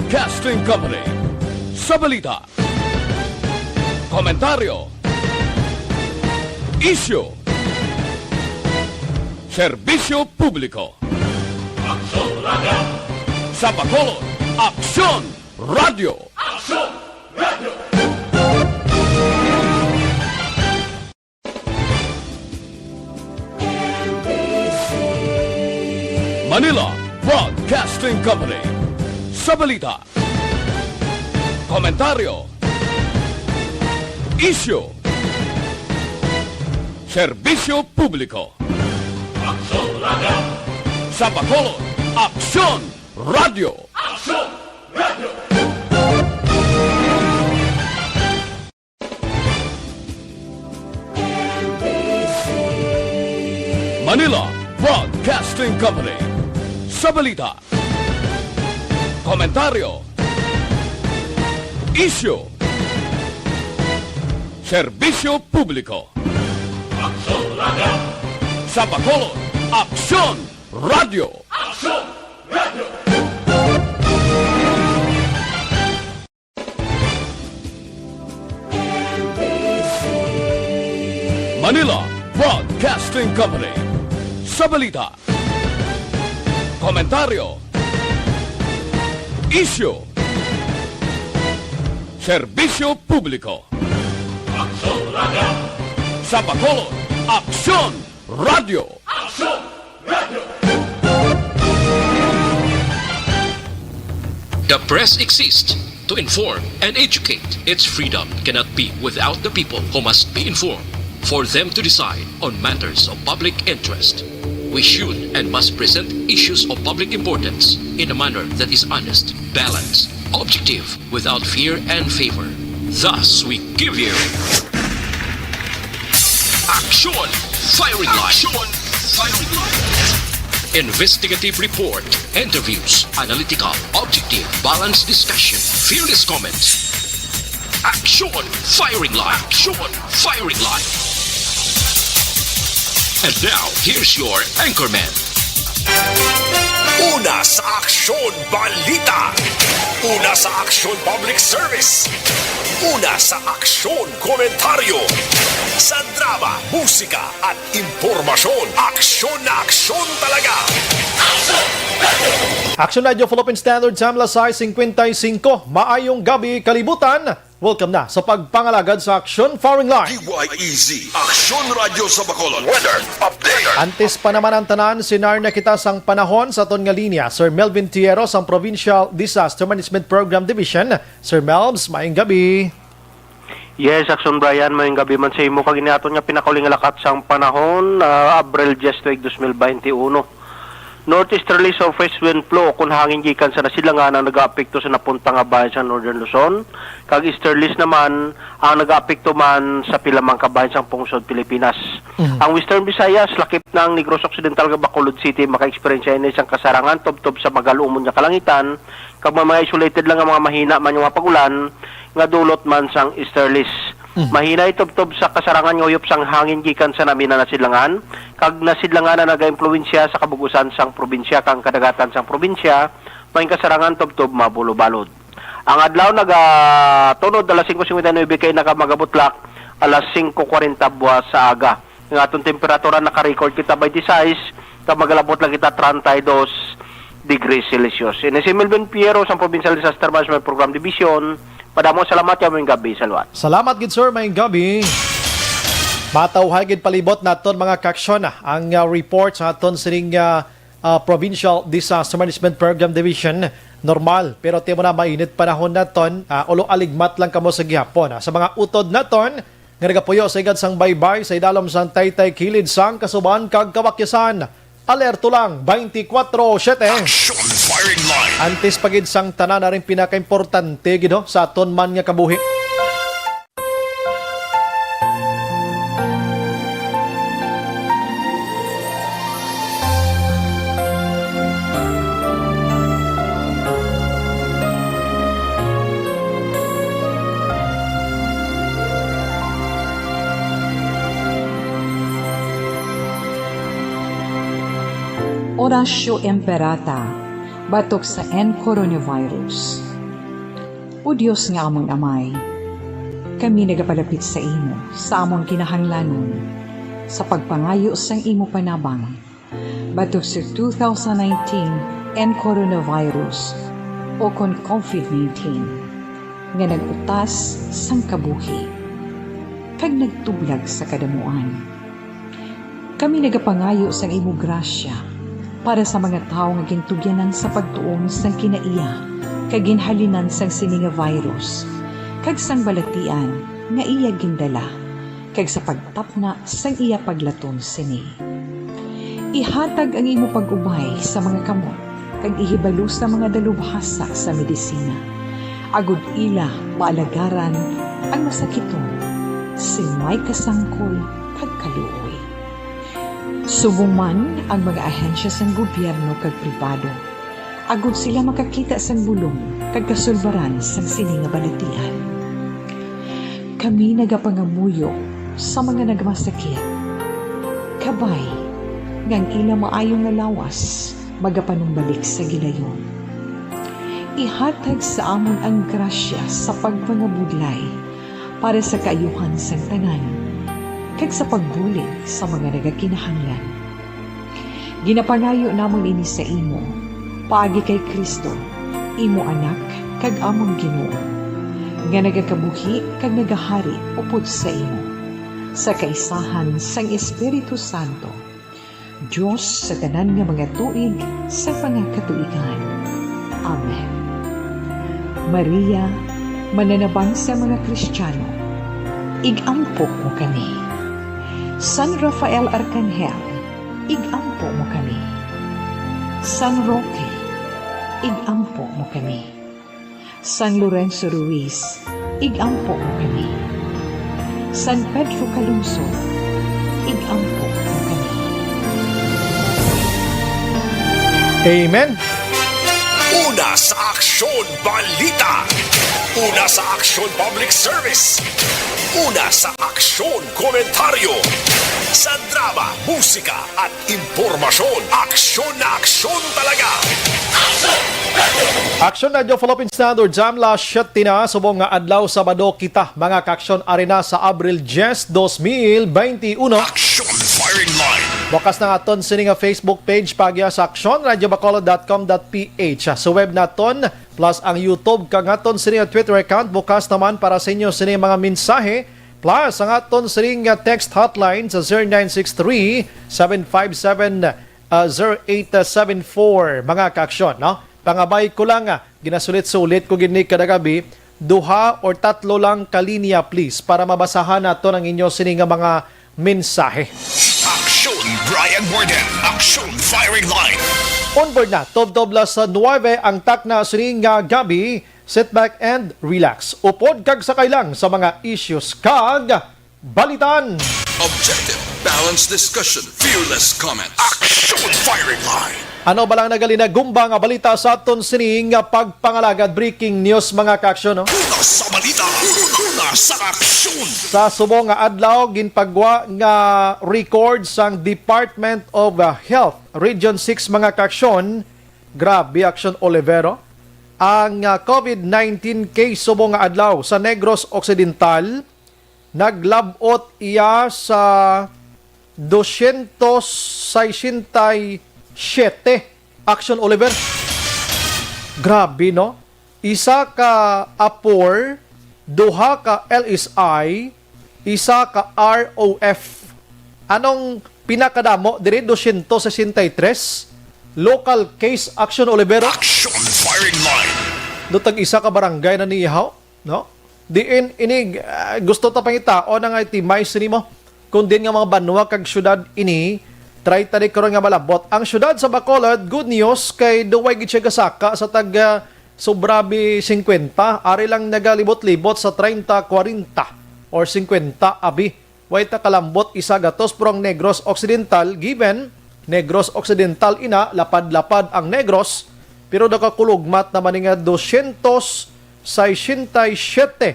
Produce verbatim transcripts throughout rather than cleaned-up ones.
Broadcasting Company. Sa balita, komentaryo, isyu, serbisyo publiko. Aksyon Radio! Sa Bacolod, Aksyon Radio! Aksyon Radio! Manila Broadcasting Company. Sa balita, komentaryo, isyu, serbisyo publiko. Aksyon Radio! Sa Bacolod, Aksyon Radio! Aksyon Radio! Manila Broadcasting Company. Sa balita, komentaryo, isyu, serbisyo publiko. Aksyon Radio! Sa Bacolod, Aksyon Radio! Aksyon Radio! Manila Broadcasting Company. Sa balita, komentaryo, isyu, serbisyo publiko. Aksyon Radio! Sa Bacolod, Aksyon Radio! Aksyon Radio! The press exists to inform and educate. Its freedom cannot be without the people who must be informed for them to decide on matters of public interest. We should and must present issues of public importance in a manner that is honest, balanced, objective, without fear and favor. Thus, we give you Aksyon Firing Line. Aksyon Firing Line. Investigative report, interviews, analytical, objective, balanced discussion, fearless comments. Aksyon Firing Line. Aksyon Firing Line. And now, here's your anchorman. Una sa Aksyon Balita. Una sa Aksyon Public Service. Una sa Aksyon Komentaryo. Sa drama, musika, at impormasyon, aksyon na aksyon talaga. Aksyon Radio Philippine Standard Time, alas sais cincuenta y cinco. Maayong gabi, kalibutan. Welcome na sa pagpangalagad sa Aksyon Firing Line. D Y E Z, Aksyon Radio sa Bacolod. Weather update. Antes pa naman ang tanan, sinar na kita sang panahon sa aton nga linya, Sir Melvin Tierro sang Provincial Disaster Management Program Division. Sir Melvs, maayong gabi. Yes, Aksyon Brian, maayong gabi man sa imo. Kag ini aton nga pinakauli nga lakat sang panahon, ah, Abril diyes, tuig dos mil baynte uno. Northeasterly surface wind flow, kun hangin gikan sa nasidlangan, ang nagaapekto sa napunta nga bahin sa Northern Luzon, kag easterlies naman ang nagaapekto man sa pila man ka bahin sang pungsod Pilipinas. Mhm. Ang Western Visayas, lakip na ang Negros Occidental kag Bacolod City, maka-eksperyensya ini sang kasarangan tubtob sa magalumon nga kalangitan, kag may mga isolated lang nga mga mahina man nga mga pag-ulan nga dulot man sang easterlies. Mhm. Mahinay tubtob sa kasarangan nga uyop sang hangin gikan sa nami na nasidlangan, kag nasidlangan na nagaimpluwensya sa kabug-usan sang probinsya kag kadagatan sang probinsya, may kasarangan tubtob mabulobalod. Ang adlaw nagatunod alas singko cincuenta y nueve kay nakamagabutlak alas singko kwarenta buwas sa aga. Ang aton temperatura naka-record kita twenty-six, kag magalabot lang kita treinta y dos degrees Celsius. Ini si Melvin Piero sang Provincial Disaster Management Program Division. Madamo salamat, kag maayong gabi sa liwat. Salamat gid, sir. Maayong gabi. Matawhay gid palibot naton, mga kaaksyon, ang, ah, report sa aton sining, ah, ah, Provincial Disaster Management Program Division. Normal, pero timo na mainit panahon naton, ah, ulo aligmat lang kamo sa gihapon, ah. Sa mga utod naton, nga nagapuyo sa higad sang baybay sa idalom sang taytay kilid sang kasuban kag kawakyasan. Alerto lang, twenty-four seven. Action Firing Line. Antes pa gid sang tanan, aring pinakaimportante gid, ho, sa aton man nga kabuhi. Orasyo Imperata, batok sa N coronavirus. O Dios nga amon Amay, kami nagapalapit sa imo sa amon kinahanglanon sa pagpangayo sang imo panabang batok sa two thousand nineteen and coronavirus o kon covid nineteen nga nag-utas sang kabuhi kag nagtublag sa kadamuan. Kami nagapangayo sang imo grasya para sa mga tawo nga gintugyanan sa pagtuon sang kinaiya kag ginhalinan sang sini nga virus kag sang balatian nga iya gindala kag sa pagtapna sang iya paglaton sini. Ihatag ang imo pag-ubay sa mga kamot kag ihibalo sa mga dalubhasa sa medisina, agod ila maalagaran ang masakiton sing may kasangkol kag kaluoy. Subong man ang mga ahensya sang gobyerno kag pribado, agod sila makakita sang bulong kag kasulbaran sang sini nga balatian. Kami nagapangamuyo sa mga nagmasakit, kabay nga ang ila maayo nga lawas magapanumbalik sa gilayon. Ihatag sa amon ang grasya sa pagpangabudlay para sa kaayuhan sang tanan, kag sa pagbulig sa mga nagakinahanglan. Ginapangayo namon ini sa imo, paagi kay Cristo, imo Anak, kag amon Ginoo, nga nagakabuhi kag nagahari upod sa imo, sa kaisahan sang Espiritu Santo, Dios sa tanan nga mga tuig sa mga katuigan. Amen. Maria, mananabang sa mga Kristiyano, ig-ampo mo kami. San Rafael Arcangel, ig-ampo mo kami. San Roque, ig-ampo mo kami. San Lorenzo Ruiz, ig-ampo mo kami. San Pedro Calungsod, ig-ampo mo kami. Amen. Una sa Aksyon Balita. Una sa Aksyon Public Service. Una sa Aksyon Komentaryo. Sa drama, musika, at impormasyon. Aksyon na aksyon talaga. Aksyon Radyo Philippine Standard, Jam La Shetina, subong nga adlaw Sabado kita, mga kaaksyon, ari na sa Abril diyes, dos mil benti uno. Aksyon Firing Line. Bukas na aton sini nga Facebook page, pagya sa aksyon radyo bacolod dot com dot ph. Sa web naton, plus ang YouTube, kag aton sini nga Twitter account, bukas naman para sa inyo sini mga mensahe. Plus, ang aton sining nga text hotline sa zero nine six three, seven five seven, ah, zero eight seven four, mga kaaksyon, no? Pangabay ko lang, ah, ginasulit-sulit ko gid ni kada gabi, duha or tatlo lang ka linya, please, para mabasahan naton ang inyo sini nga mga mensahe. Aksyon Brian Warden, Aksyon Firing Line. Onboard na, tubtob las nuwebe ang takna sining nga gabi. Sit back and relax. Upod kag sakay lang sa mga issues kag balitan. Objective, balanced discussion, fearless comments. Action Firing Line. Ano ba lang nagalinagumba nga balita sa aton sining nga pagpangalagad? Breaking news, mga kaaksyon, no? Una sa balita, una sa aksyon. Sa subong nga adlaw, ginpagwa nga record sang Department of, uh, Health, Region six, mga kaaksyon. Grabe, Aksyon Olivero. Ang, ah, covid nineteen case subong nga adlaw sa Negros Occidental, naglab-ot iya sa dosyentos sesenta y siyete. Aksyon Oliver. Grabe, no? Isa ka apor, duha ka L S I, isa ka R O F. Anong pinakadamo diri? Dosyentos sesenta y tres. Local case, Aksyon Olivero. Action Firing Line. Do tag isa ka barangay na niihaw, no? Diin ini, ah, gusto ta pangitaon ang itimize nimo. Kung din nga mga banwa kag syudad ini, try ta di karon nga malabot. Ang syudad sa Bacolod, good news, kay duway gid siya gasaka sa tag, ah, sobra bi singkwenta. Ari lang nagalibot-libot sa treinta, kwarenta, or singkwenta abi. Way ta kalambot isa gatos, pero ang Negros Occidental, given, Negros Occidental ina, lapad-lapad ang Negros, pero nakakulugmat naman ni nga dosyentos sesenta y siyete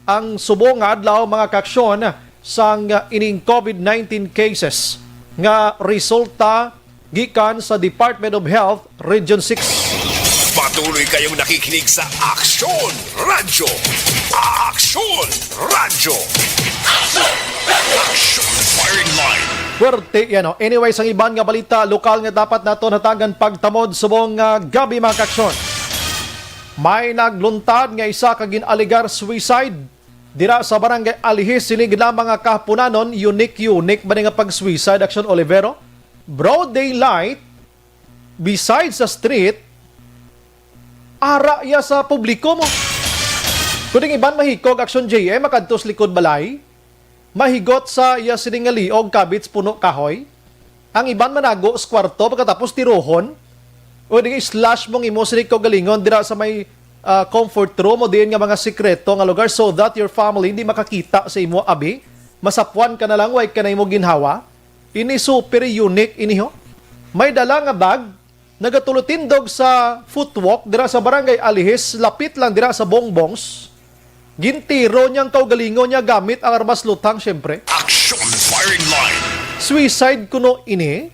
ang subong nga adlaw, mga kaaksyon, sang ining covid nineteen cases nga resulta gikan sa Department of Health Region six. Patuloy kayong nakikinig sa Aksyon Radyo. Aksyon Radyo. Aksyon Firing Line. Puwerte yan, oh. Anyway, sang iban nga balita, lokal nga dapat naton hatagan pagtamod subong nga gabi, mga kaaksyon. May nagluntad nga isa ka gin-alegar suicide dira sa barangay Alihis, sini gid lamang nga kahaponanon, unique, unique ba ni nga pag-suicide, Aksyon Olivero? Broad daylight, beside sa street, ara iya sa publiko mo. Kuning iban mahikog, Aksyon J M, makadto sa likod balay, mahigot sa iya sini nga liog, kabits, puno kahoy. Ang iban manago sa kwarto, pagkatapos tirohon. O di slash mong imo sini kaugalingon dira sa may, ah, comfort room o diin nga mga sikreto nga lugar, so that your family hindi makakita sa imo, abi. Masapwan ka na lang, way ka na imo ginhawa. Ini super unique ini, ho. May dala nga bag, nagatulotindog sa footwalk dira sa Barangay Alihis, lapit lang dira sa Bongbongs. Gintiro niya ang kaugalingon niya gamit ang armas luthang, syempre. Aksyon Firing Line. Suicide kuno ini?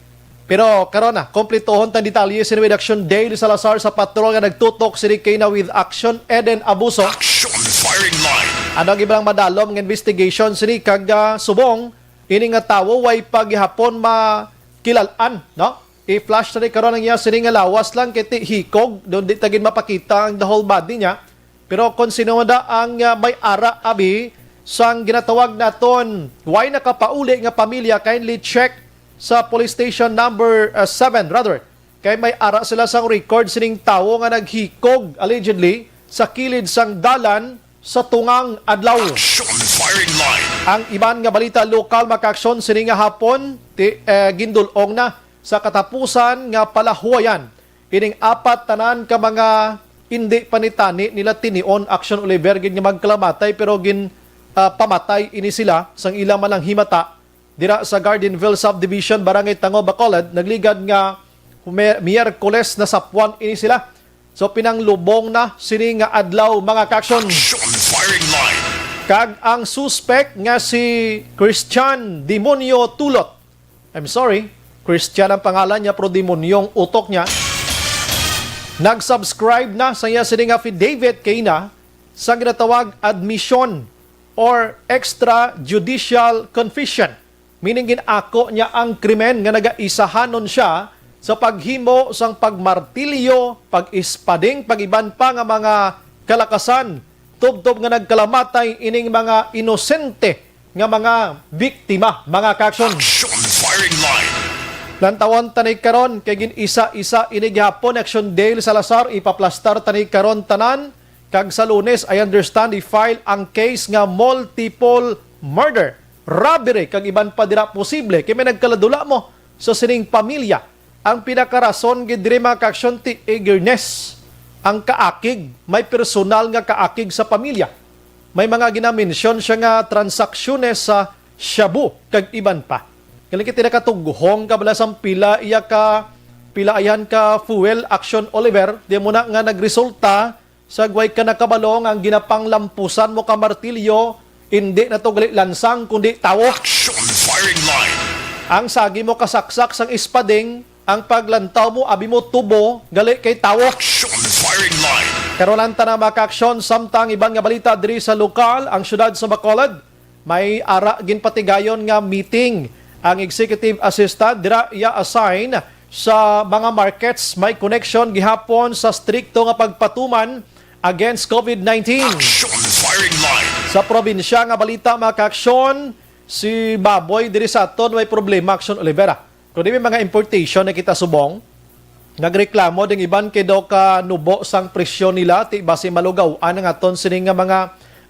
Pero karon na, kompletohon tang detalye sini with Aksyon Dale Salazar sa patrol nga nagtutok sini kaina with Aksyon Eden Abuso. Aksyon Firing Line. Ano ang ilang madalom nga investigation sini kag, ah, subong ini nga tawo way pa gihapon makilal-an, no? I-flash na ni karon ang iya sini nga lawas lang kay ti hikog, doon di ta gid mapakita ang the whole body niya. Pero kung sino man da ang, ah, may ara, abi, sang ginatawag naton way nakapauli nga pamilya, kindly check sa police station number, ah, seven, rather. Kay may ara sila sang record sining tawo nga naghikog, allegedly, sa kilid sang dalan sa tungang adlaw. Aksyon Firing Line. Ang iban nga balita lokal, mga kaaksyon, sini nga hapon, ti, eh, gindul-ong na sa katapusan nga palahuwayan ining apat tanan ka mga indi pa ni tani nila tinion, Aksyon Oliver, gid nga magkalamatay, pero gin, ah, pamatay ini sila sang ilang malanghimata dira sa Gardenville Subdivision, Barangay Tango, Bacolod. Nagligad nga Hume-, Miyerkules nasapwan ini sila. So, pinanglubong na sini nga adlaw, mga kaaksyon. Aksyon Firing Line. Kag ang suspek nga si Christian Demonyo Tulot, I'm sorry, Christian ang pangalan niya, pero demonyong utok niya, nag-subscribe na sa iya sining affidavit kaina sa ginatawag admission or extrajudicial confession. Meaning, gin-ako niya ang krimen nga nagaisahanon siya sa paghimo sang pagmartilyo, pag-ispading, pag-iban pa nga mga kalakasan, tubtob nga nagkalamatay ining mga inosente nga mga biktima, mga kaaksyon. Aksyon Firing Line. Lantawon ta ni karon kay gin-isa-isa ini gihapon, Aksyon Dale Salazar, ipaplastar ta ni karon tanan. Kag sa Lunes, I understand, i-file ang case nga multiple murder, robbery, kag iban pa dira posible kay may nagkaladula mo sa sining pamilya. Ang pinakarason gid diri, mga kaaksyon, ti eagerness, ang kaakig, may personal nga kaakig sa pamilya. May mga ginamensyon siya nga transaksyones sa shabu kag iban pa. Kani kay nakatughong ka bala sang pila iya ka, pila ayan ka fuel, Aksyon Oliver, di mo na nga nagresulta sa way ka nakabalo nga ang ginapanglampusan mo ka martilyo, indi na to gali lansang, kundi tawo. Aksyon Firing Line. Ang sagi mo kasaksak sang ispading, ang paglantaw mo, abi mo tubo, gali kay tawo. Aksyon Firing Line. Karon ang tanan, mga kaaksyon, samtang iban nga balita diri sa lokal, ang siyudad sa Bacolod, may ara ginpatigayon nga meeting ang executive assistant dira iya assign sa mga markets may connection gihapon sa strikto nga pagpatuman against COVID nineteen. Aksyon Firing Line. Sa probinsya nga balita, mga kaaksyon, si baboy diri sa aton may problema, Aksyon Olivera. Kung di may mga importation na kita subong, nagreklamo ding iban kay daw ka nubo sang presyo nila, ti basi malugaw-an ang aton sini nga mga,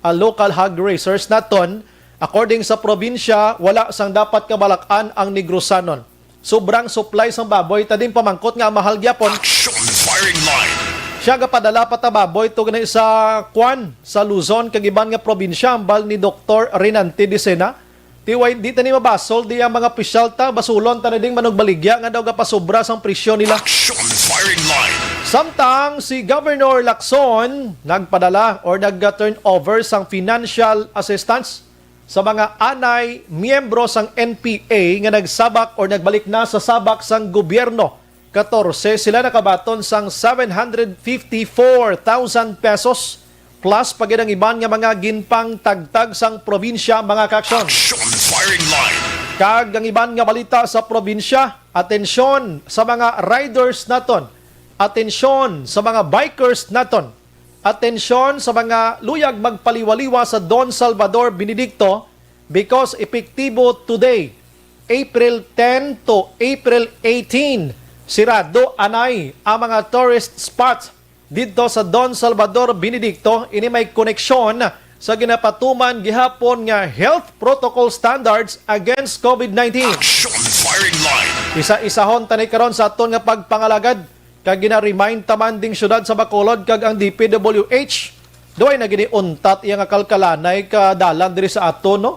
ah, local hog raisers naton. According sa probinsya, wala sang dapat kabalak-an ang Negrosanon. Sobrang supply sang baboy, ta din pamangkot nga mahal gyapon. Aksyon Firing Line. Siya gapadala pa ta baboy to gani sa kwan, sa Luzon kag iban nga probinsya, hambal ni Doktor Renante Dicena. Ti way, di ta ni mabasol, di ang mga opisyal ta, basulon ta na ding manugbaligya nga daw gapasobra sang presyo nila. Aksyon Firing Line. Samtang si Governor Lacson nagpadala or nag-turn over sang financial assistance sa mga anay miyembro sang N P A nga nagsabak or nagbalik na sa sabak sang gobyerno katorse sila nakabaton sang seven hundred fifty-four thousand pesos, plus pa gid ang iban nga mga ginpangtagtag sang probinsya, mga kaaksyon. Action Firing Line. Kag ang iban nga balita sa probinsya, atensyon sa mga riders naton, atensyon sa mga bikers naton, atensyon sa mga luyag magpaliwaliwa sa Don Salvador Benedicto, because epektibo today, April ten to April eighteen, sirado anay ang mga tourist spot didto sa Don Salvador Benedicto. Ini may koneksyon sa ginapatuman gihapon nga health protocol standards against COVID nineteen. Action Firing Line. Isa-isahon tani karon sa aton nga pagpangalagad, kag gina-remind ta man ding siyudad sa Bacolod kag ang D P W H. Duway na gid untat iya nga kalkalanay ka dalan diri sa aton, no?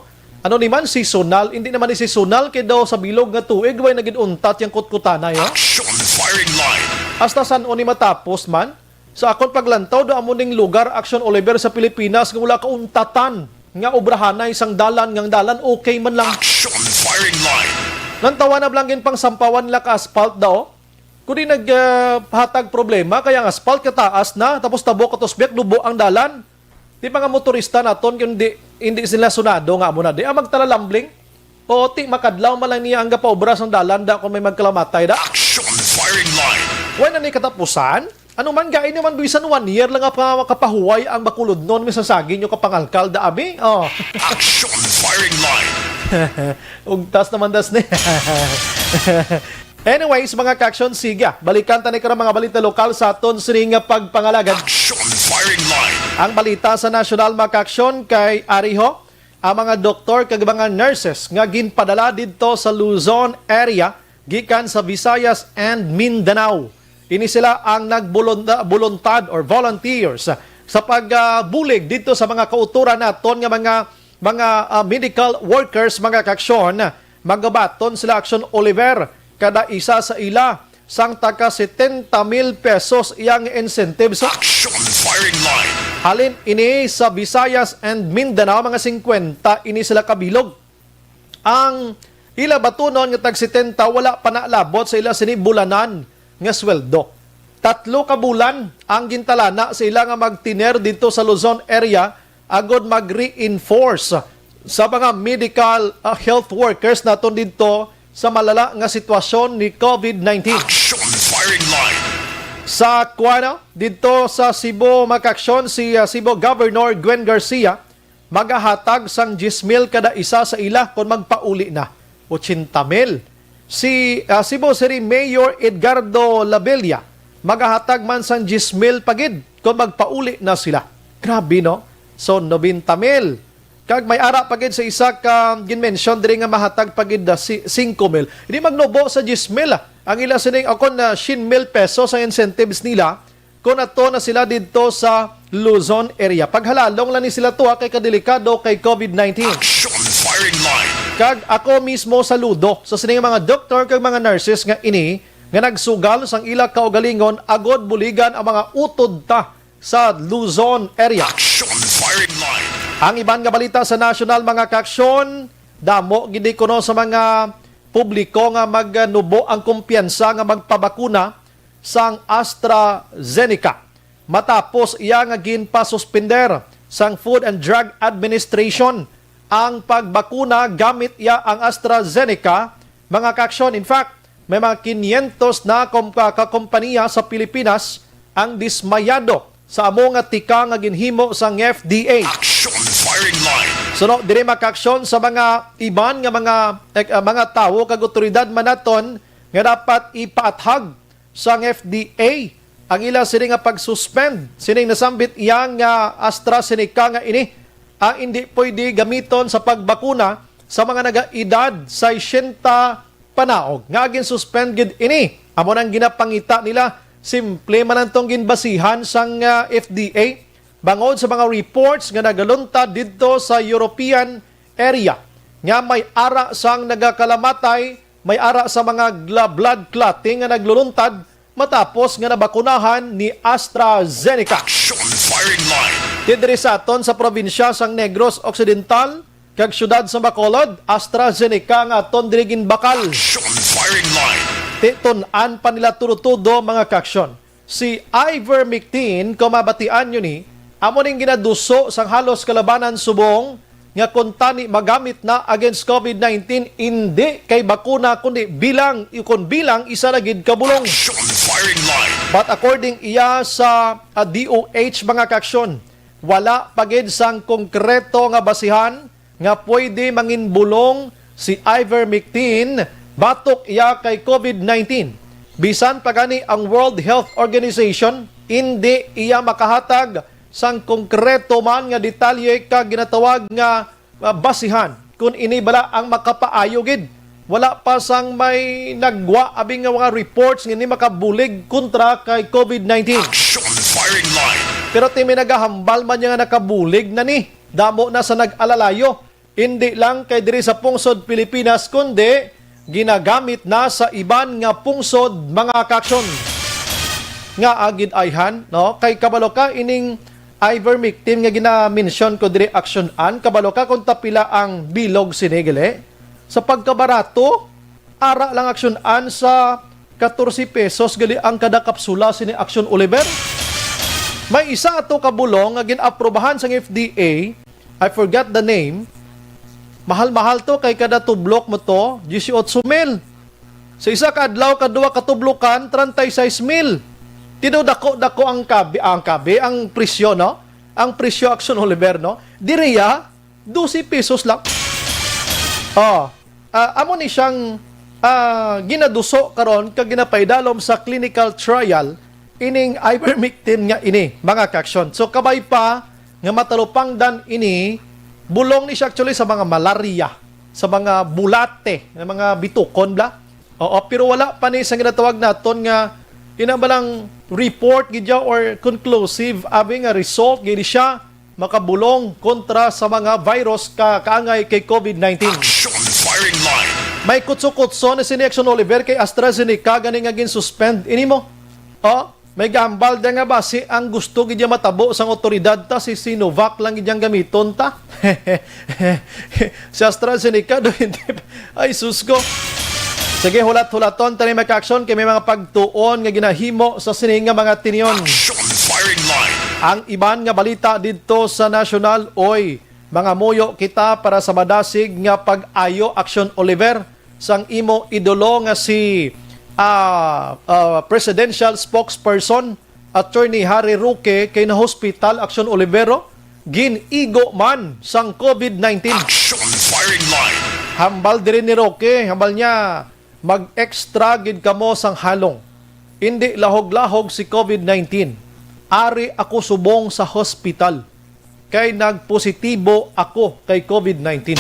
Ano ni man, seasonal? Hindi naman ni seasonal, kay daw sa bilog nga tuig, duway na gid untat yang kutkutanay, ha? Action Firing Line. Hasta san-o ni matapos man? Sa akon paglantaw, do amo ning lugar, Action Oliver, sa Pilipinas nga wala kauntatan nga obrahanay sang dalan, nga ang dalan okay man lang. Action Firing Line. Lantawa na lang gin pangsampawan nila ka asphalt daw. Kundi nag, ah, hatag problema, kaya ang asphalt kataas na, tapos tabok ato sa biyak, lubo ang dalan. Di mga motorista naton, kung di, hindi sila sunado nga amo na di, ah, magtalalambling. O, ti, makadlaw man lang niya ang gapaobra sang dalan da kung may magkalamatay da. Action Firing Line. Wala na ni katapusan? Ano man, gain naman, bisan one year lang nga pa, kapahuway ang Bacolodnon, may sasagi nyo kapangalkal da, abi? Oh. Action Firing Line. Ugtas naman das ni. Anyways, mga kaaksyon, sige. Balikan ta ni karon mga balita lokal sa aton sining pagpangalagad. Action Firing Line. Ang balita sa nasyonal, mga kaaksyon, kay ariho, ang mga doktor kag mga nurses nga ginpadala didto sa Luzon area gikan sa Visayas and Mindanao. Ini sila ang nagbulunta-, buluntad or volunteers sa pagbulig didto sa mga kautoran naton nga mga, mga, ah, medical workers, mga kaaksyon. Magabaton sila, Action Oliver, kada isa sa ila sang taga setenta mil pesos iyang incentive sa Action Firing Line. Halin ini sa Visayas and Mindanao, mga singkwenta ini sila kabilog. Ang ila batunon nga tag setenta wala pa nalabot sa ila sini bulanan nga sweldo. Tatlo ka bulan ang gintalana sa ila nga magtener didto sa Luzon area agod mag-reinforce sa mga medical, ah, health workers naton didto sa malala nga sitwasyon ni COVID nineteen. Action Firing Line. Sa kuana, didto sa Cebu, mga kaaksyon, si, ah, Cebu Governor Gwen Garcia magahatag sang diyes mil kada isa sa ila kon magpauli na. Ochenta mil. Si, ah, Cebu City Mayor Edgardo Labella magahatag man sang diyes mil pa gid kon magpauli na sila. Grabe, no? So, nobenta mil. Kag may ara pa gid sa isa ka ginmention diri nga mahatag pa gid na si, singko mil. Hindi magnubo sa diyes mil, ah, ang ila sining, o kon, ah, syen mil pesos ang incentives nila kon ato na sila didto sa Luzon area. Paghalalong lang ni sila to, ha, kay kadelikado kay COVID nineteen. Action Firing Line. Kag ako mismo saludo sa sining mga doktor kag mga nurses nga ini nga nagsugal sang ila kaugalingon agod buligan ang mga utod ta sa Luzon area. Action Firing Line. Ang iban nga balita sa nasyonal, mga kaaksyon, damo gid kuno sa mga publiko nga magnubo ang kumpiyansa nga magpabakuna sang AstraZeneca matapos iya nga ginpasuspender sang Food and Drug Administration ang pagbakuna gamit iya ang AstraZeneca, mga kaaksyon. In fact, may mga kinyentos na kom-, ka, ka kompanya sa Pilipinas ang dismayado sa amo nga tika nga ginhimo sang F D A. Action Firing Line. Suno diri, mga kaaksyon, sa mga iban nga mga, eh, ah, mga tawo kag otoridad man naton nga dapat ipaathag sang F D A ang ila sini nga pag-suspend sining nasambit iya nga AstraZeneca nga ini ang hindi pwede gamiton sa pagbakuna sa mga nagaedad sesenta panaog nga gin-suspend gid ini. Amo nang ginapangita nila, simple man ang tong ginbasihan sang, ah, F D A bangod sa mga reports nga nagaluntad didto sa European area nga may ara sang nagakalamatay, may ara sa mga gla-, blood clotting nga nagluluntad matapos nga nabakunahan ni AstraZeneca. Action Firing Line. Diri sa aton sa probinsya sang Negros Occidental kag siyudad sa Bacolod, AstraZeneca nga aton diri ginbakal. Action Firing Line. Titun-an pa nila tudo-tudo, mga kaaksyon. Si ivermectin, kung mabatian nyo ni, amo ning ginaduso sang halos kalabanan subong nga kung tani magamit na against covid nineteen, indi kay bakuna, kundi bilang, ikon bilang isa na gid ka bulong. Action firing line. But according iya sa, ah, D O H, mga kaaksyon, wala pa gid sang konkreto nga basihan nga pwede mangin bulong si ivermectin batok iya kay covid nineteen. Bisan pa gani ang World Health Organization, indi iya makahatag sang konkreto man nga detalye kag ginatawag nga, ah, basihan kon ini bala ang makapaayo gid. Wala pa sang may nagwa abi nga mga reports nga ini makabulig kontra kay covid nineteen. Action firing line. Pero ti may nagahambal man niya nga nakabulig na ni. Damo na sa nag-alalayo. Indi lang kay diri sa pungsod Pilipinas, kundi ginagamit na sa iban nga pungsod, mga kaaksyon. Nga agid ayhan, no? Kay kabalo ka ining ivermectin nga ginamention ko diri, aksyon-an, kabalo ka kung tapila ang bilog sini, gali? Sa pagkabarato, ara lang, aksyon-an, sa katorse pesos gali ang kada kapsula sini, aksyon, Oliver. May isa ato ka bulong nga gin-aprobahan sang F D A, I forgot the name. Mahal-mahal to, kay kada tublok mo to, dieciocho mil. Sa isa ka adlaw, ka duha ka tublokan, treinta y seis mil. Tino dako-dako ang kabi, ang kabi, ang presyo, no? Ang presyo, aksyon, Oliver, no? Diriya, doce pesos lang. Oh, ah, amo ni siyang, ah, ginaduso karon kag ginapaidalom sa clinical trial ining ivermectin nga ini, mga kaaksyon. So, kabay pa nga matalupangdan ini, bulong ni siya actually sa mga malaria, sa mga bulate, nga mga bitukon bla. Oo, pero wala pa ni sa ginatawag naton nga ina ba lang report gid siya or conclusive abi nga result gid siya makabulong kontra sa mga virus ka kaangay kay covid nineteen. Action firing line. May kutso-kutso ni sini, aksyon, Oliver, kay AstraZeneca gani nga gin-suspend ini mo. Oh, may gambal da nga basi ang gusto gid niya matabo sang otoridad ta si Sinovac lang gid yang gamiton ta. Si AstraZeneca do hindi. Ay, sus ko. Sige, hulat-hulaton tani, mga kaaksyon, kay may mga pagtuon nga ginahimo sa sini nga mga tinion. Action firing line. Ang iban nga balita didto sa nasyonal, oy, mangamuyo kita para sa madasig nga pag-ayo, aksyon, Oliver, sang imo idolo nga si, ah, ah, presidential spokesperson Attorney Harry Roque kay nahospital, aksyon, Oliver, gin-igo man sang covid nineteen. Action firing line. Hambal diri ni Roque, hambal niya, "Mag-extra gid kamo sang halong. Indi lahog-lahog si covid nineteen. Ari ako subong sa hospital kay nagpositibo ako kay covid nineteen."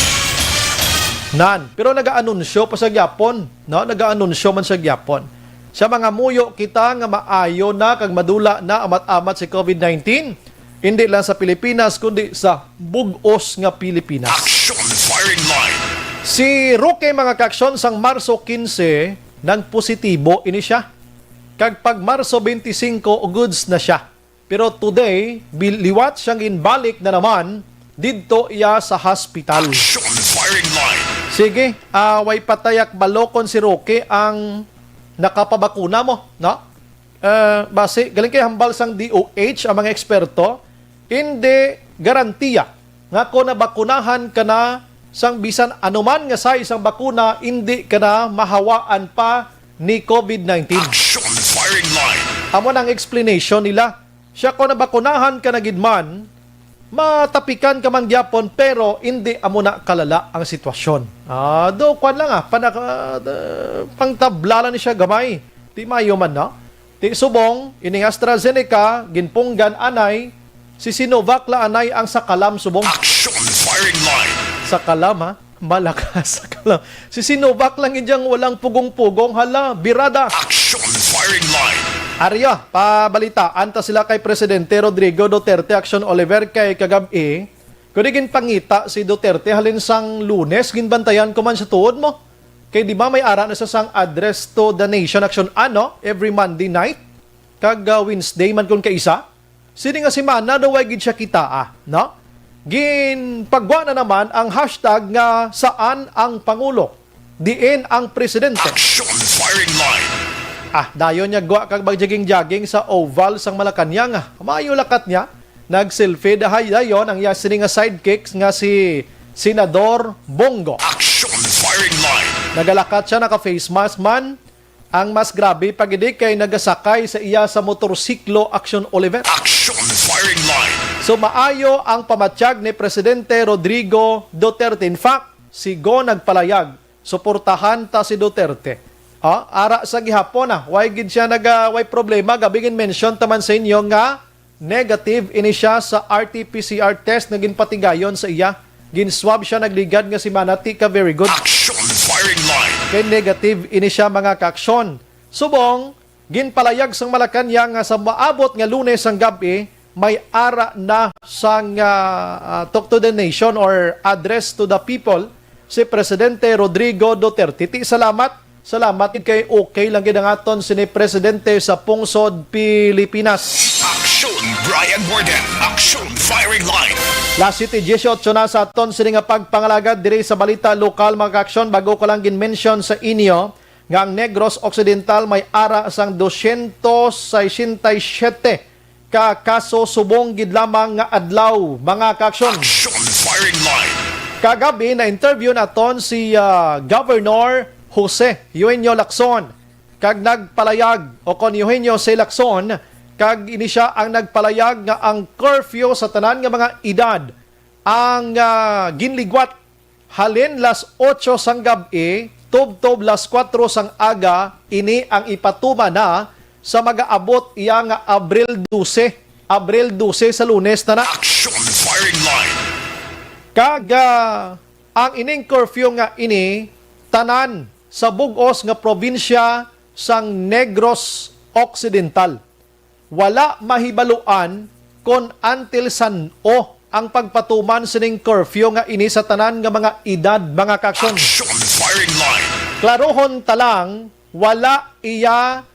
Nan, pero nagaanunsyo pa sa gyapon, no? Nagaanunsyo man sa gyapon. Sa mga muyo kita nga maayo na kag madula na amat-amat si covid nineteen, hindi lang sa Pilipinas kundi sa bug-os nga Pilipinas. Action firing line. Si Roque, mga kaaksyon, sang Marso quince nagpositibo ini siya. Kag pag Marso twenty-five, goods na siya. Pero today, bil-, liwat siyang ginbalik na naman didto iya sa hospital. Action firing line. Sige, ah, way patayak balokon si Roque ang nakapabakuna mo, no? Ah, basi, galing kay hambal sang D O H ang mga eksperto, hindi garantiya nga kung nabakunahan ka na sang bisan anuman nga size sang bakuna, hindi ka na mahawaan pa ni covid nineteen. Action firing line. Amo na ang explanation nila. Siya, kung nabakunahan ka na gid man, matapikan ka man gyapon, pero hindi amo na kalala ang sitwasyon. Ah, do, kwan lang ah, panaka-, ah, pangtabla lang ni siya gamay. Di mayo man, no? Ti subong, ining AstraZeneca, ginpunggan anay, si Sinovac la anay ang sakalam subong. Action firing line. Sakalam, ha? Malakas, sakalam. Si Sinovac lang idyang walang pugong-pugong, hala, birada. Action firing line. Arya, pabalitaan ta sila kay Presidente Rodrigo Duterte, action, Oliver, kay kagab-i, kundi ginpangita si Duterte halin sang Lunes, ginbantayan ko man sa tuod mo. Kay di ba may ara na sa sang Address to the Nation, action, ano, every Monday night? Kag, ah, Wednesday man kun kaisa, sini nga semana daw way gid siya kitaa, no? Ginpagwa na naman ang hashtag nga Saan ang Pangulo? diin ang presidente. Action firing line. Ah, dayon niya gwa kag mag-jogging-jogging sa oval sang Malacañang. Maayo lakat niya. Nag-selfie dahay dayon ang iya sini nga sidekick nga si Senador Bong Go. Action firing line. Nagalakat siya, naka-face mask man. Ang mas grabe pa gid kay nagasakay sa iya sa motorsiklo, Action Oliver. Action firing line. So, maayo ang pamatyag ni Presidente Rodrigo Duterte. In fact, si Go nagpalayag, suportahan ta si Duterte. Ah, ara sa gihapon na, way gid siya naga, way problema. Gabi gin-mention ta man sa inyo nga negative ini siya sa R T P C R test nga ginpatigayon sa iya. Gin-swab siya nagligad nga semana, ti ka very good. Action firing line. Kay negative ini siya, mga kaaksyon. Subong, ginpalayag sang Malacañang nga sa maabot nga Lunes sang gab-i, may ara na sang, ah, ah, Talk to the Nation or Address to the People si Presidente Rodrigo Duterte. Ti salamat, salamat gid kay okay lang gid ang aton sini presidente sa pungsod Pilipinas. Action, Brian Warden. Action firing line. Las siete dieciocho na sa aton sini nga pagpangalagad diri sa balita lokal, mga kaaksyon. Bago ko lang gin-mention sa inyo nga ang Negros Occidental may ara sang dosyentos sesenta y siyete ka kaso subong gid lamang nga adlaw, mga kaaksyon. Action firing line. Kagabi, na-interview naton si, ah, Governor Jose Eugenio Lacson, kag nagpalayag, o kon Eugenio C. Lacson, kag ini sia ang nagpalayag nga ang curfew sa tanan nga mga edad ang, ah, ginligwat halin las otso sang gab-i tubtob las kuwatro sang aga, ini ang ipatuman na sa magaabot iya nga Abril dose. Abril dose, sa Lunes na na. Action firing line. Kag, ah, ang ining curfew nga ini, tanan sa bug-os nga probinsya sang Negros Occidental. Wala mahibaluan kon until san-o ang pagpatuman sining curfew nga ini sa tanan nga mga edad, mga kaaksyon. Action firing line. Klarohon ta lang, wala iya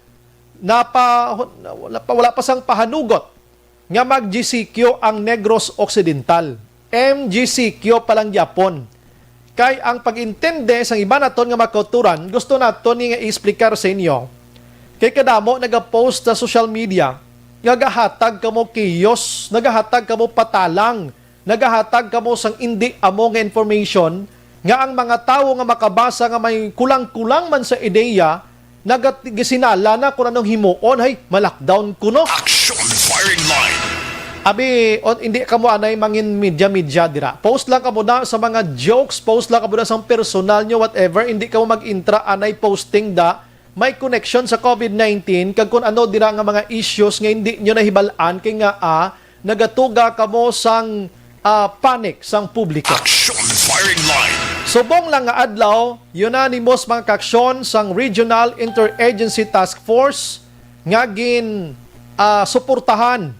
napa-, wala pa, wala pa sang pahanugot nga mag-G C Q ang Negros Occidental. M G C Q pa lang gyapon. Kay ang pag-intindi sang iban naton nga mga kauturan, gusto naton nga i-explicar sa inyo. Kay kadamo nagapost sa social media nga gahatag kamo kiyos, nagahatag kamo patalang, nagahatag kamo sang indi amo nga information, nga ang mga tawo nga makabasa nga may kulang-kulang man sa ideya, nagat-, gisinala na kung anong himuon. Hay, ma-lockdown kuno. Action firing line. Abi, on, hindi kamo anay mangin media-media dira. Post lang kamo na sa mga jokes, post lang kamo na sa personal nyo, whatever. Hindi kamo mag-intra anay posting da may connection sa COVID nineteen, kag kung ano dira nga mga issues nga hindi nyo nahibal-an, kay nga, ah, nagatuga kamo sang, ah, panic sang publiko. Action firing line. Subong lang nga adlaw, unanimous, mga kaaksyon, sang Regional Interagency Task Force nga gin, ah, suportahan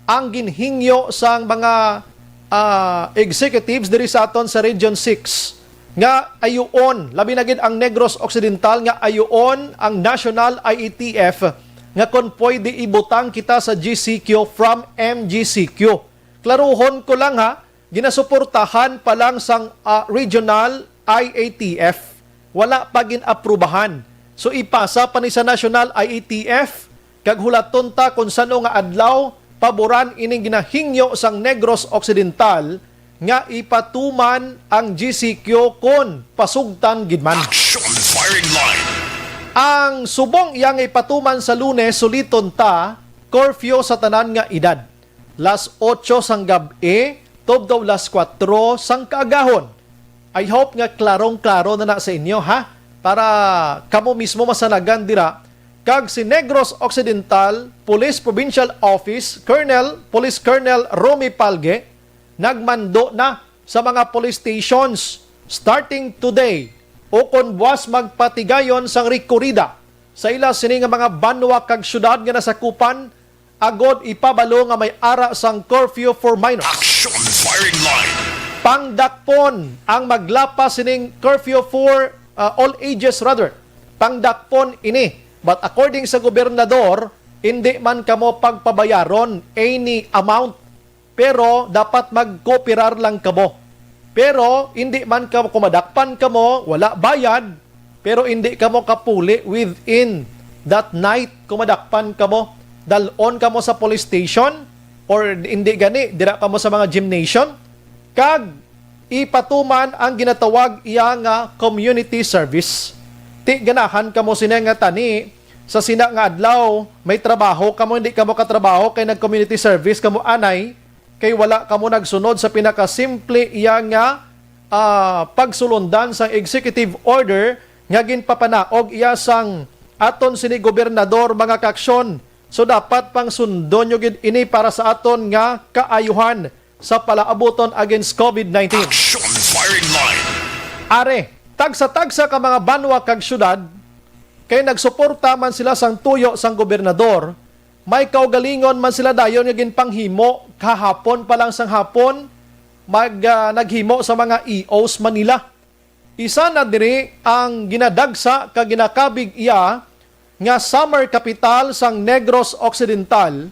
ang ginhingyo sang mga, ah, executives diri sa aton sa Region six nga ayuon, labi na gid ang Negros Occidental, nga ayuon ang National I A T F nga kon pwede ibutang kita sa G C Q from M G C Q. Klaruhon ko lang ha, ginasuportahan pa lang sang, ah, regional I A T F. Wala pa gin-aprubahan. So, ipasa pa ni sa national I A T F, kag hulaton ta kon san-o nga adlaw paboran ining ginahingyo sang Negros Occidental nga ipatuman ang G C Q kon pasugtan gid man. Action firing line. Ang subong iya nga ipatuman sa Lunes, suliton ta, curfew sa tanan nga edad. Las otso sang gab-i, tubtob las kuwatro sang kaagahon. I hope nga klarong-klaro na na sa inyo, ha? Para kamo mismo masanagan dira. Kag si Negros Occidental Police Provincial Office Colonel, Police Colonel Romy Palge, nagmando na sa mga police stations starting today, ukon buwas magpatigayon sang rekorida sa ila sini nga mga banwa kag syudad nga nasakupan, agod ipabalo nga may ara sang curfew for minors. Action firing line. Pangdakpon ang maglapas sining curfew for, uh, all ages, rather. Pangdakpon ini. But according sa gobernador, hindi man kamo pagpabayaron any amount, pero dapat magkooperar lang kamo. Pero hindi man ka, kumadakpan kamo, wala bayad, pero hindi kamo kapuli within that night, kumadakpan kamo, dalon kamo sa police station, or hindi gani, dira kamo sa mga gymnasium, kag ipatuman ang ginatawag iya nga community service. Ti ganahan kamo sini nga tani, sa sina nga adlaw, may trabaho kamo, hindi kamo katrabaho, kay nag-community service kamo anay, kay wala kamo nagsunod sa pinakasimple iya nga, ah, pagsulundan sang executive order nga ginpapanaog iya sang aton sini gobernador, mga kaaksyon. So, dapat pang sundon nyo gid ini para sa aton nga kaayuhan sa palaabuton against covid nineteen. Action Firing Line. Are, tagsa-tagsa ka mga banwa kag syudad, kay nagsuporta man sila sang tuyo sang gobernador, may kaugalingon man sila dayon nga ginpanghimo kahapon pa lang sang hapon, mag, ah, naghimo sa mga E Os Manila. Isa na diri ang ginadagsa kag ginakabig iya nga summer capital sang Negros Occidental,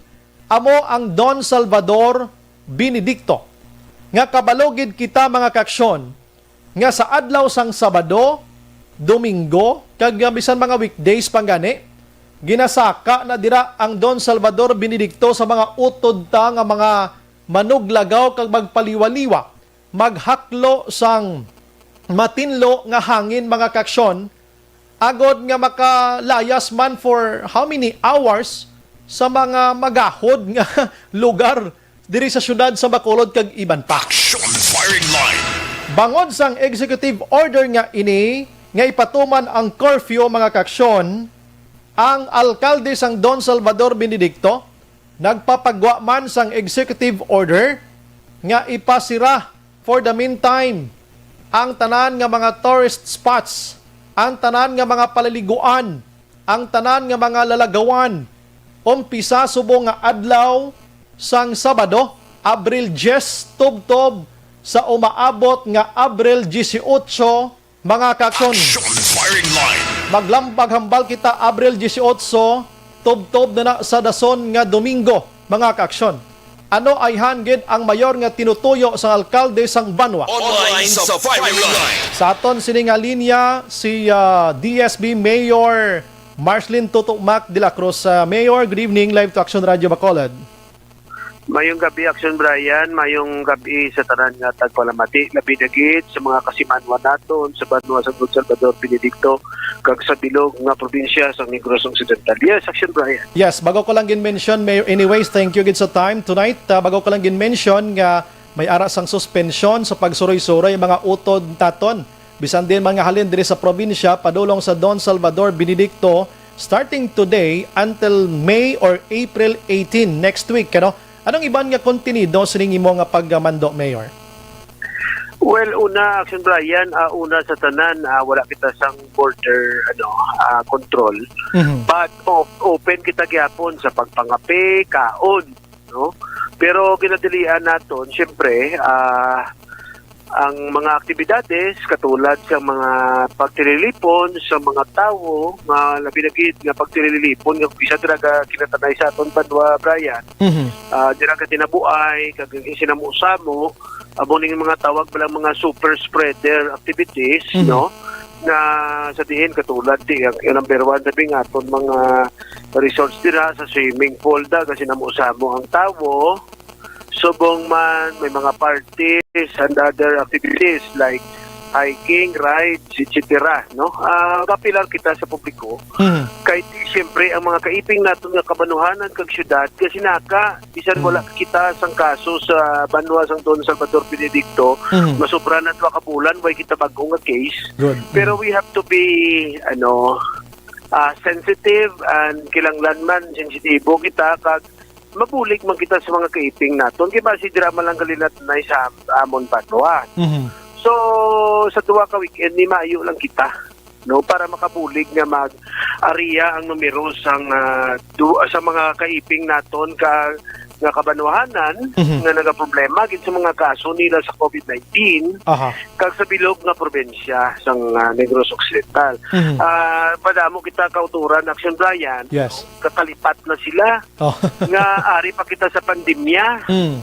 amo ang Don Salvador Benedicto, nga kabalo gid kita, mga kaaksyon, nga sa adlaw sang Sabado, Domingo, kag bisan mga weekdays pa gani, ginasaka na dira ang Don Salvador Benedicto sa mga utod ta nga mga manuglagaw kag magpaliwaliwa, maghaklo sang matinlo nga hangin, mga kaaksyon, agod nga makalayas man for how many hours sa mga magahod nga lugar diri sa siyudad sa Bacolod kag iban pa. Action Firing Line. Bangod sang executive order nga ini nga ipatuman ang curfew, mga kaaksyon, ang alkalde sang Don Salvador Benedicto nagpapagwa man sang executive order nga ipasira for the meantime ang tanan nga mga tourist spots, ang tanan nga mga paliliguan, ang tanan nga mga lalagawan, umpisa subong nga adlaw sang Sabado, Abril diyes, tubtob sa umaabot nga Abril diyesiyotso, mga kaaksyon. Action Firing Line. Maglambag hambal kita Abril diyesiyotso, tubtob na na sa dason nga Domingo, mga kaaksyon. Ano ayhan gid ang mayor nga tinutuyo sang alkalde sang banwa? Online sa Firing Line. Sa aton sini nga linya, si, ah, D S B Mayor Marcelin Toto Mac de la Cruz. Ah, Mayor, good evening. Live to Action Radio Bacolod. Mayong gabi, Action Brian. Mayong gabi sa tanan nga tagpalamati. Labi na gid sa mga kasimanwa naton sa banwa sa Don Salvador Benedicto kag sa bilog nga probinsya sa Negros Occidental. Yes, Action Brian. Yes, bago ko lang gin-mention, Mayor, anyways, thank you gid sa time tonight. Ah, bago ko lang gin-mention nga may ara sang suspensyon sa pagsuroy-suroy mga utod naton, bisan din mga halin diri sa probinsya padulong sa Don Salvador Benedicto, starting today until May or April eighteen, next week, ano? Anong iban nga kontenido sining imo nga pagmando, Mayor? Well, una, Action Brian, ah, una sa tanan, ah, wala kita sang border, ano, ah, control. Mhm. But o-, open kita gyapon sa pagpangape, kaon, no? Pero ginadilian naton, siyempre, ah, ang mga aktibidades katulad sa mga pagtililipon sa mga tawo nga labi na gid nga pagtililipon nga isa talaga kinatanay sa aton banwa, Brian. Mhm. Ah, dira ka tinabuay, kag ang sinamo-samo, amo ning mga tawag pa lang mga super spreader activities, Mhm. no? Nga sa diin katulad di ang, ang number one sabi nga aton mga resorts dira sa swimming pool da kasi namo-samo ang tawo. Subong man may mga parties and other activities like hiking, rides, et cetera, no? Ah, kapilar kita sa publiko. Mhm. Kay di, siyempre, ang mga kaiping naton nga kabanuhanan kag syudad, kasi naka, bisan Mhm. wala kita sang kaso sa banwa sang Don Salvador Benedicto, Mhm. masubra na duha ka bulan, way kita bag-o nga case. Good. Pero Mhm. we have to be, ano, ah, sensitive and kinahanglan man sensitibo kita kag mabulig man kita sa mga kaiping naton. Kay basi dira man lang galilat na sa amon banwa. Mhm. So, sa duha ka weekend ni maayo lang kita, no, para makabulig nga mag-ariya ang numero sang, ah, du-, sa mga kaiping naton ka, nga kabanwahanan Mhm. nga nagaproblema gid sa mga kaso nila sa covid nineteen Aha. kag sa bilog nga probinsya sang, ah, Negros Occidental. Mhm. Ah, madamo kita kauturan, Action Brian, Yes. kakalipat na sila Oh. nga ari pa kita sa pandemya. Mm.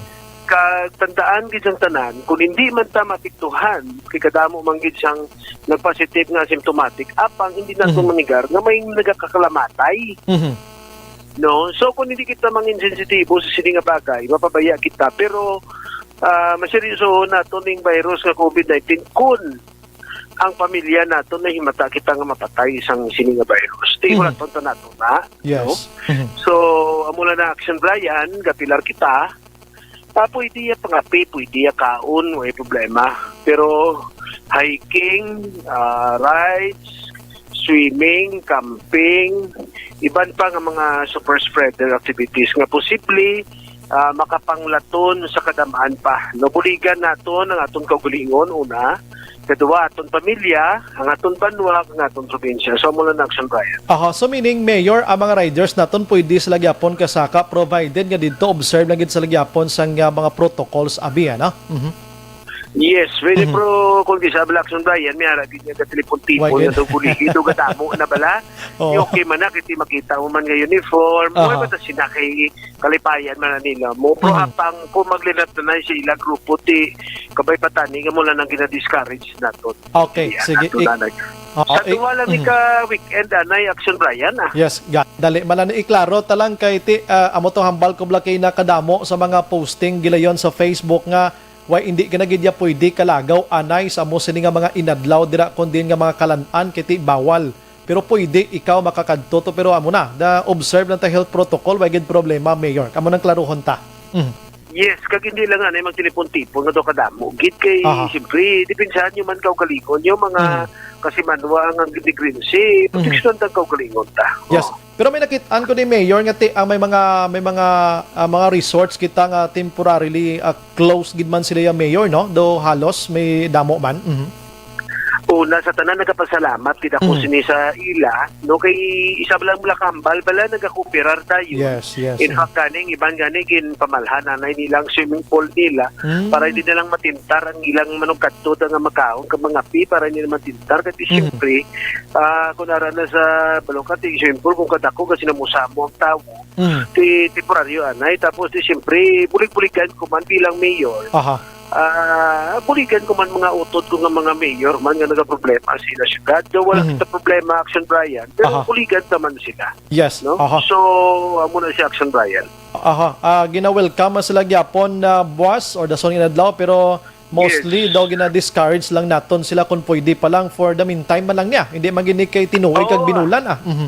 Kag tandaan gid sang tanan, kung hindi man ta maapektuhan, kay kadamo man gid sang nagpositive nga asymptomatic, apang hindi nato Mhm. manigar nga may nagakakalamatay. Mhm. No? So, kung hindi kita mangin sensitibo sa sini nga bagay, mapabaya kita. Pero, ah, maseryoso nato ning virus nga covid nineteen kun ang pamilya nato nahimata kita nga mapatay sang sini nga virus. Di Mhm. wala tonto nato na, no? Yes. Mhm. So, amo lang na, Action Brian, gapilar kita. Ah, pwede ya pangapi, pwede ya kaon, way problema. Pero hiking, ah, rides, swimming, camping, iban pa nga mga super spreader activities nga posible, ah, makapanglaton sa kadam-an pa. No, buligan naton ang aton kaugalingon, una, kadua, aton pamilya, ang aton banwa, ang aton probinsya. So, amo lang na, Action Brian. Aha, so meaning, Mayor, ang mga riders naton pwede sila gyapon kasaka, provided nga didto observe lang gid sila gyapon sang, ah, mga protocols abi, ano? Mhm. Yes, pwede, Mhm. pero kung di sa Action Brian, may ara gid nga telephone Why tipon gid? nga daw bulihi, daw gadamo na bala. Oo. Di okay man na, kasi makita mo man nga uniform. Aha. Wala ba ta sila kay kalipayan man na nila mo? Pero Mhm. apang kung maglinat na na sa ila grupo, ti kabay pa tani nga mula nang gina-discourage naton. Okay, Yan, sige, ato ik-, na nag-, oo, sa ik-, duwa lang mhm. ka weekend, anay, Action Brian, ah. Yes, ga-, dali. Malani, iklaro ta lang kay ti, ah, amo to hambal ko bala kay nakadamo sa mga posting gilayon sa Facebook nga, "Why, hindi ka na gid ya pwede kalagaw, anay, sa amo sini nga mga inadlaw dira, kundi nga mga kalan-an, kay ti bawal." Pero pwede ikaw makakadto to, pero amo na, da observe lang ta health protocol, way gid problema, Mayor. Amo nang klaruhon ta. Mhm. Yes, kag hindi lang anay magtilipon-tipon nga daw kadamo. Gid kay, Aha. siyempre, depensahan nyo man kaugalingon, yung mga Mhm. kasimanwa nga ginigrins, Mhm. proteksyon ta kaugalingon ta. Yes. Oh. Pero may nakit-an ko ni Mayor nga ti-, ah, may mga, may mga, ah, mga resorts kita nga temporarily, ah, closed gid man sila ya, Mayor, no? Do halos may damo man. Mhm. Una, sa tanan, nagapasalamat gid ako Mhm. sini sa ila, no, kay isa lang bala kahambal bala nagakooperar tayo. Yes, yes. In Mhm. fact, ganing iban gani ginpamalhan anay nila ang swimming pool nila Mm. para hindi nilang matintar ang ilang manugkadto nga makaon kag mangapi para hindi naman tintar. Kay Mhm. siyempre, ah, kung ara na sa Balokati, siyempre, kung kadako kasi namusamo ang tawo, Mm. ti temporaryo anay. Tapos, di siyempre, bulig-buligan ko man bilang mayor. Aha. Ah, buligan ko man mga utod ko nga mga mayor man nga nagaproblema sa ila syudad. Daw wala Mhm. kita problema, Action Brian, pero Aha. buligan ta man sila, Yes. no? Aha. So, amo na si Action Brian. Aha. Ah, gina-welcome man sila gyapon na buwas or dason inadlaw, pero mostly Yes. daw gina-discourage lang naton sila kung pwede pa lang for the meantime man lang niya. Hindi man gini kay tinuoy kag Oo. binulan, ah. Mhm.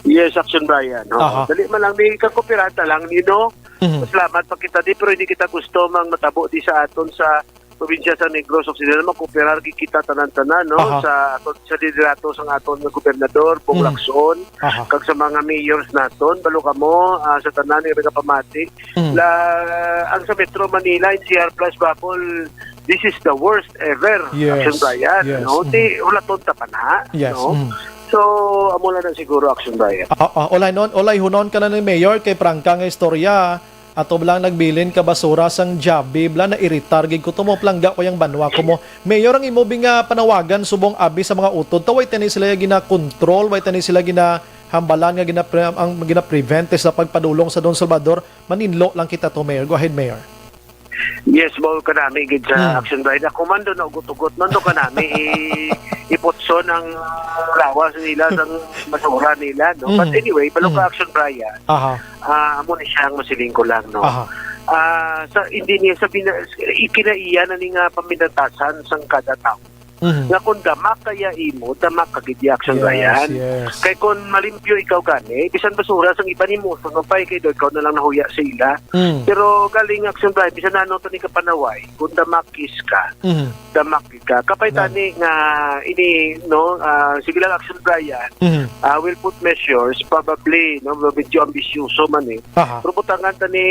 Yes, Action Brian. Oo. Aha. Dali man lang, may kakopirata lang, you know? Mhm. Salamat pa kita di, pero hindi kita gusto mang matabo di sa aton sa probinsya sa Negros Occidental. Magkooperar gid kita tanan-tanan, no? Aha. Sa aton, sa liderato sang aton nga gobernador, Bong Mhm. Lacson, Aha. kag sa mga mayors naton, balo kamo, ah, sa tanan nga nagapamati. Mhm. La, ang sa Metro Manila, N C R plus bubble, this is the worst ever, Yes. Action Brian, Yes. no? Mhm. Ti, wala tonta pa na, Yes. no? Mhm. So, amo lang na siguro, Action Brian. Ah, ah, ulay nun, ulay hunon ka na ni Mayor kay prangka nga istorya. Ato lang nagbilin ka basura sang Jabi, bla, nairitar gid ko, tumo plangga ko yang banwa ko mo. Mayor, ang imo bi nga panawagan subong abi sa mga utod, ta way tani sila gina-control, way tani sila ginahambalan nga ginapre-, ang gina-prevent sa pagpadulong sa Don Salvador, maninlo lang kita to, Mayor. Go ahead, Mayor. Yes, mao kanami gid sa Hmm. Action Brian. Ako man do naugot-ugot man do kanami i-, iputson ang lawas nila sang basura nila, no? But Mhm. anyway, balo ka Mhm. Action Brian. Aha. Ah, amo ni siya ang masiling ko lang, no? Aha. Ah, sa, hindi niya sa bina-, ikinaiya na ni nga paminatasan sang kada tawo. Mhm. Nga kung damak kaya imo, damak ka gid, Action Yes, Brian. yes. Kay kung malimpyo ikaw gani, bisan basura sang iba nimo, sunod pa kay do ikaw na lang nahuya sa ila. Mm. Pero galing, Action Brian, bisan ano to ni kapanaway, kung damakis ka, Mhm. damak ka. Kapay Yan. tani nga ini, no, ah, sige lang, Action Brian, Mhm. ah, will put measures, probably, no, medyo ambisyoso man eh. Aha. Pero butangan tani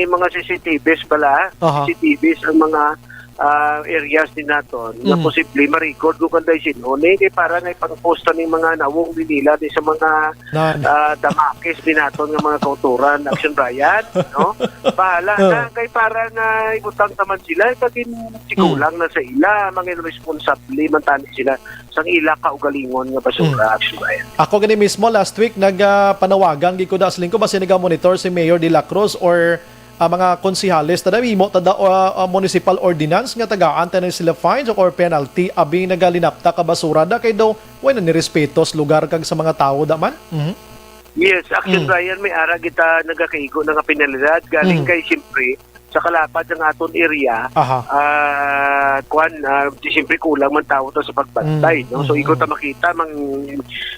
mga C C T Vs bala, Aha. C C T Vs ang mga ah, areas din naton nga Mm. posible ma-record ko kanday sino ni kay para nga ipang-post ta ning mga nawong din nila di sa mga, Nan. ah, damakis din naton nga mga kauturan, Action Brian, no? Bahala Oh. na kay para nga ibutang naman sila, kagin Mm. sigulang na sa ila, mga responsable man tani sila sang ila kaugalingon nga basura, Mm. Action Brian. Ako gani mismo last week nag, ah, panawagan gid ko da sa lingko basi naga-monitor si Mayor De La Cruz or ah, mga konsihales, tada himo tada, ah, ah, municipal ordinance nga tagaan ta na sila fines or penalty abi nagalinapta ka basura da kay daw way na nirespeto sa lugar kag sa mga tawo da man. Mhm. Yes, Action Mm. Brian, may ara kita nagakaigo na nga penalidad galing Mm. kay siyempre sa kalapad sang aton area, Aha. ah, kwan, ah, di siyempre kulang man tawo ta sa pagbantay, Mm, no? So, mm, ikaw ta mm. makita, mang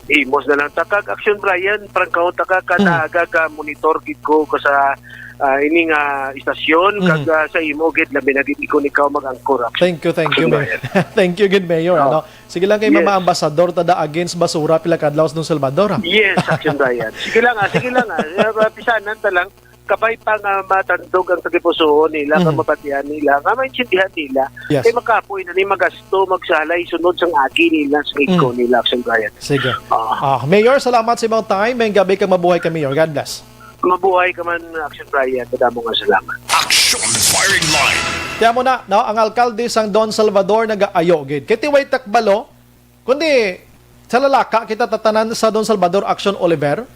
himos na lang ta. Kag Action Brian, prangkahon ta ka, Mm. kanaaga ka monitor gid ko ko sa, ah, ini nga istasyon, Mm. kag, ah, sa imo gid, labi na gid ikaw, ikaw mag-angkor, Action, Thank you, thank Action you, Mayor. Brian. Thank you gid, Mayor, Oh. ano? Sige lang kay Yes. Mama Ambasador, tada against basura, pila kadlaw sa Don Salvador, ah. Yes, Action Brian. Sige lang, ah, sige lang, ah. Ah, pisanan ta lang. Kabay pa nga matandog ang tagipusoon nila, nga Mhm. mabatian nila, nga maintindihan nila. Yes. Kay makapoy na ni magasto, magsalay, sunod sang agi nila, sa ikaw Mm. nila, Action Brian. Sige. Ah. Ah, Mayor, salamat sa imong time. May gabi kang mabuhay ka, Mayor. God bless. Mabuhay ka man, Action Brian. Madamo nga salamat. Action Firing Line. Kaya mo na, no, ang alkalde sang Don Salvador nagaayo gid. Kay ti way takbalo, kundi sa lalaka kita tatanan sa Don Salvador, Action Oliver.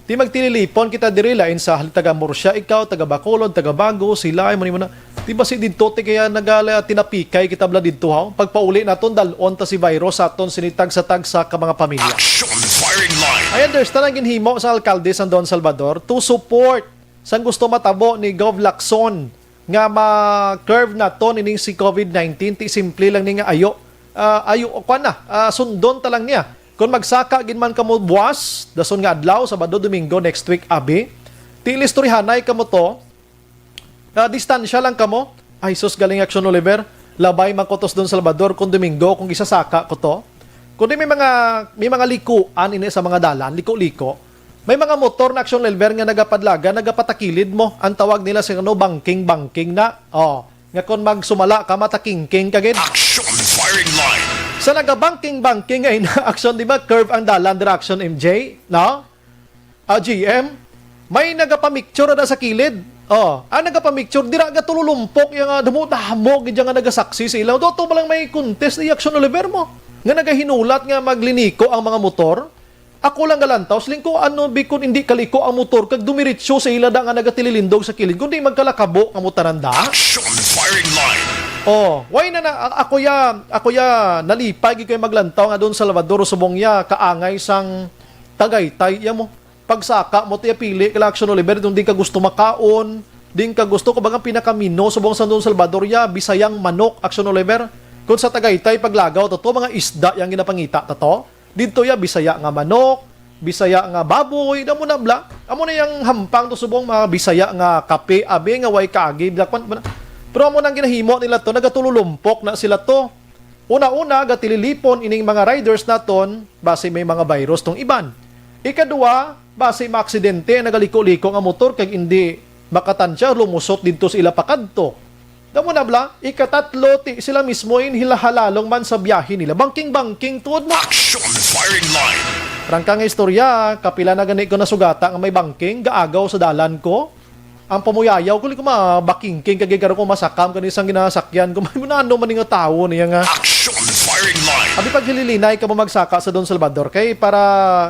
Ti magtililipon kita diri, lain sa taga Murcia ikaw, taga Bacolod, taga Bago, sila ay mo na. Di ba si didto ti kaya nagala tinapikay kita bala didto, ha? Pagpauli naton, dal-on ta si virus sa aton sini tagsa-tagsa ka mga pamilya. Action Firing Line. I understand ang ginhimo sa alkalde sang Don Salvador to support sang gusto matabo ni Gov Lacson nga ma-curve naton ining si covid nineteen. Ti simple lang ni nga ayo, ah, ayo, kwan na, ah, sundon ta lang niya. Kung magsaka gid man kamo buwas, dason nga adlaw, Sabado, Domingo, next week, abi, ti listoryahanay kamo to, ah, distansya lang kamo. Ay, sus, galing Action Oliver. Labay man ko to sa Don Salvador kung Domingo, kung isasaka ko to. Kundi may mga, may mga likuan ini sa mga dalan, liko-liko. May mga motor na Action Oliver nga nagapadlaga, nagapatakilid mo. Ang tawag nila sa ano, bangking-bangking na. Oh, nga kung magsumala ka, matakingking ka gid. Action Firing Line. Sa nagabangking-bangking nga ina-, Action, di ba, curve ang dalan, direction, M J? No? Ah, G M, may nagapamicture na sa kilid. Oh, ang nagapamicture, dira gatululumpok yung, ah, damo-damo gid nga nagasaksi sa ilaw. Doto ba lang may contest ni Action Oliver mo? Nga nagahinulat nga magliniko ang mga motor? Ako lang galantaw, siling ko, ano, bikon hindi kaliko ang motor, kag dumiretso sa ila da nga nagatililindog sa kilid, kundi magkalakabo nga mo tanan da? Action Firing Line. Oh, why na, na a-, ako ya, ako ya, nalipay gid ko yung maglantaw nga doon Salvador, subong ya, kaangay sang Tagaytay, ya mo. Pagsaka mo, tiya pili, kala Action Oliver, kung di ka gusto makaon, di ka gusto, kumbaga, pinakamino, subong sa doon Salvador, ya, Bisayang manok, Action Oliver. Kung sa Tagaytay, paglagaw, to, to, mga isda, yang ginapangita, to, to. Didto ya, Bisaya nga manok, Bisaya nga baboy, damo na bla. Amo na yang hampang to subong mga Bisaya nga kape, abi nga way kaagi, bla, kwan, kwan. Pero amo nang ginahimo nila to, nagatululumpok na sila to. Una-una, gatililipon ining mga riders naton, basi may mga virus tong iban. Ikadua, basi maaksidente ang nagaliko-liko nga motor kag indi makatansya lumusot didto sa ila pakadto. Damo na bla, ikatatlo, ti sila mismo in hilahalalong man sa biyahe nila. Bangking-bangking tuod mo. Action Firing Line. Rangka nga istorya, kapila na gani ko nasugata nga may bangking, gaagaw sa dalan ko. Ang pamuyayaw ko, ko mabakingking, kag garo ko masakam, kani sang ginasakyan ko, may ano man nga tawo niya nga. Action Firing Line. Abi pag hililinay ka mo magsaka sa Don Salvador, kay para,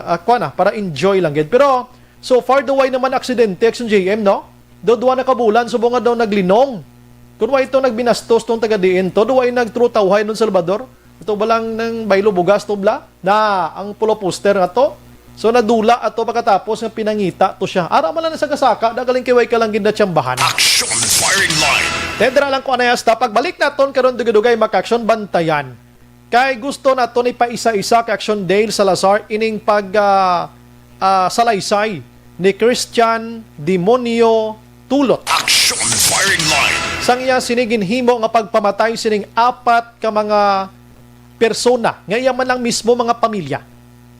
ah, kwan na, para enjoy lang gid. Pero, so far, daw way naman aksidente, Action J M, no? Daw duwa na ka bulan, subong nga daw naglinong. Kun way to nagbinastos tong taga diin to, daw way nagtrutawhay nun Salvador. Ito ba lang ng baylo bugas to bla? Na, ang pulo poster nga to. So, nadula ato pagkatapos nga pinangita to siya. Ara man lang sa kasaka, dagaling kay way ka lang ginatsambahan. Action Firing Line. Tedra lang ko anay hasta pagbalik naton karon dugay-dugay, Mac Action, bantayan. Kay gusto naton ipaisa-isa kay Action Dale Salazar ining pag, ah, ah, salaysay ni Christian Demonio Tulot. Action Firing Line. Sang iya sini ginhimo nga pagpamatay sining apat ka mga persona nga iya man lang mismo mga pamilya.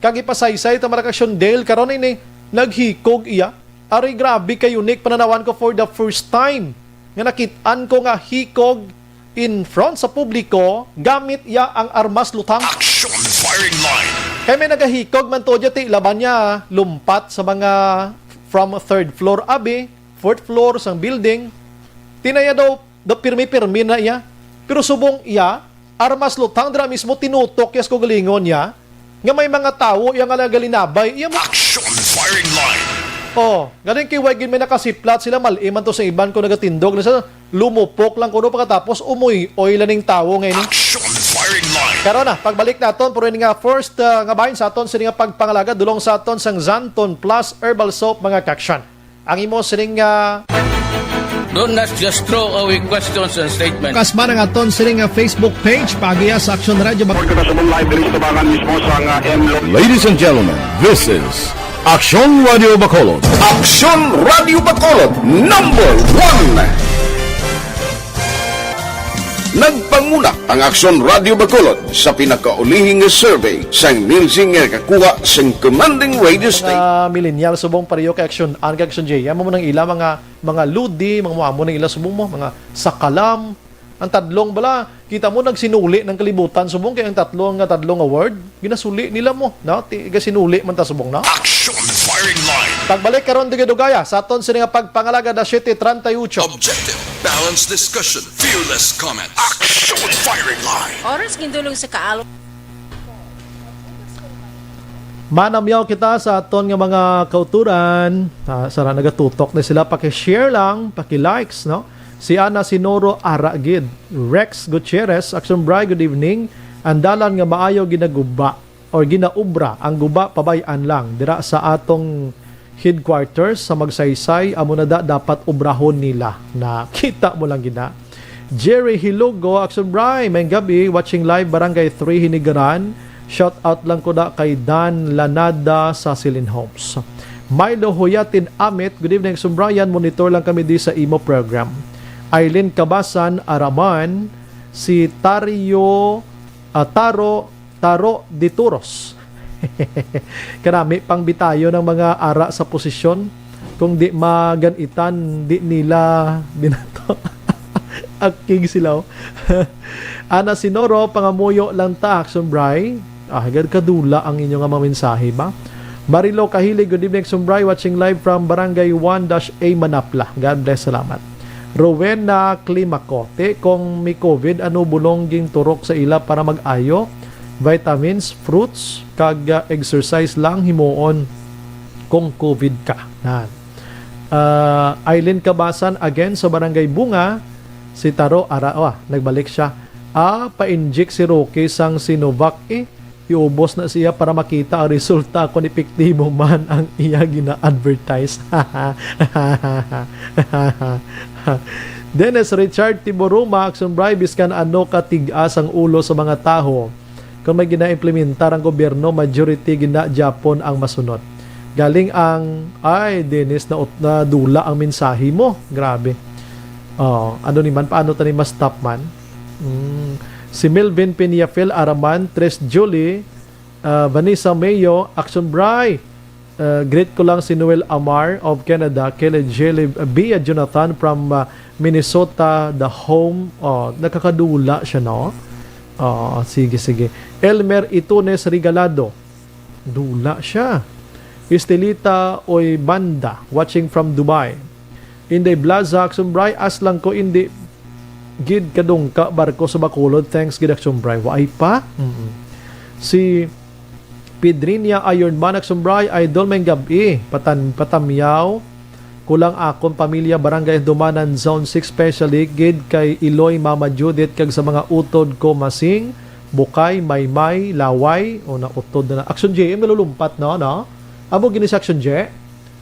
Kag ipasaysay ta, Mac Action Dale, karon ini naghikog iya. Aroy, grabe kayo, Nick, pananawan ko for the first time nga nakit-an ko nga hikog in front sa publiko, gamit iya ang armas luthang. Action Firing Line. Kay may nagahikog man to dya, ti laban niya lumpat sa mga from third floor abi, fourth floor sang building. Tinaya daw, daw pirmi-pirmi na iya. Pero subong iya, armas luthang dira mismo tinutok iya sa kaugalingon niya nga may mga tawo iya nga nagalinabay iya mo. Action Firing Line. Oh, galing kay way gid may nakasiplat sila, mal-i man to sa iban ko nagatindog na sa lumupok lang kuno pagkatapos umoy-oy lang ning tawo nga ini. Action firing line. Karon na, pagbalik naton, pero ini nga first, ah, nga bahin sa aton sini nga pagpangalaga dulong sa aton sang Zanton Plus Herbal Soap, mga kaksyon. Ang imo sining, ah, Don't not just throw away questions and statements. Kasman ang aton sining nga Facebook page, pagiya sa Action Radio Bac- Kita sa live diri sa tabangan mismo sa nga M Lo- Ladies and gentlemen, this is Action Radio Bacolod. Action Radio Bacolod, number one. Nagpanguna ang Action Radio Bacolod sa pinakaulihing nga survey sang Nielsen nga nakakuha sang commanding radio station. Mga millennial subong, pareho kay Action An kag Action J. Amo mo nang ila mga, mga ludi, mga mo, amo nang ila subong mo, mga sakalam. Ang tadlong bala, kita mo nagsinuli ng kalibutan subong kay ang tatlong nga tadlong award, ginasuli nila mo, no? Ti-, gasinuli man ta subong, no? Action firing line. Pagbalik karon, dugay-dugaya sa aton sini nga pagpangalaga na siyete treinta y ocho. Objective, balanced discussion, fearless comments. Action firing line. Oras gindulong sa kaalo. Manamyaw kita sa aton nga mga kauturan. Ah, sara nagatutok na sila. Paki-share lang, paki-likes, no? Si Ana Sinoro, ara gid. Rex Gutierrez, Action Bri, good evening. Ang dalan nga maayo ginaguba or ginaubra, ang guba pabay-an lang. Dira sa atong headquarters sa Magsaysay, amo na da dapat obrahon nila. Nakita mo lang gina. Jerry Hilugo, Action Bri, may gabi, watching live, Barangay three, Hinigaran. Shout out lang ko na kay Dan Lanada sa Silin Homes. Milo Huyatin Amit, good evening, Action Brian, monitor lang kami di sa imo program. Eileen Kabasan, Araman, si Tario, ah, Taro, Taro de Turos. Kanami pang bitayo ng mga ara sa posisyon. Kung di maganitan, di nila binato. Akig sila, oh. Ana Sinoro, pangamuyo lang ta, Action Bri. Ah, agad kadula ang inyo nga mga mensahe ba? Marilo Kahilig, good evening, Action Bri. Watching live from Barangay one dash A, Manapla. God bless, salamat. Rowena Climaco, ti kung may covid, ano bulong ging turok sa ila para mag-ayo? Vitamins, fruits, kag, ah, exercise lang himuon kung covid ka. Nan. Ah, Aileen Kabasan again sa Barangay Bunga, si Taro Ara, ah, nagbalik siya. Ah, pa-inject si Rocky sang Sinovac eh. Iubos na siya para makita ang resulta kung epektibo man ang iya gina-advertise. Dennis Richard Tiburuma, Action Bri, biskan ano ka tig-as ang ulo sa mga tawo. Kung may gina-implementar ang gobyerno, majority gina-, gyapon ang masunod. Galing ang, ay, Dennis, na, nadula ang mensahe mo. Grabe. Oh, ano ni man, paano tani ma-stop man? Mm. Si Melvin Peñafil Araman, Tres Julie, ah, Vanessa Mayo, Action Bri. Ah, greet ko lang si Noel Amar of Canada, Kelly Jelly, ah, Bia Jonathan from, ah, Minnesota, the home. Oh, nakakadula siya, no? Oh, sige, sige. Elmer Itunes Regalado. Dula siya. Estelita Oy Banda, watching from Dubai. Inday Blaza, Action Bri, as lang ko, hindi gid kadungka barko sa Bacolod. Thanks gid, Action Bri. Waay pa? Mm-mm. Si Pedrinia Iron Man, Action Bri, idol, may gabi. Patan-, patamyaw ko lang akon pamilya, Barangay Dumanan, Zone six, especially gid kay Iloy, Mama Judith, kag sa mga utod ko, Masing, Bukay, Maymay, Laway, o nautod na na. Action J M, nalulumpat, no, no? Amo gini sa Action J?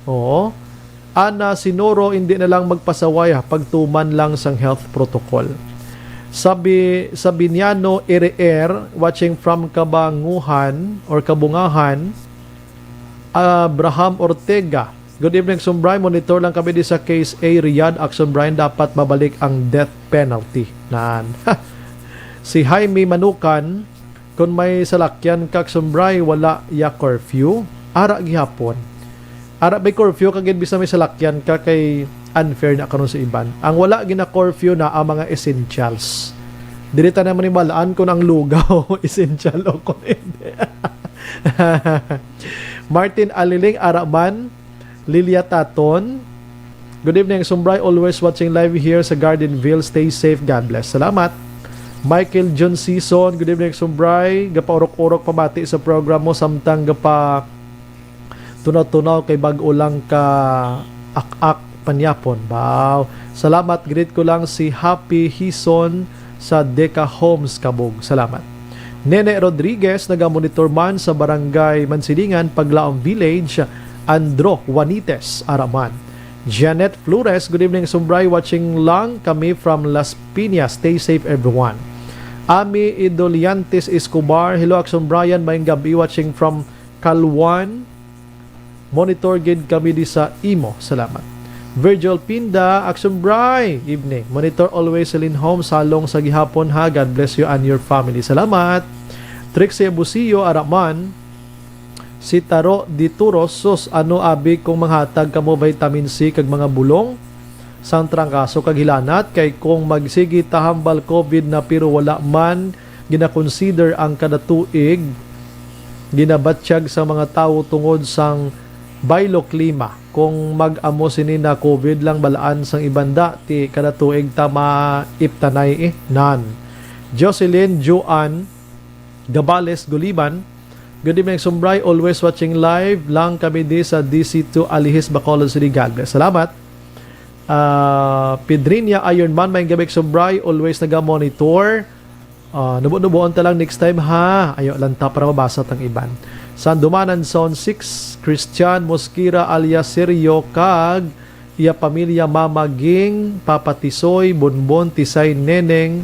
Oo. Ana Sinoro, hindi na lang magpasaway, ha, pagtuman lang sang health protocol. Sabi, Sabiniano Ere-er, watching from Kabanguhan or Kabungahan, Abraham Ortega. Good evening, Action Bri. Monitor lang kami di sa Case A, Riyadh. Action Bri, dapat mabalik ang death penalty. Nan. Si Jaime Manukan, kung may salakyan ka, Action Bri, wala ya curfew. Ara gihapon. Ara may curfew kag bisan may salakyan ka kay unfair na karon sa iban. Ang wala gina-curfew na ang mga essentials. Dili ta na manibalaan kung ang lugaw essential o kung hindi. Martin Aliling, ara man. Lilia Taton. Good evening, Action Bri. Always watching live here sa Gardenville. Stay safe. God bless. Salamat. Michael John Season. Good evening, Action Bri. Gapaurok-urok pamati sa program mo samtang gapa Tunaw-tunaw kay bag-o lang ka ak-ak panyapon. Baw. Salamat, greet ko lang si Happy Hison sa Deca Homes, Kabog. Salamat. Nene Rodriguez, nagamonitor man sa Barangay Mansilingan, Paglaom Village, Andro Juanites, Araman. Janet Flores, good evening, Sumbray, watching lang kami from Las Piñas. Stay safe, everyone. Ami Idoliantes Escobar, hello, Action Brian, maayong gabi, watching from Calwan. Monitor gid kami di sa imo. Salamat. Virgil Pinda, Action Bray, evening. Monitor always, Celine Home, Salong sa gihapon ha. God bless you and your family. Salamat. Trixie Busio, Araman. Si Taro di Turos, sus, ano abi kung manghatag kamo vitamin C kag mga bulong? Sang trangkaso kag hilanat, kay kung magsigi ta hambal COVID na pero wala man ginakonsider ang kada tuig, ginabatyag sa mga tawo tungod sang baylo klima. Kung mag-amo sini na COVID lang balaan sang ibanda, ti kada tuig ta maiptanay eh. Nan. Jocelyn Juan Gabales Guliban, good evening, Sumbray. Always watching live lang kami di sa D C two Alihis, Bacolod City. God bless. Salamat. Ah, Pedrinia Ironman, maayong gabi, Sumbray. Always naga-monitor. Ah, nubo-nuboon ta lang next time, ha. Ayo lang ta para mabasa tang iban. Sandumanan Zone six, Christian Mosquera alias Sergio kag iya pamilya, Mama Ging, Papa Tisoy, Bonbon, Tisay, Neneng,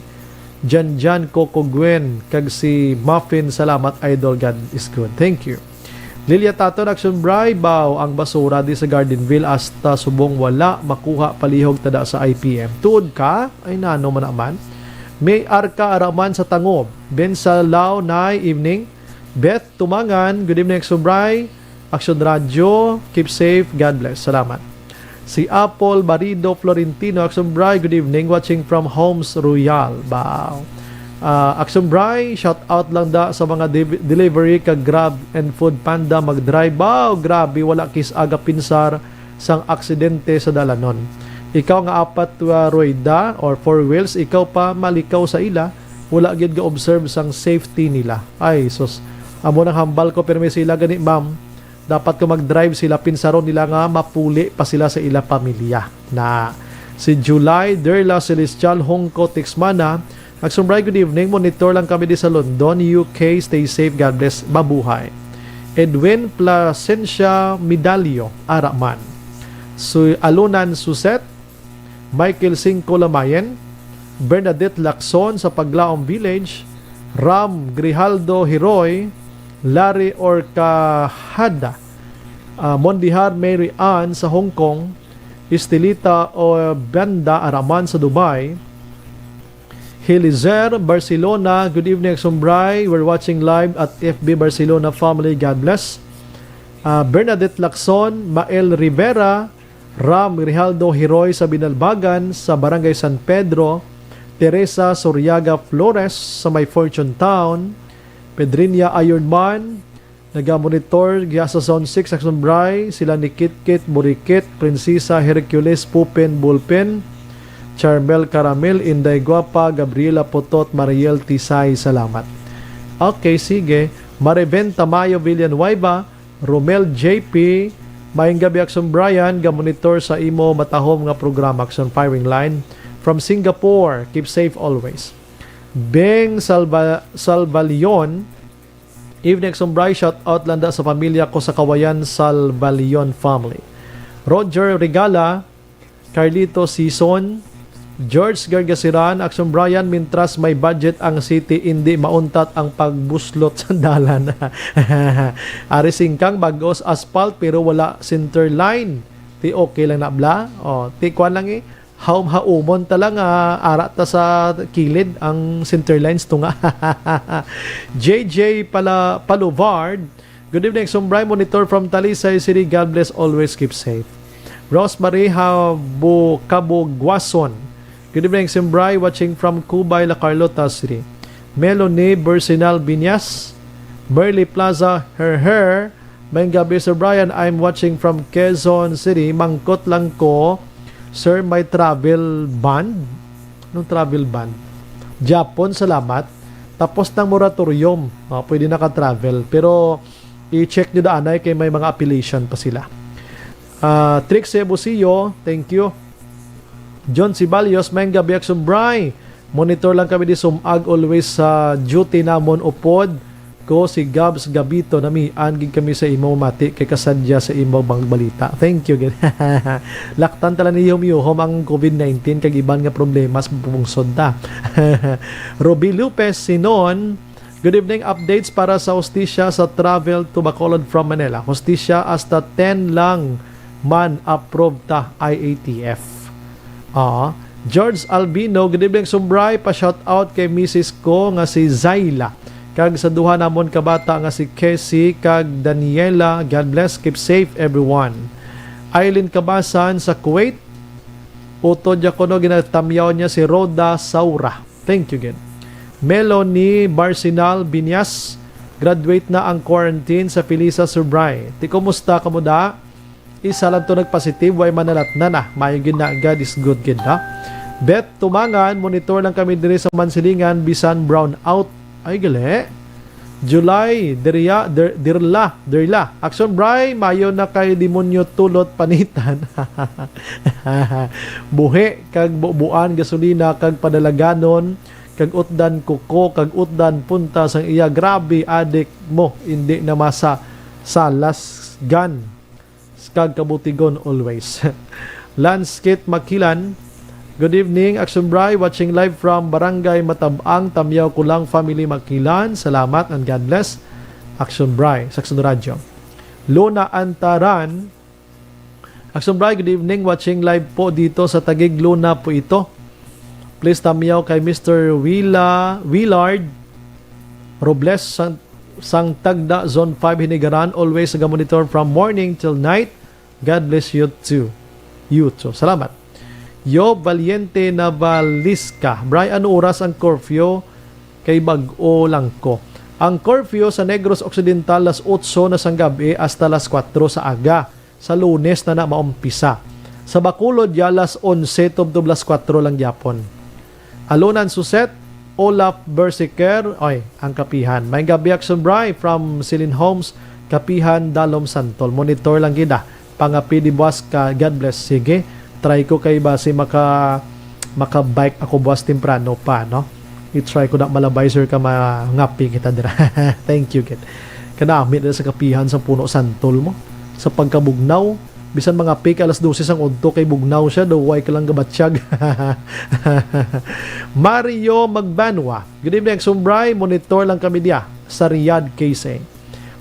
Janjan, Coco Gwen, kag si Muffin. Salamat, Idol. God is good. Thank you. Lilia Taton, Action Bray, baw ang basura di sa Gardenville hasta subong wala makuha, palihog tada sa I P M. Tuod ka? Ay, nano man naman. May Arca Araman sa Tangob. Ben Salao, Nay, evening. Beth Tumangan, good evening, Action Bray. Action Radyo, keep safe, God bless. Salamat. Si Apple Barido Florentino, Action Bray, good evening, watching from Homes Royal. Baw. Ah, Action Bray, shout out lang da sa mga div-, delivery kag Grab and Food Panda mag-drive. Baw, grabe, wala kis aga pinsar sang aksidente sa dalanon. Ikaw nga apat, ah, rueda or four wheels, ikaw pa malikaw sa ila, wala gid ga-observe sang safety nila. Ay, sus. Amo nang hambal ko, pero may sila gani, ma'am. Dapat kung mag-drive sila, pinsaron nila nga mapuli pa sila sa ila pamilya. Na si July Derla Celestial Hongko Tixmana, Action Bray, good evening. Monitor lang kami di sa London, U K. Stay safe, God bless. Mabuhay. Edwin Placencia Midalio, Araman. Su-, Alunan Suset, Michael Cinco Lamayen, Bernadette Lacson sa Paglaom Village, Ram Grijaldo Hiroy, Larry Orcajada, ah, Mondihar Mary Ann sa Hong Kong, Estelita Obenda Araman sa Dubai, Helizer Barcelona, good evening, Action Bray. We're watching live at F B Barcelona family. God bless. Ah, Bernadette Lacson, Mael Rivera, Ram Grijaldo Hiroy sa Binalbagan, sa Barangay San Pedro, Teresa Soriaga Flores sa may Fortune Town, Pedrinia Ironman, nagamonitor giya sa Zone six, Action Bray, sila ni Kitkit Burikit, Prinsesa Hercules Pupin Bulpin, Charmel Caramel, Inday Guapa, Gabriela Potot, Mariel Tisay. Salamat. Okay, sige. Mariven Tamayo Villanueva, Romel J P, maayong gabi, Action Brian, gamonitor sa imo matahom nga programa, Action Firing Line. From Singapore, keep safe always. Beng Salva-, Salvalion, evening, Action Brian, shout out lang da sa pamilya ko sa Kawayan, Salvalion family. Roger Regala, Carlito Sison, George Gargasiran, Action Brian, mintras may budget ang city, indi mauntat ang pagbuslot sa dalan. Ari singkang bagos asphalt pero wala center line. Ti okay lang na bla? O, ti kuan lang eh. Haum-haumon ta lang, ah, ara ta sa kilid ang center lines tunga. J J pala, Paluvard, good evening, Sumbray. Monitor from Talisay City. God bless. Always keep safe. Rosemary Habu-, Kabugwason. Good evening, Sumbray. Watching from Cubay, La Carlota City. Melanie Bersinal Binyas. Merly Plaza, her, her. Maayong gabi, Sir Brian. I'm watching from Quezon City. Mangkot lang ko, sir, may travel ban? Anong travel ban? Japon, salamat. Tapos ng moratorium, ah, pwede na ka-travel. Pero I-check nyo daanay kay may mga affiliation pa sila. Ah, Trixie Busio, thank you. John Ceballos, may gabi, Action Bry. Monitor lang kami di sumag, always sa duty namon upod ko si Gabs Gabito, namian gid kami sa imo mati kay kasadya sa imo mga balita. Thank you gid. Laktan tala ni Yum Yuhom ang covid nineteen kag iban nga problema sa pungsod ta. Ruby Lopez Sinon, good evening, updates para sa hustisya sa travel to Bacolod from Manila. Hustisya hasta ten lang man approve ta I A T F. Ah, George Albino, good evening, Sumbray. Pa shout out kay misis ko nga si Zayla, kag sa duha namon ka bata nga si Casey kag Daniela. God bless, keep safe everyone. Eileen Kabasan sa Kuwait, utod niya kuno ginatamyaw niya si Rhoda Saura. Thank you gid. Melanie Barcinal Binyas, graduate na ang quarantine sa Felisa, Surbray. Ti, kumusta kamo da? Isa lang to nagpositive, way manalat na na. Mayo gid na, God is good gid, ha? Beth Tumangan, monitor lang kami diri sa Mansilingan, bisan brown out. Ay, gali. July, Dirya, Der, Dirla, Dirla. Action, Bray, mayo na kay demonyo tulot panitan. Buhi, kag bubuan, gasolina, kag padalaganon, kag utdan kuko, kag utdan punta sang iya. Grabe, adik mo, hindi na masa salas gan kag kabutigon always. Lance Kit Makilan, good evening, Action Bray, watching live from Barangay Matabang, Tamyaw Kulang family Makilan. Salamat and God bless. Action Bray, sa Action Radyo. Luna Antaran, Action Bray, good evening, watching live po dito sa Taguig, Luna po ito. Please tamyaw kay Mister Willa, Willard Robles sang, sang Tagda, Zone five, Hinigaran. Always nagamonitor from morning till night. God bless you too. You too. Salamat. Yob Valiente Navalisca. Bray, ano oras ang curfew? Kay bag-o lang ko. Ang curfew sa Negros Occidental, las otso na sang gab-i hasta las kuwatro sa aga. Sa Lunes na na maumpisa. Sa Bacolod, ya las onse tubtob las kuwatro lang gyapon. Alunan Suset, Olaf Bersiker, oy, ang kapihan. May gabi, Action Bray, from Silin Homes, Kapihan, Dalom, Santol. Monitor lang gid, ah. Pangapi di buwas ka, God bless. Sige, try ko kay basi maka, maka-bike ako buwas temprano pa, no? I-try ko na malabay, sir, ka mangapi kita dira. Thank you, gid. Kanami na sa kapihan sa puno santol mo. Sa pagkabugnaw, bisan mangapi ka alas dose sang udto kay bugnaw siya, daw way ka lang gabatyag. Mario Magbanwa, good evening, Sumbray. Monitor lang kami diya sa Riyadh, K C.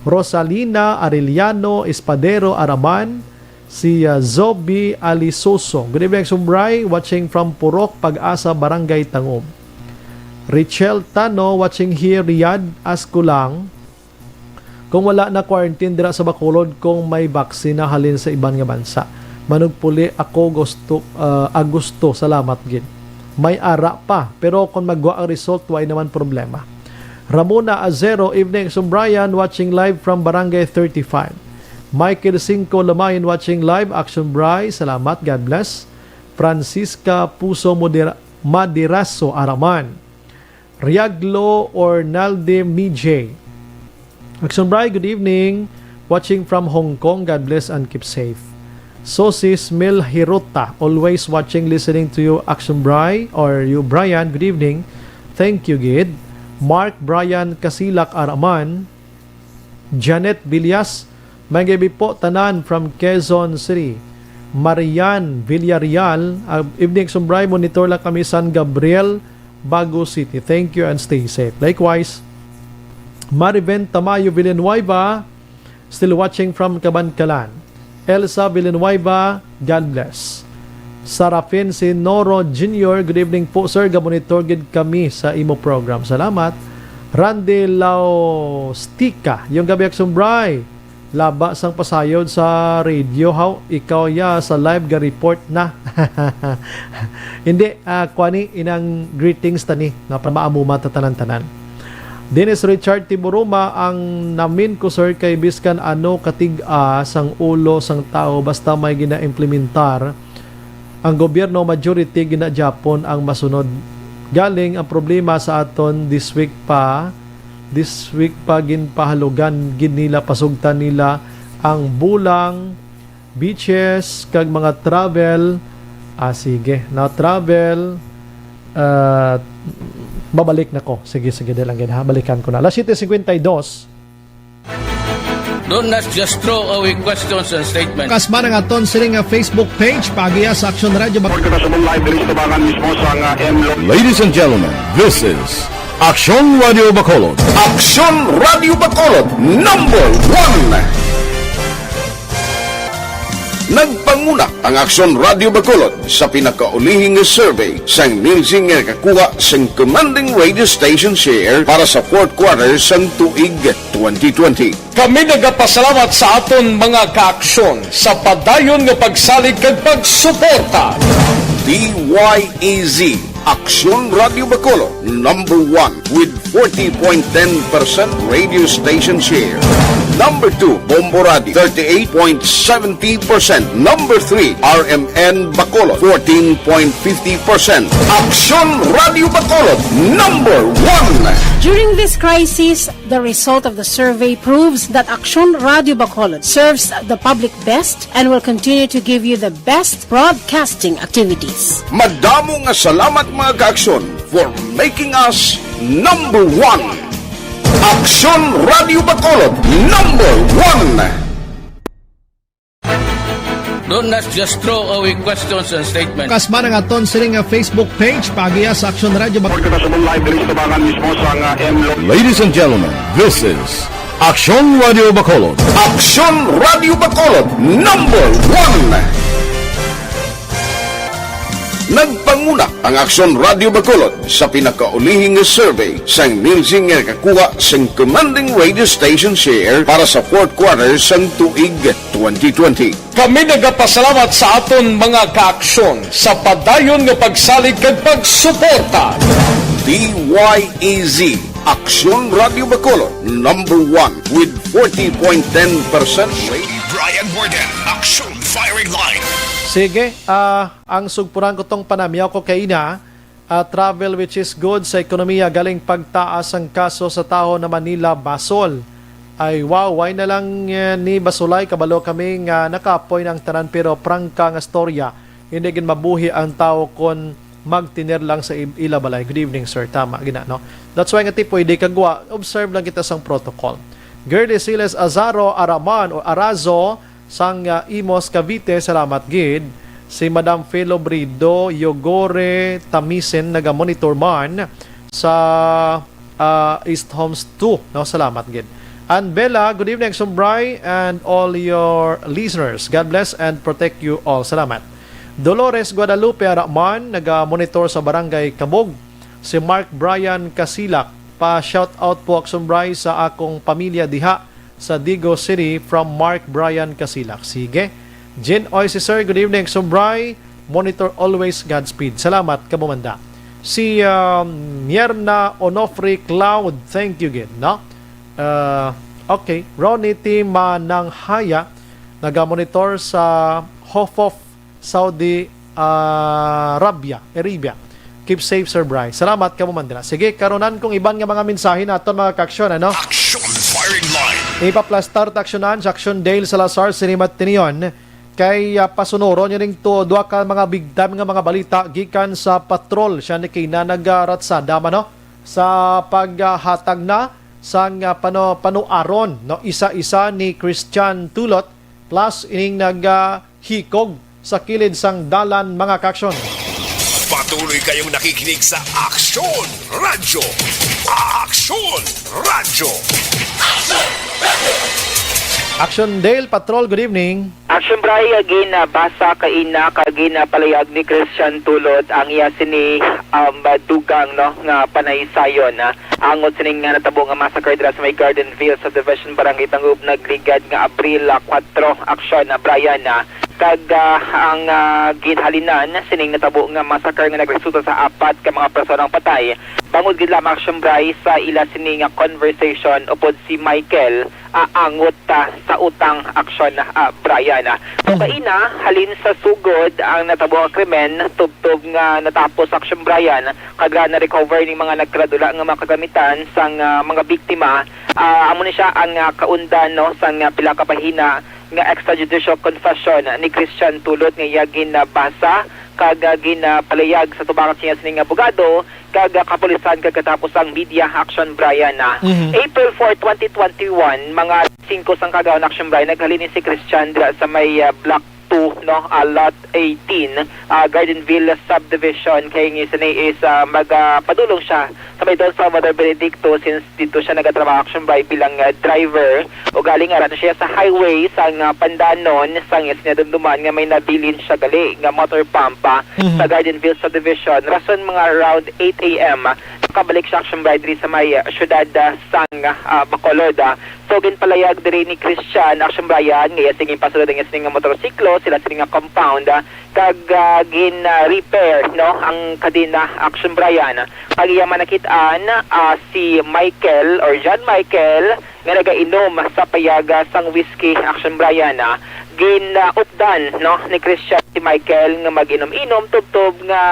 Rosalina Arellano Espadero Araman, si, ah, Zobi Alisoso. Good evening, Sumbray. Watching from Purok Pag-asa, Barangay Tangub. Richel Tano, watching here, Riyadh, ask ko lang, kung wala na quarantine dira sa Bacolod, kung may vaccine na halin sa iban nga bansa. Manugpuli ako gusto, ah, Agosto. Salamat gid. May ara pa, pero kung magwa ang result, way naman problema. Ramona Azero, evening, Sumbrayan, watching live from Barangay thirty-five. Michael Cinco Lamayon, watching live, Action Bray, salamat, God bless. Francisca Puso Modera-, Maderaso Araman. Riaglo or Naldi Mijay. Action Bray, good evening. Watching from Hong Kong. God bless and keep safe. Sosis Mil Hirota, always watching, listening to you, Action Bray, or you, Brian. Good evening. Thank you, gid. Mark Brian Kasilak Araman. Janet Villas, may gabi po tanan from Quezon City. Marian Villarreal, ah, evening, Sumbray, monitor lang kami San Gabriel, Bago City. Thank you and stay safe. Likewise, Mariven Tamayo Villanueva, still watching from Kabankalan. Elsa Villanueva, God bless. Sarafin Sinoro Junior, good evening po, sir. Gamonitor gid kami sa imo program. Salamat. Randy Laustica, yung gabi, Action Bray. Laba sang pasayod sa radio, haw? Ikaw ya sa live ga report na. Hindi, ah, kuwani, inang greetings tani, nga para maamuma ta tanan-tanan. Dennis Richard Tiburuma, ang namin ko, sir, kay biskan ano katig-a sang ulo sang tao, basta may gina-implementar ang gobyerno, majority gina-, gyapon ang masunod. Galing ang problema sa aton this week pa, This week pa ginpahalugan gid nila, pasugtan nila ang bulang, beaches, kag mga travel. Ah, sige, na travel. Ah, babalik na ko. Sige, sige, dahil lang gid, ha. Balikan ko na. Alas siyete cincuenta y dos. Don't just throw away questions and statements. Kasma nga aton sini nga Facebook page, paagiha sa Aksyon Radio Bac- Report kita sa live diri sa tubangan mismo sa nga M Lo- Ladies and gentlemen, this is Aksyon Radio Bacolod. Aksyon Radio Bacolod, number one. Nagpanguna ang Aksyon Radio Bacolod sa pinakaulihi nga survey sang Nielsen nga nakakuha sang commanding radio station share para sa fourth quarter sang tuig twenty twenty. Kami nagapasalamat sa aton mga kaaksyon sa padayon nga pagsalig kag pagsuporta. D Y E Z, Aksyon Radio Bacolod, number one with forty point ten percent radio station share. Number two, Bombo Radio, thirty-eight point seventy percent. Number three, R M N Bacolod, fourteen point fifty percent. Aksyon Radio Bacolod, number one. During this crisis, the result of the survey proves that Aksyon Radio Bacolod serves the public best and will continue to give you the best broadcasting activities. Madamo nga salamat, mga kaaksyon, for making us number one. Aksyon Radio Bacolod, number one. Don't just throw away questions and statements. Kasma nga aton sini nga Facebook page, paagiha sa Aksyon Radio Bac- Report kita sa live diri sa tubangan mismo sa nga M Lo- Ladies and gentlemen, this is Aksyon Radio Bacolod. Aksyon Radio Bacolod, number one. Nagpanguna ang Aksyon Radio Bacolod sa pinakaulihi nga survey sang Nielsen nga nakakuha sang commanding radio station share para sa fourth quarter sang tuig twenty twenty. Kami nagapasalamat sa aton mga kaaksyon sa padayon nga pagsalig kag pagsuporta. D Y E Z, Aksyon Radio Bacolod, number one with forty point ten percent. Brian Gordon, Aksyon Firing Line. Sige, ah, ang sugpuran ko tong panamyaw ko kay ina, ah, travel which is good sa ekonomiya, galing pagtaas ang kaso sa tawo na Manila, basol. Ay, wow, why na lang, eh, ni basulay? Kabalo kami nga nakapoy na ang tanan, pero prangka nga storya. Hindi gid mabuhi ang tawo kon magtener lang sa i-, ila balay. Good evening, sir. Tama gina, no? That's why nga ti pwede kagwa, observe lang kita sang protocol. Gerdy Siles Azaro Araman o Arazo sang, ah, Imus, Cavite, salamat gid. Si Madam Felo Brido Yogore Tamisen naga-monitor man sa, ah, East Homes two, no? Salamat gid. And Bella, good evening, Sumbray, and all your listeners. God bless and protect you all. Salamat. Dolores Guadalupe Araman, naga-monitor sa Barangay Kabog. Si Mark Brian Casilak, pa-shout out po, Aksumbray, sa akong pamilya diha sa Digo City, from Mark Brian Casilak. Sige. Jean Oy, si Sir, good evening, Aksumbray. Monitor always, Godspeed. Salamat, kabumanda. Si, um, Mierna Onofre Cloud, thank you again, no? Uh, okay. Ronnie T. Mananghaya, naga-monitor sa Hof of Saudi Arabia, Arabia. Keep safe, Sir Bry. Salamat kamo man dira. Sige, karunan kong iban nga mga mensahe naton, mga kaaksyon, ano? Action Firing Line. Ipaplastar ta aksyonan sa Aksyon Dale Salazar, Sinimat Tinion. Kay, ah, pasunuron niyo ning to, duha ka mga big time nga mga balita gikan sa patrol. Siya ni Kina nagaratsada man, no? Sa paghatag na sang, ah, pano-, panuaron, no? Isa-isa ni Christian Tulot plus ining nag, ah, hikog sa kilid sang dalan, mga kaaksyon. Patuloy kayong nakikinig sa Aksyon Radyo. Aksyon Radyo. Action Dale Patrol, good evening. Action Bry, ginabasa kaina kag ginapalayag ni Christian Tulot ang iya sini, um, dugang, no, nga panaysayon, ah, angot sining nga natabo nga massacre dira sa may Garden View Subdivision, Barangay Tangub, nagligad nga Abril, ah, kuwatro. Aksyon, ah, Brian, ah, Kag, ah, ang, ah, ginhalinan sining natabo nga massacre nga nagresulta sa apat ka mga personang patay, bangod gid lamang, Action Bri, sa ila sini nga conversation upod si Michael, ah, angot, ah, sa utang, Action, ah, Brian. So, Mhm. kaina, halin sa sugod ang natabo nga krimen, tubtob nga natapos, Action Brian, kag, ah, na-recover ni mga nagkaradula nga mga kagamitan sang, ah, mga biktima. Ah, amo ni siya ang, ah, kaundan, no, sang, ah, pila ka bahina nga extrajudicial confession ni Christian Tulot nga iya ginabasa kag, ah, ginapalayag sa tubangan sa iya sining abogado kag, ah, kapulisan kag katapos ang media, Action Brian, ah. Mhm. April four, twenty twenty-one, mga singko sang kaagahon, Action Brian, naghalin ni si Christian dira sa may, ah, Block two, no, ah, Lot eighteen, ah, Gardenville Subdivision. Kay ang iya sini is, ah, magapadulong siya sa may Don Salvador Benedicto, since dito siya nagatrabaho, Action Bri, bilang, ah, driver. Ugaling ara na siya sa highway sang, ah, Pandanon, sang iya sinadumduman nga may nabilin siya gali nga motor pump, ah, Mhm. sa Gardenville Subdivision. Rason mga around eight a m, nakabalik siya, Action Bri, diri sa may, ah, siyudad, ah, sang, ah, Bacolod, ah. So, ginpalayag diri ni Christian, Action Brian, nga iya sini ginpasulod ang iya sini nga motorsiklo, sila sini nga compound, ah, kag, ah, gin, ah, repair, no, ang kadena, Action Brian. Kag iya man nakit-an, ah, si Michael or John Michael nga nagainom sa payag, ah, sang whiskey, Action Brian, ah, gin, ah, updan, no, ni Christian si Michael nga mag-inom-inom tubtob nga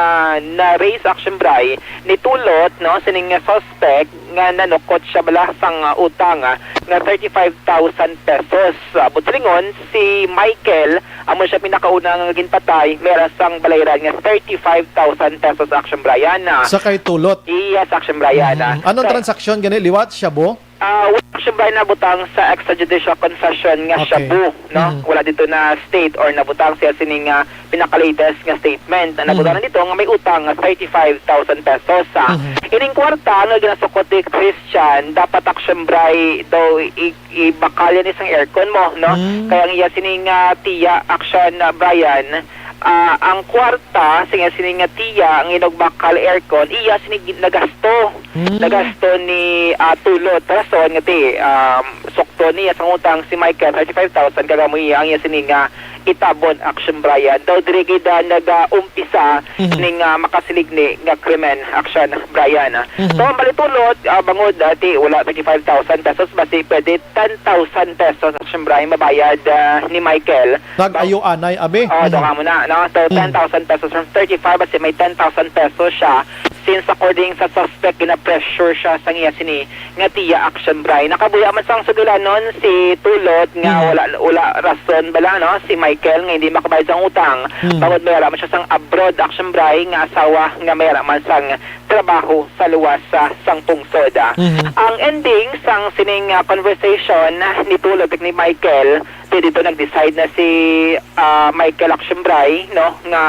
na-raise, Action Bri, ni Tulot, no, sining nga suspect nga nanukot siya bala sang, ah, utang, ah, nga thirty-five thousand pesos. Ah, buot silingon, si Michael, amo siya pinakauna nga ginpatay, may ra sang balayran nga thirty-five thousand pesos, Action Brian, ah. Sa kay Tulot? Yes, Action Brian, ah. Mm. Anong Sa transaksyon gani? Liwat, shabu? Ah, wala, Action Brian, nabutang sa extrajudicial confession nga Okay. shabu, no? Mm. Wala dito na state or nabutang siya sining, ah, pinaka-latest nga statement. Ang Mhm. nabutang dito nga may utang nga thirty-five thousand pesos, ah. Mhm. Ining kwarta nga ginasukot ni Christian, dapat, Action Bri, daw i-, ibakal yan isang aircon mo, no? Mm. Kaya ang iya sining, ah, tiya, Action, ah, Brian, ah, ang kwarta sa iya sining nga tiya, ang inugbakal aircon, iya sini gi-, nagasto. Mm. Nagasto ni, ah, Tulot. Rason nga ti, um, sukton niya sang utang si Michael, thirty-five thousand, kag amo iya ang iya sini nga itabon, Action Brian. Daw diri gid, ah, nagaumpisa Mhm. ning, ah, makasiligni nga krimen, Action Brian. Mhm. So, ang balitulot, ah, bangod, ah, ti wala thirty-five thousand pesos, basi pwede ten thousand pesos, Action Brian, mabayad, ah, ni Michael. Nag-ayo anay, abi. Oh, Mhm. doon ka muna, no? So, Mhm. ten thousand pesos from thirty-five, basi may ten thousand pesos siya. Since according sa suspect, gina-pressure siya sang iya sini nga tiya, Action Bri. Nakabuya man sang sugilanon si Tulot nga Mhm. wala, wala rason bala, no, si Michael nga hindi makabayad sang utang. Mhm. Bangod may ara man siya sang abroad, Action Bri, nga asawa nga may ara man sang trabaho sa luwas sa, sang pungsod, ah. Mhm. Ang ending sang sining, ah, conversation ni Tulot kag ni Michael, ti dito nag-decide na si, ah, Michael, Action Bri, no, nga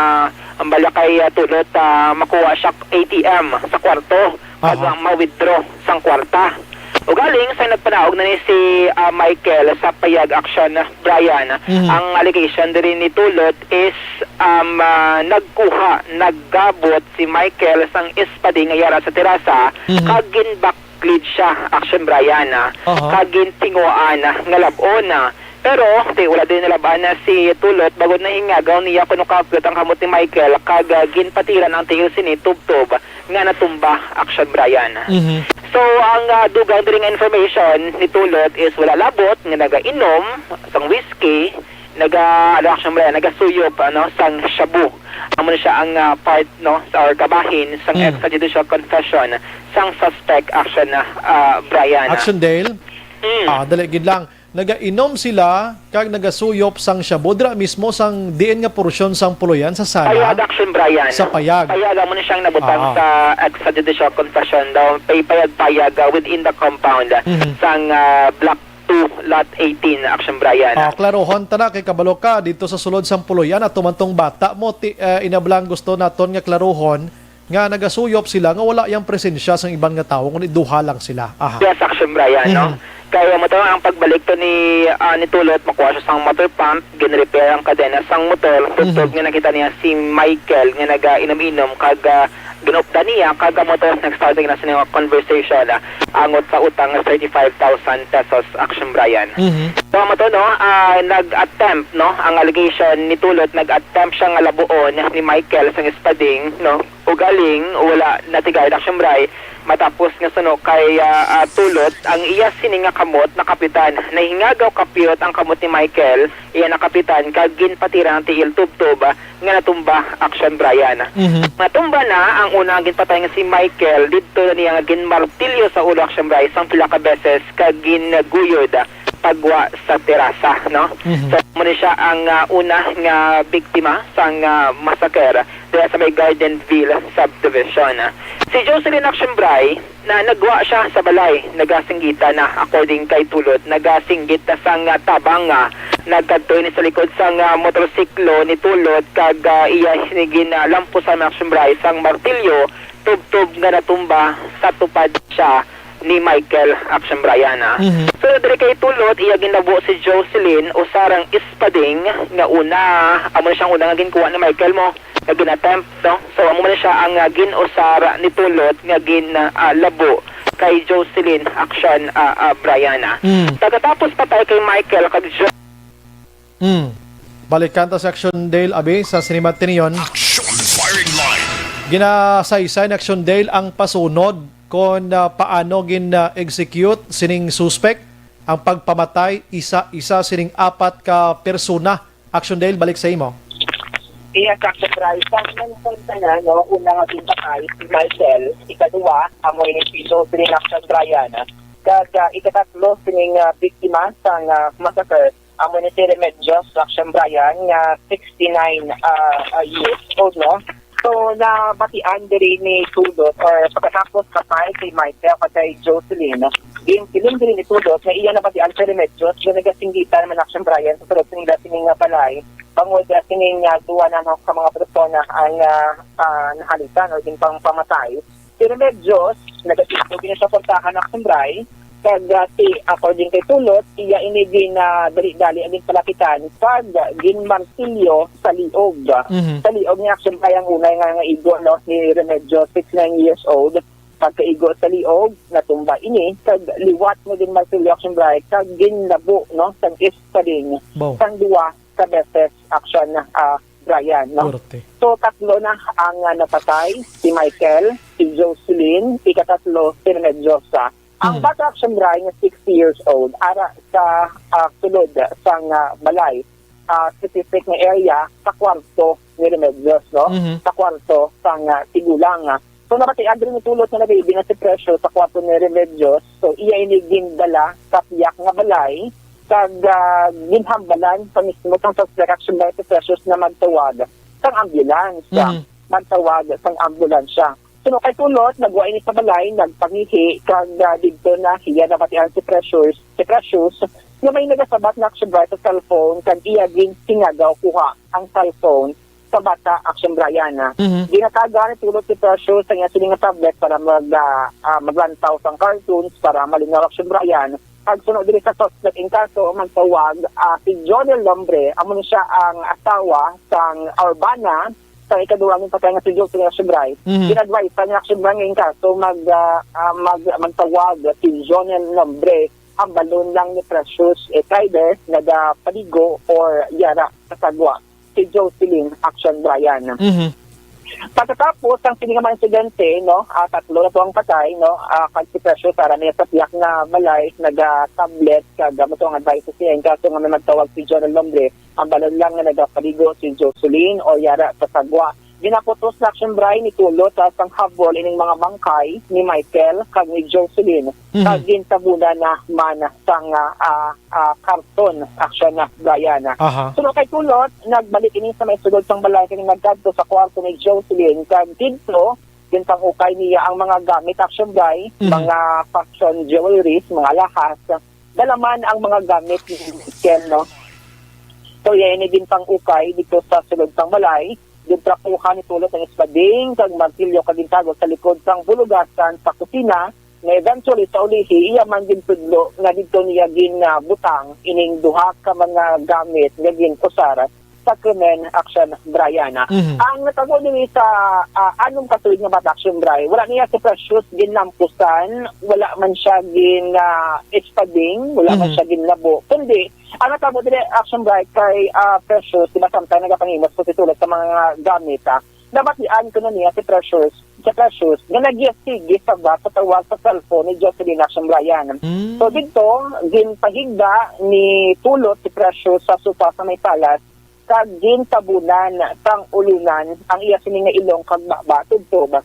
ang bala kay, ah, Tulot, ah, makuha siya A T M sa kwarto. Kag Aha. ma-withdraw sang kwarta. Ugaling, sa nagpanaog na ni si, ah, Michael sa payag, Action Brian, Mhm. ang allegation diri ni Tulot is, um, ah, nagkuha, naggabot si Michael sang espadi nga yara sa terasa, Mhm. kag ginbaklid siya, Action Brian, ah, Aha. kag gintinguhaan nga lab-on, ah. Pero, ti, wala din nalab-an na si Tulot, bangod nahingagaw niya kuno kaapgot ang kamot ni Michael, kag, ah, ginpatiran ang tiil sini tubtob nga natumba, Action Brian. Mhm. So, ang, ah, dugang diri nga information ni Tulot is wala labot nga nagainom sang whiskey, naga-, ano, Action Brian, nagasuyop, ano, sang shabu. Amo na siya ang, ah, part, no, sa, or kabahin sang Mm. extrajudicial confession sang suspect, Action, ah, Brian. Action Dale? Mm. Ah, dali gid lang. Nagainom sila kag nagasuyop sang shabu dira mismo sang diin nga porsyon sang Puluyan sa sala? Payag, Action Brian. Sa payag. Payag, amo ni siyang nabutang Ah. sa extrajudicial confession daw. Pay-, payag-payag, ah, within the compound, ah, Mhm. sang, ah, Block two, Lot eighteen, Action Brian. Ah, klarohon ta na kay kabalo ka dito sa sulod sang Puluyan, ato man tong bata mo, ti-, ah, inablang gusto naton nga klarohon nga nagasuyop sila nga wala yang presensya sang iban nga tawo, kundi duha lang sila. Aha. Yes, Action Brian, no? Mhm. Kaya mo to, ang pagbalik to ni, ah, ni Tulot, makuha siya sang motor pump, gin-repair ang kadena sang motor, tubtob Mhm. nga nakita niya si Michael nga nagainom-inom kag, ah, Ginupdan niya kag amo to nag-start na sini nga conversation, ah, angot sa utang nga thirty-five thousand pesos, Action Brian. Mhm. So, amo to, no, ah, nag-attempt, no, ang allegation ni Tulot, nag-attempt siya nga labuon ni Michael sang espading, no, ug aling wala natigay, Action Bri, matapos nga suno kay, ah, ah, Tulot ang iya sini nga kamot nakapitan. Nahingagaw kapyot ang kamot ni Michael, iya nakapitan, kag ginpatira ang tiil tubtob, ah, nga natumba, Action Brian. Mhm. Natumba na ang una nga ginpatay nga si Michael, didto na niya nga ginmartilyo sa ulo, Action Bri, sang pila ka beses kag ginguyod pagwa sa terasa, no? Mhm. So, amo ni siya ang, ah, una nga biktima sang, ah, massacre dira sa may Gardenville Subdivision. Si Jocelyn, Action Bri, na nagwa siya sa balay, nagasinggitan na, according kay Tulot, nagasinggit na sang, ah, tabang nga nagkadto ini sa likod sang, ah, motorsiklo ni Tulot kag, ah, iya sini gin, ah, lampusan, Action Bri, sang martilyo, tubtob nga natumba sa tupad siya ni Michael, Action Brian, ah. Mhm. So, diri kay Tulot, iya ginlabo si Jocelyn, usa rang espading nga una, amo na siyang una nga ginkuha ni Michael mo, nga gin-attempt, no? So, amo man siya ang, ah, gin-usar ni Tulot nga gin, ah, labo kay Jocelyn, Action, ah, ah, Brian, ah. Mm. Pagkatapos patay kay Michael kag Jo- Mm. Balikan ta si Action Dale, abi, sa Cinema Tinion. Action Firing Line. Ginasaysay ni Action Dale ang pasunod kon, ah, paano gin, ah, execute sining suspect ang pagpamatay isa-isa sining apat ka persona. Action Dale, balik sa imo. Iya, Action Brian. Sa unang pagtana, no, una nga ginpatay si Michael, ikaduwa, amo ini si Jocelyn, Action Brian, ah. Kag, ah, ikatatlo sining, ah, biktima sang, ah, massacre, amo ni si Remedios, Action Brian, nga sixty-nine, ah, ah, years old, no? So, nabatian diri ni Tulot, or pagkatapos patay si Michael kag kay Jocelyn, ginsiling diri ni Tulot nga iya nabatian si Remedios nga nagasinggitan man, Action Brian, sa sulod sa ila sini nga balay, bangod, ah, sining, ah, duha na, no, ka mga persona ang, ah, ah, nahalitan o ginpangpamatay. Si Remedios, nagatigdo gini sa portahan, Action Bri, kag, ah, si, according kay Tulot, iya ini gin, ah, dali-dali ang ginpalapitan kag ginmartilyo sa liog. Mhm. Sa liog ni, Action Bri, ang unay nga, nga igo, no, ni Remedios, sixty-nine years old. Pagkaigo sa liog, natumba ini kag liwat nga ginmartilyo, Action Bri, kag ginlabo, no, sang espading sang duwa ka beses, Action, ah, Brian, no? Korte. So, tatlo na ang, ah, napatay, si Michael, si Jocelyn, ikatatlo, si Remediosa. Ang Mm. bata, Action Bri, nga six years old, ara sa, ah, sulod sang, ah, balay, ah, specific nga area, sa kwarto ni Remedios, no? Mhm. Sa kwarto sang, ah, tigulang. So, nabatian diri ni Tulot nga nagahibi na si Precious sa kwarto ni Remedios. So, iya ini gindala sa piyak nga balay, kag, ah, ginhambalan sa mismo sang suspect, Action Bri, si Precious na magtawag sang ambulance. Mhm. Magtawag sang ambulansya. Suno kay Tulot, nagwa ini sa balay, nagpangihi, kag, ah, didto na iya nabatian si Precious, si Precious, nga may nagasabat na, Action Bri, sa cellphone, kag iya ginhingagaw kuha ang cellphone sa bata, Action Brian. Mhm. Ginatagan ni Tulot si Precious sa iya sini nga tablet para mag, ah, ah, maglantaw sang cartoons para malingaw, Action Brian. Pagsuno diri sa suspect in kaso, magtawag, ah, si Jonel Lombre, amo ni siya ang asawa sang, or bana sang ikaduha nga patay nga si Jocelyn, Action Bri. Mhm. Gin-advise sa niya, Action Bri, nga in kaso mag, ah, ah, mag, magtawag si Jonel Lombre, ang balon lang ni Precious, eh, either nagapaligo or yara sa sagwa si Jocelyn, Action Brian. Mhm. Pagkatapos sang sini nga mga insidente, no, ah, tatlo na to ang patay, no, ah, kag si Precious ara niya sa piyak nga balay, naga-tablet, kag amo to ang advice sa siya, in kaso nga may magtawag si Jonel Lombre, ang balon lang nga nagapaligo si Jocelyn o yara sa sagwa. Ginaputos na, Action Bri, ni Tulot sa sang habol ining mga bangkay ni Michael kag ni Jocelyn, Mhm. kag gintabunan na man sang, ah, ah, karton, Action na, Brian. Aha. Suno kay Tulot, nagbalik ini sa may sulod sang balay kag nagkadto sa kwarto ni Jocelyn, kag didto, ginpang-ukay niya ang mga gamit, Action Bri, Mhm. mga fashion jewelries, mga alahas. Dala man ang mga gamit ni Michael, no? So, iya ini ginpang-ukay didto sa sulod sang balay. Gintrapuhan ni Tulot ang espading kag martilyo kag gintago sa likod sang bulugasan sa kusina, nga eventually sa ulihi iya man gintudlo nga didto niya ginbutang ining duha ka mga gamit nga gin-usar sa krimen, Action Brian. Mhm. Ang natabo diri sa, ah, anom ka tuig nga bata, Action Brian, wala niya si Precious ginlampusan, wala man siya gin, ah, espading, wala man Mhm. siya ginlabo. Kundi, ang natabo diri, Action Brian, kay, ah, Precious, di ba, samtang nagapangimot ko si tulad sa mga gamit, ah, nabatian ko na niya si Precious, si Precious, nga nagyasigi sa ba sa tawag sa cellphone ni Jocelyn, Action Brian. Mm. So, dito, ginpahigda ni Tulot si Precious sa sofa sa may salas, kag gintabunan sang ulunan ang iya sini nga ilong kag baba, tubtob nga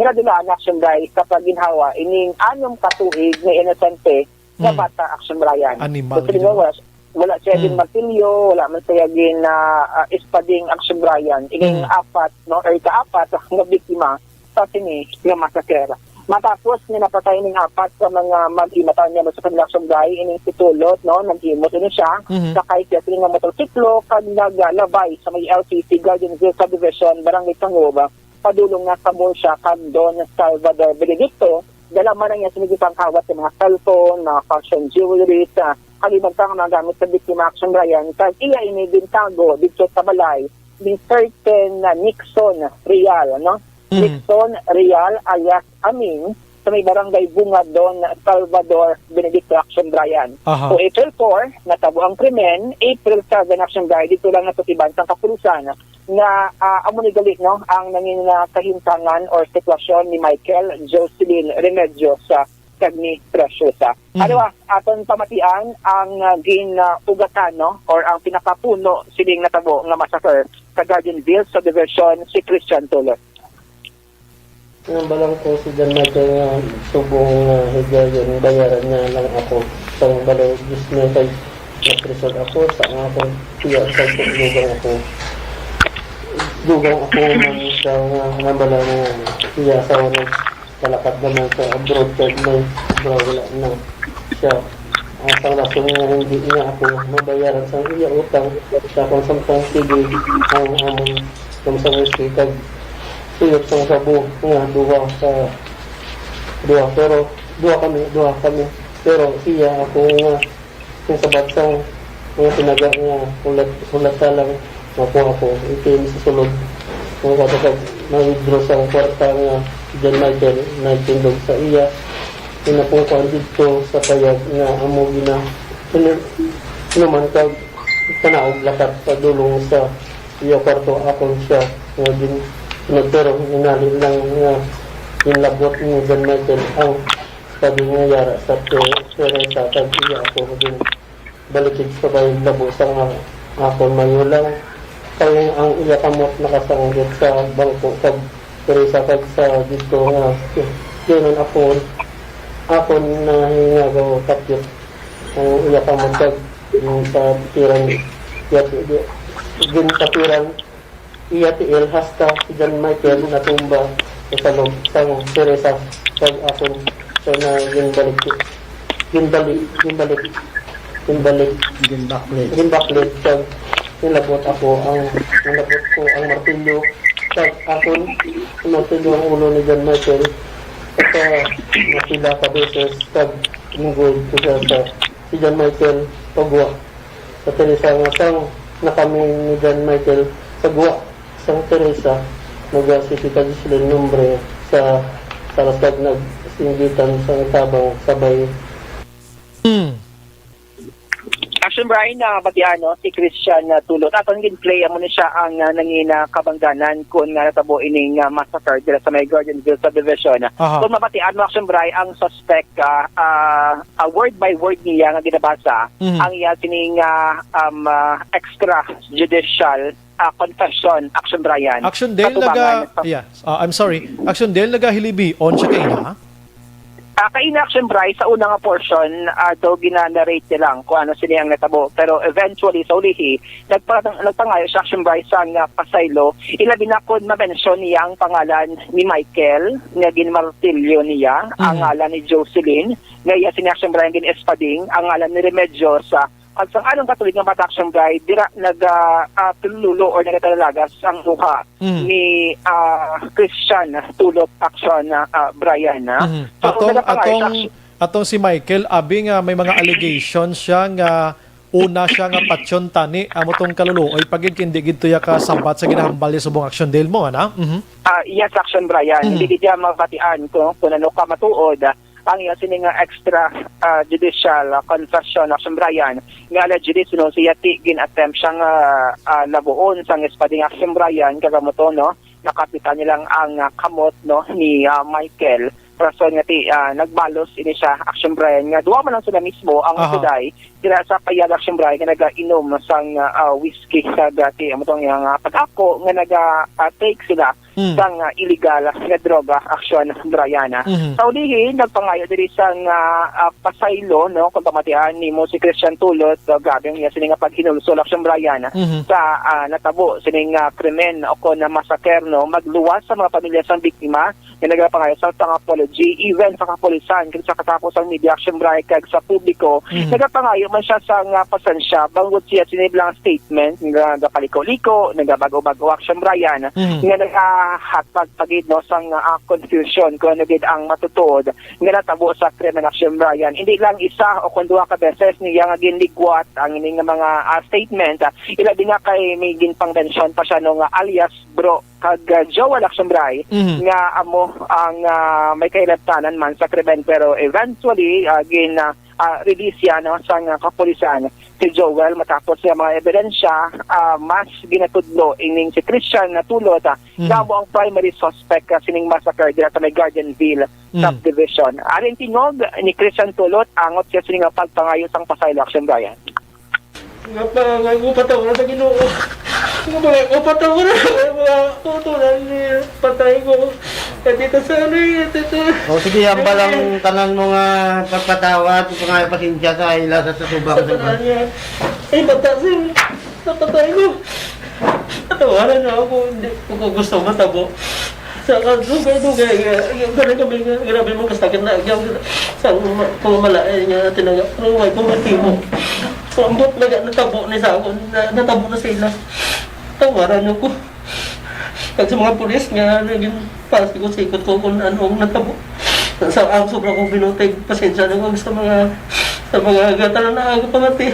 nadulaan, Action Brian, sa pagginhawa ining anom ka tuig nga inosente nga Mm. bata, Action Brian. Animal So, sini gid, nga no? wala, wala siya gin Mm. martilyo, wala man siya gin, ah, ah, espading, Action Brian. Ining Mm. apat, no, or ikaapat nga biktima sa sini nga massacre. Matapos nga napatay ning apat ka mga mag-imataw niya sa Action Brian, ining si Tulot, no, naghimot ini siya, Mhm. sakay siya sini nga motorsiklo, kag naglabay sa may L C C Garden View Subdivision, Barangay Tangub, padulong na sa Murcia kag Don Salvador Benedicto. Dala man ang iya sini gipangkawat sa mga cellphone, mga fashion jewelries, ah, kag iban pa nga mga gamit sa biktima, Action Brian, kag iya ini gintago didto sa balay ni certain, ah, Nixon Real, no? Mm. Nixon Real alias Amin, sa may barangay Bunga, Don Salvador Benedicto, Action Brian. Aha. So, April four, natabo ang krimen, April seven, Action Brian, dito lang na sa Tiban, sa Kapulisan, nga, ah, amo ni gali, no, ang nangin nga kahintangan or sitwasyon ni Michael Jocelyn Remedios, ah, kag ni Preciosa. Mhm. Ano ba, aton pamatian ang, ah, gin, ah, ugatan, no, or ang pinakapuno sining natabo nga massacre sa Garden View Subdivision, si Christian Tulot. Ang balang ko si John Michael nga subong nga higayon, bayaran niya lang ako. Sa balay, Diyos niya kay nagprisod ako sa akong tiyan, sa dugang ako. Dugang ako man siya nga nabala nga iya asawa nagpalakat naman sa abroad, kag may obra, wala na siya. Ang sang rason nga hindi niya ako mabayaran sang iya utang, sa akong samtang sige ang amon samsang whisky, kag suyot sang shabu nga duha ka, duha, pero duha kami, duha kami. Pero iya ako nga Kung sa bagsang mga tinaga nga hulat, hulata lang, makuha ko, itim sa sulod. Mga kwarta kag ma-withdraw sa kwarta nga si John Michael nagtindog sa iya. Pinapungkuan didto sa payag nga amo gina-, pinu-, pinuman kag tanaog lakat sa dulong sa iya kwarto, akon siya nga ginsunod, pero inali lang nga ginlabot ni John Michael ang sabi nga yara sa Te-, Teresa kag iya ako ginbalikid sa kay labo sa nga akon mayulang. Kay ang iya kamot nakasanggit sa bangko kag Teresa kag sa didto nga yun ang akon, akon nahingagaw tapyot ang iya kamot kag yung sa tiran, yat-, gintapiran iya tiil hasta si John Michael natumba sa salog sang Teresa kag akon sa na ginbalik, ginbalik, ginbalik, ginbalik, Ginbaklit. ginbaklit kag nilabot ako ang, nilabot ko ang martilyo kag akon martilyo ang ulo ni John Michael sa napila ka beses kag inggod ko siya sa si John Michael pagwa sa Teresa nga sang na kami ni John Michael sa guwa sang Teresa, magwa si Tita Jocelyn Nombre sa Salasag nagsinggitan sa tabang sabay. Hmm. Action Brian, na batian, no, si Christian, ah, Tulot. Aton gin-play, amo ni siya ang, ah, nangina kabangdanan kun nga natabo ining, ah, massacre dira sa may Garden View Subdivision. Aha. Kung mabatian mo, Action Brian, ang suspect, ah, ah, ah, word by word niya nga ginabasa Mhm. ang iya sining, ah, um, ah, extrajudicial, ah, confession, Action Brian. Action Dale, Katubangan naga-, sa yes. Ah, I'm sorry. Action Dale, nagahilibion siya kaina? Ah, kaina, Action Brian, sa una nga portion, ah, daw gina-narrate niya lang kung ano sini ang natabo. Pero eventually, sa ulihi, nagpa-, nagpangayo siya, Action Brian, sa nga pasaylo. Ilabi na kung ma-mention niya ang pangalan ni Michael, nga ginmartilyo niya, ang Mhm. ngalan ni Jocelyn, nga iya sini, Action Brian, gin-espading, ang ngalan ni Remedios, ah, at sang alang katuig nga bata, Action Brian, dira naga, ah, tulululo or nagatalalagas ang luha Mm. ni, ah, Christian Tulot, Action, ah, ah, Brian, ah. Mhm. So, Atong, nagapangay sa atong, action. atong si Michael, abi nga may mga allegations siya nga una siya nga patyon tani, amo tong kaluluoy pa gid, hindi gid to ya kasabat sa ginahambal ni subong Action Dale mo, ana? Mhm. Ah, yes, Action Brian. Mhm. Hindi gid ya mabatian kung, kung ano ka matuod, ah, ang iya sini nga extra, ah, judicial, ah, confession, Action Brian, nga allegedly, sino siya ti gin-attempt siyang, ah, ah, labuon sang espading, Action Brian, kagamuto, no? Nakapitan nilang ang, ah, kamot, no, ni, ah, Michael. Rason nga ti, ah, nagbalos ini siya, Action Brian, nga duha man lang sila mismo ang Aha. suday dira sa payag, Action Brian, nga nagainom sang, ah, ah, whiskey sa dati. Amo tong iyang, ah, pag-ako nga naga, ah, take sila Mm. sang, ah, illegal nga droga, Action Brian, ah. Mhm. Sa ulihi, nagpangayo diri sang, ah, ah, pasaylo, no, kung pamatian nimo si Christian Tulot, so, grabe ang iya sini nga paghinulsol, Action Brian, ah, Mhm. sa, ah, natabo sining, ah, krimen o kon na massacre, no, magluwas sa mga pamilya sang biktima, nga nagapangayo sang pang-apology, even sa kapulisan, kag sa katapos ang media, Action Brian, kag sa publiko, Mhm. nagapangayo man siya sang, ah, pasensya, bangod siya sini bilang statement nga gapaliko-liko, nagabag-o-bag-o, Action Brian, Mhm. nga nagahatag pa gid, no, sang, ah, confusion kung ano gid ang matutuod nga natabo sa krimen, Action Brian. Hindi lang isa o kon duha ka beses niya nga ginligwat ang ini nga mga, ah, statement, ah, ilabi nga kay may ginpang-mention pa siya, no, nga alias Bro kag, ah, Joel, Action Brian, Mhm. nga amo ang, ah, may kahilabtanan man sa krimen, pero eventually, ah, gin, ah, ah, release siya, no, sang, ah, kapulisan si Joel matapos nga mga ebidensya, ah, mas ginatudlo ining si Christian nga Tulot, ah, Mhm. nga amo ang primary suspect, ah, sining massacre dira sa may Gardenville Mm. Subdivision. Ari ang tingog ni Christian Tulot, angot siya sini nga pagpangayo sang pasaylo, Action Brian. Nga pa, nga ko patawaran sa Ginoo. Nga pa, nga ko patawaran sa mga tutunan ni patay ko. At ito sa ano yun, ito sa O sige, hambal ang tanan mo nga pagpatawad, ug nga pasensya sa ila sa, sa subang sa Ay, bata, sir. Napatay ko. Patawaran niyo ako. Hindi ko gusto matabo. Sa kadugay-dugay nga, ganun kami nga, grabe mo kasakit na agyaw sa mga pamalaay nga tinaga. Pero way ko matimo. Ambot na natabo ni sa ako, na, natabo na sila. Tawaran niyo ko. Kag sa mga pulis nga naging pasikot-sikot ko kung ano ang natabo. Sa ang sobra kong binutig, pasensya na ko sa mga, sa mga gatanan na ako pamati.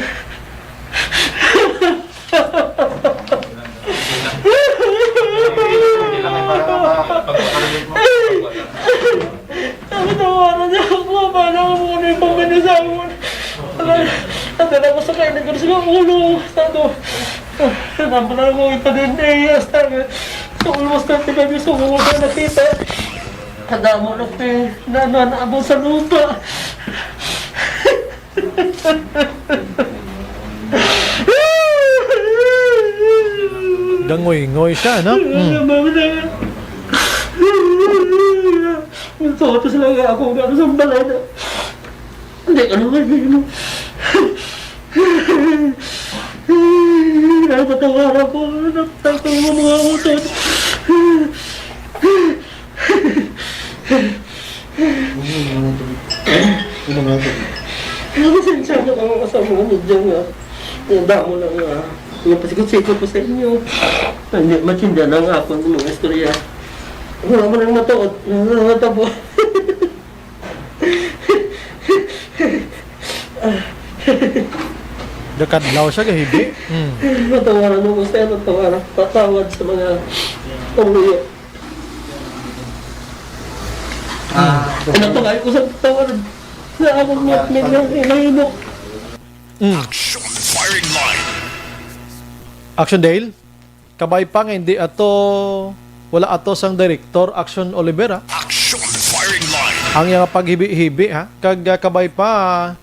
Ang tawaran niya ako, paano ako muna yung pagkanisawan? Ang dala ko sa kainan ko sa ulo, sa to. Nampala ko ipa-D N A, hasta nga. So, almost thirty-five years old, wala nakita. Kadamo na, pe. Na, na, naabot sa lupa. Gangoy-ngoy siya, no? Mm. Ang suot sila nga ako, nga sa balay na. Hindi ka naman, hindi mo. Ay, patawara ko. Nagtagtag mo mga utod. Ano nga ito? Ano nga ito? Pasensya na ako sa mga media nga. Ang damo lang nga. Yung pasikot-sikot ko sa inyo. Hindi, matinda na nga ako ng mga istorya. Wala mo nang matuot. Wala mo nang matabo. Dakadlaw siya, gahibi. Hmm. Matawaran mo ko, sir. Matawaran. Patawad sa mga panguyo. Ah, ano pa kayo ko sa tawaran? Sa akong mga, mga, mga, mga, Mm. Action Firing Line. Action Dale, kabay pa nga hindi ato, wala ato sang director, Action Oliver, ah. Action Firing Line. Ang iyang paghibi-hibi, ha? Kag, ah, kabay pa,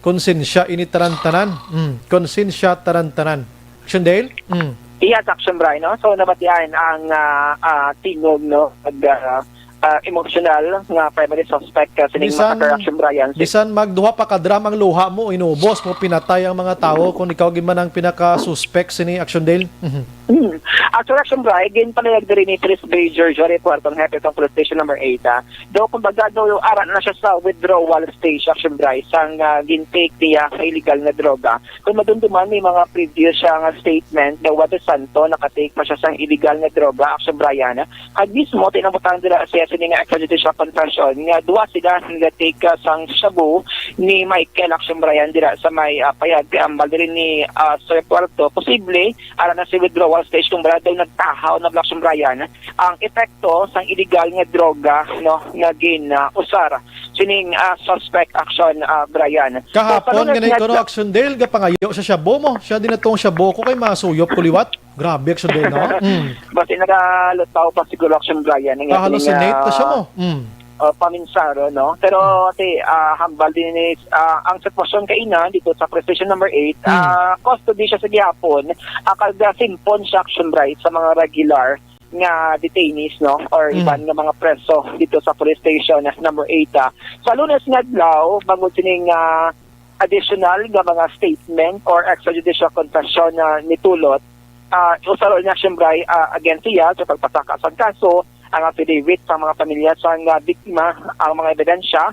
konsensya ini tanan-tanan. Mm. Konsensya tanan-tanan. Action Dale? Mm. Yes, Action Brian, no? So, nabatian ang, ah, ah, tingog, no? Pag, ah, ah, emotional nga primary suspect, ah, sining Bisan, massacre, Action Brian. Si bisan magduha pa ka drum ang luha mo, inubos mo, pinatay ang mga tawo, kung ikaw gid man ang pinaka-suspect sini, Action Dale. Mhm. Hmm. Actually, Action Brian, ginpalihag diri ni Police Major Jory Puerto, ang hepe sang Police Station Number Eight, ah. Daw, kumbaga, daw, ara na siya sa withdrawal stage, Action Brian, sang, ah, gintake niya sa illegal nga droga. Kung madumduman, may mga previous siya nga statement daw, Juan Santo, nakatake pa siya sang illegal nga droga, Action Brian. Kag mismo, tinabutang dira siya sini nga extrajudicial confession nga duha sila nga take, ah, sang shabu, ni Michael, Action Brian, dira sa may, ah, payag, um, bali rin ni, ah, Sir Puerto. Posible, ara na si withdrawal stage kung bala daw nagtahaw na bala, Action Brian, ang epekto sang illegal nga droga, no, nga gin, ah, usar sining, ah, suspect, Action, ah, Brian. So, sa Kahapon, Lunes gani nga ko, no, adla- Action Dale, gapangayo sa shabu mo. Siya din atong shabu ko kay masuyop ko liwat. Grabe, Action Dale, no? Mm. Basi nagalutaw pa siguro, Action Brian, ang ating, Ka-hallucinate na siya ah, mo. Mm. uh, paminsaro, no? Pero, ate, ah, hambal din ni, ah, ang sitwasyon kaina dito sa Police Station Number eight, Hmm. ah, custody siya sa gihapon, ah, kag, ah, simpon siya, Action Brian, sa mga regular nga detainees, no? Or Hmm. iban nga mga preso dito sa Police Station Number eight, ah. Sa Lunes nga adlaw, bangod sining, ah, additional nga mga statement or extrajudicial confession na nitulot, ah, usalo niya, Action Brian, ah, against siya sa pagpasaka sang kaso, ang affidavit sa mga pamilya sang, ah, biktima, ang mga ebidensya,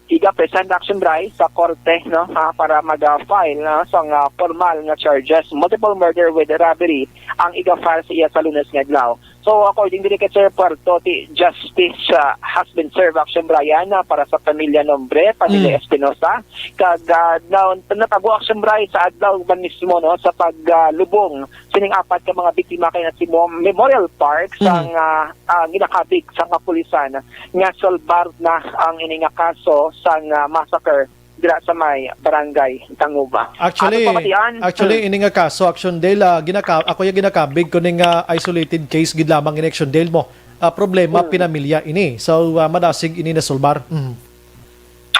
iga-present, Action Brian, sa korte, no, ah, para mag, ah, file, ah, sang, ah, formal nga charges, multiple murder with robbery, ang iga-file sa iya sa Lunes nga adlaw. So, according diri kay Sir Puerto, ti justice, ah, has been served, Action Brian, ah, para sa pamilya Nombre, pamilya Mm. Espinosa, kag, ah, na-, natabo, Action Brian, sa adlaw man mismo, no, sa paglubong sining apat ka mga biktima kay na si Mo-, Memorial Park Mhm. sang, ah, ah, ginakabig sang kapulisan nga solbar na ang ini nga kaso sang, ah, massacre dira sa may barangay Tanguba. Actually, Ato pamatian, actually, hmm. ini nga kaso, Action Dale, ah, ginaka-, ako yung ginakabig ko ning, ah, isolated case gid lamang in Action Dale mo. Ah, problema, Hmm. pinamilya ini. So, ah, madasig ini nasulbar. Mhm.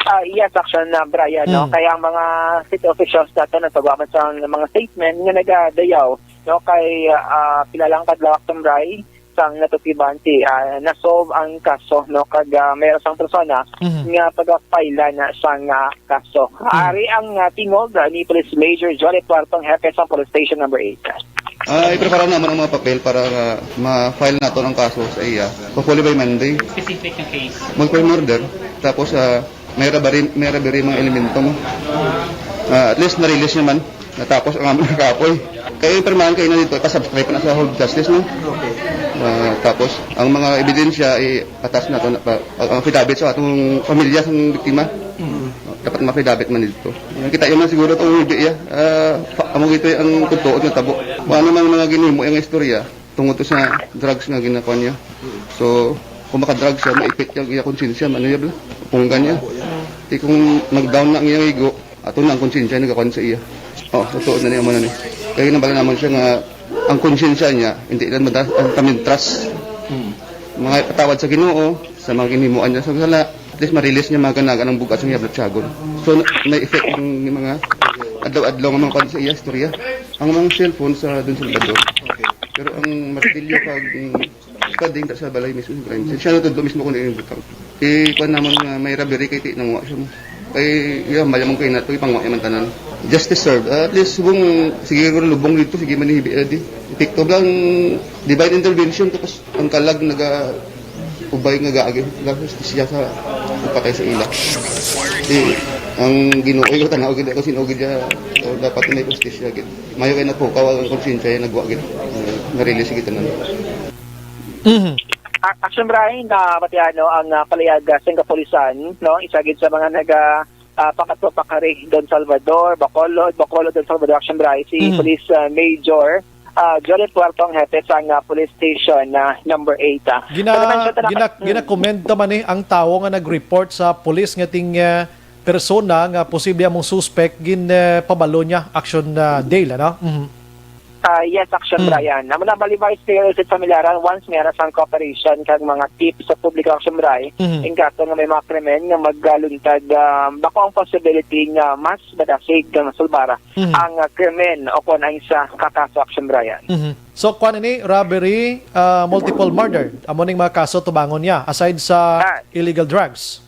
Ah, yes, Action na, Brian, no? Hmm. Kaya ang mga city officials nato nagpagawa man sa mga statement nga nagadayaw, no? Kay, ah, pila lang kadlaw, Action Brian, sang natukiban ti, ah, na-solve ang kaso, no? Kag, ah, mayroon sang persona Mhm. nga pagapailan na sang, ah, kaso. Mhm. Ari ang, ah, tingog, ah, ni Police Major Johnny Puertong, hepe sa Police Station Number eight. Ah, iprepara naman ang mga papel para, ah, ma-file nato ang kaso sa iya. Hopefully by Monday. Specific nga case? Multiple murder. Tapos, ah, may robbery, may robbery mga elemento mo. Ah, at least na-release naman. Natapos ang aming kapoy. Kaya yung pirmahan kayo na dito, ipasubscribe na sa Hall of Justice, no? Okay. Ah, tapos, ang mga ebidensya, i-attach na to, na, pa, ang affidavit sa atong pamilya sa biktima. Mm. Dapat ma-affidavit man dito. Kita yung man siguro itong media, ah, pa, amo gito ang totoo nga tabo. Kung ano mang mga ginimo yung istorya, tungod to sa drugs nga ginakuha niya. So, kung maka-drugs siya, maipit yung iya konsensya, ano niya bala? Punggan niya. Di kung nag-down na ang iyang ego, ato na ang konsensya nagakuan sa iya. Oh, totoo na niya mo na ni. Kaya nabala naman siya nga ang konsensya niya, hindi lang mada-, ang kamintras. Hmm. Mga patawad sa Ginoo, sa mga ginimuan niya sa sala, at least ma-release niya mga ganagan ang bugas ang iya blatsagon. So, na, na-effect ang mga adlaw-adlaw nga mga kuan sa iya, istorya. Ang mga cellphone sa Don Salvador. Okay. Pero ang martilyo kag, mm, spading ta sa balay mismo sa crime scene. Siya na tudlo mismo kung ano yung butang. Eh, kuwan naman nga may robbery kay ti nanguha siya mo. Kay, iya, malamang kayo na ito, ipangwa naman tanan. Justice served. Ah, at least, subong, sige, siguro lubong dito, sige, manihibi, eh, di. Epekto lang, divine intervention, tapos ang kalag naga ubay nga gaagi. Tapos siya sa patay sa ila. Di, ang Ginoo, ikaw tanaw, gid ako, sino, gid siya, so, dapat may justisya, gid. Mayo kay napukaw ang konsensya, nagwa, gid. Na-release, gid, tanan. Mhm. A-, Action Brian, na pati ano, ang, ah, palayag, ah, sang kapulisan, no? Isa gid sa mga naga, ah, pakatupakari Don Salvador, Bacolod, Bacolod, Don Salvador, Action Brian, si Mhm. Police, ah, Major, ah, Johnny Puerto ang hepe sang, ah, Police Station, ah, number eight, ah. Gina-, Pero mention ta na gina-, Hmm. gina-commend ta man eh ang tawo nga nag-report sa police nga ting, ah, persona nga posible among suspect gin, ah, pabalo niya, Action, ah, Dale, ano? Mhm. Ah, yes, Action Mm. Brian. Amo na, bali, Vice Mayor Elsit Familiaran, once may aras ang cooperation kag mga tip sa publiko, Action Brian, Mm. in kaso nga may mga krimen nga magluntad, ah, bako ang possibility nga mas madasig nga masulbara Mm. ang, ah, krimen o kung ang isa ka kaso, Action Brian. Mhm. So, kwan ini, robbery, ah, multiple murder. Amo ning mga kaso tubangon niya, aside sa Ah. illegal drugs.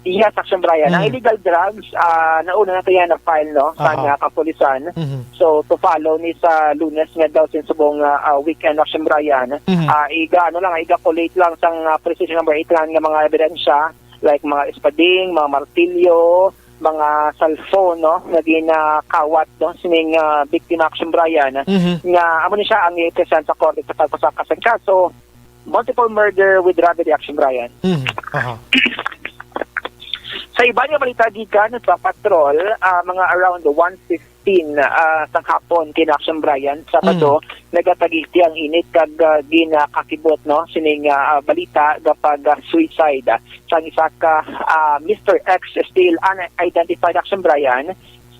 Yes, Action Brian. Ang Mm. illegal drugs, ah, nauna na to yan na-file, no, sa Aha. nga kapulisan. Mhm. So, to follow ni sa Lunes nga daw sin subong, ah, ah, weekend, Action Brian. Mhm. Ah, iga, ano lang, iga collate lang sang, ah, Police Station Number eight lang nga mga ebidensya, like mga espading, mga martilyo, mga cellphone, no, nga ginakawat, no, sining, ah, biktima, Action Brian, Mhm. nga amo ni siya ang i-present sa korte sa pagpasaka sang kaso. Multiple murder with robbery, Action Brian. Mhm. Aha. Sa Sa iban nga balita gikan sa patrol, ah, mga around one fifteen, ah, sang hapon kini, Action Brian, Sabado, Mm. nagatagiti ang init kag, ah, ginakakibot, no, sining, ah, balita gapag, ah, suicide, ah, sang isa ka, ah, Mister X, still unidentified, Action Brian,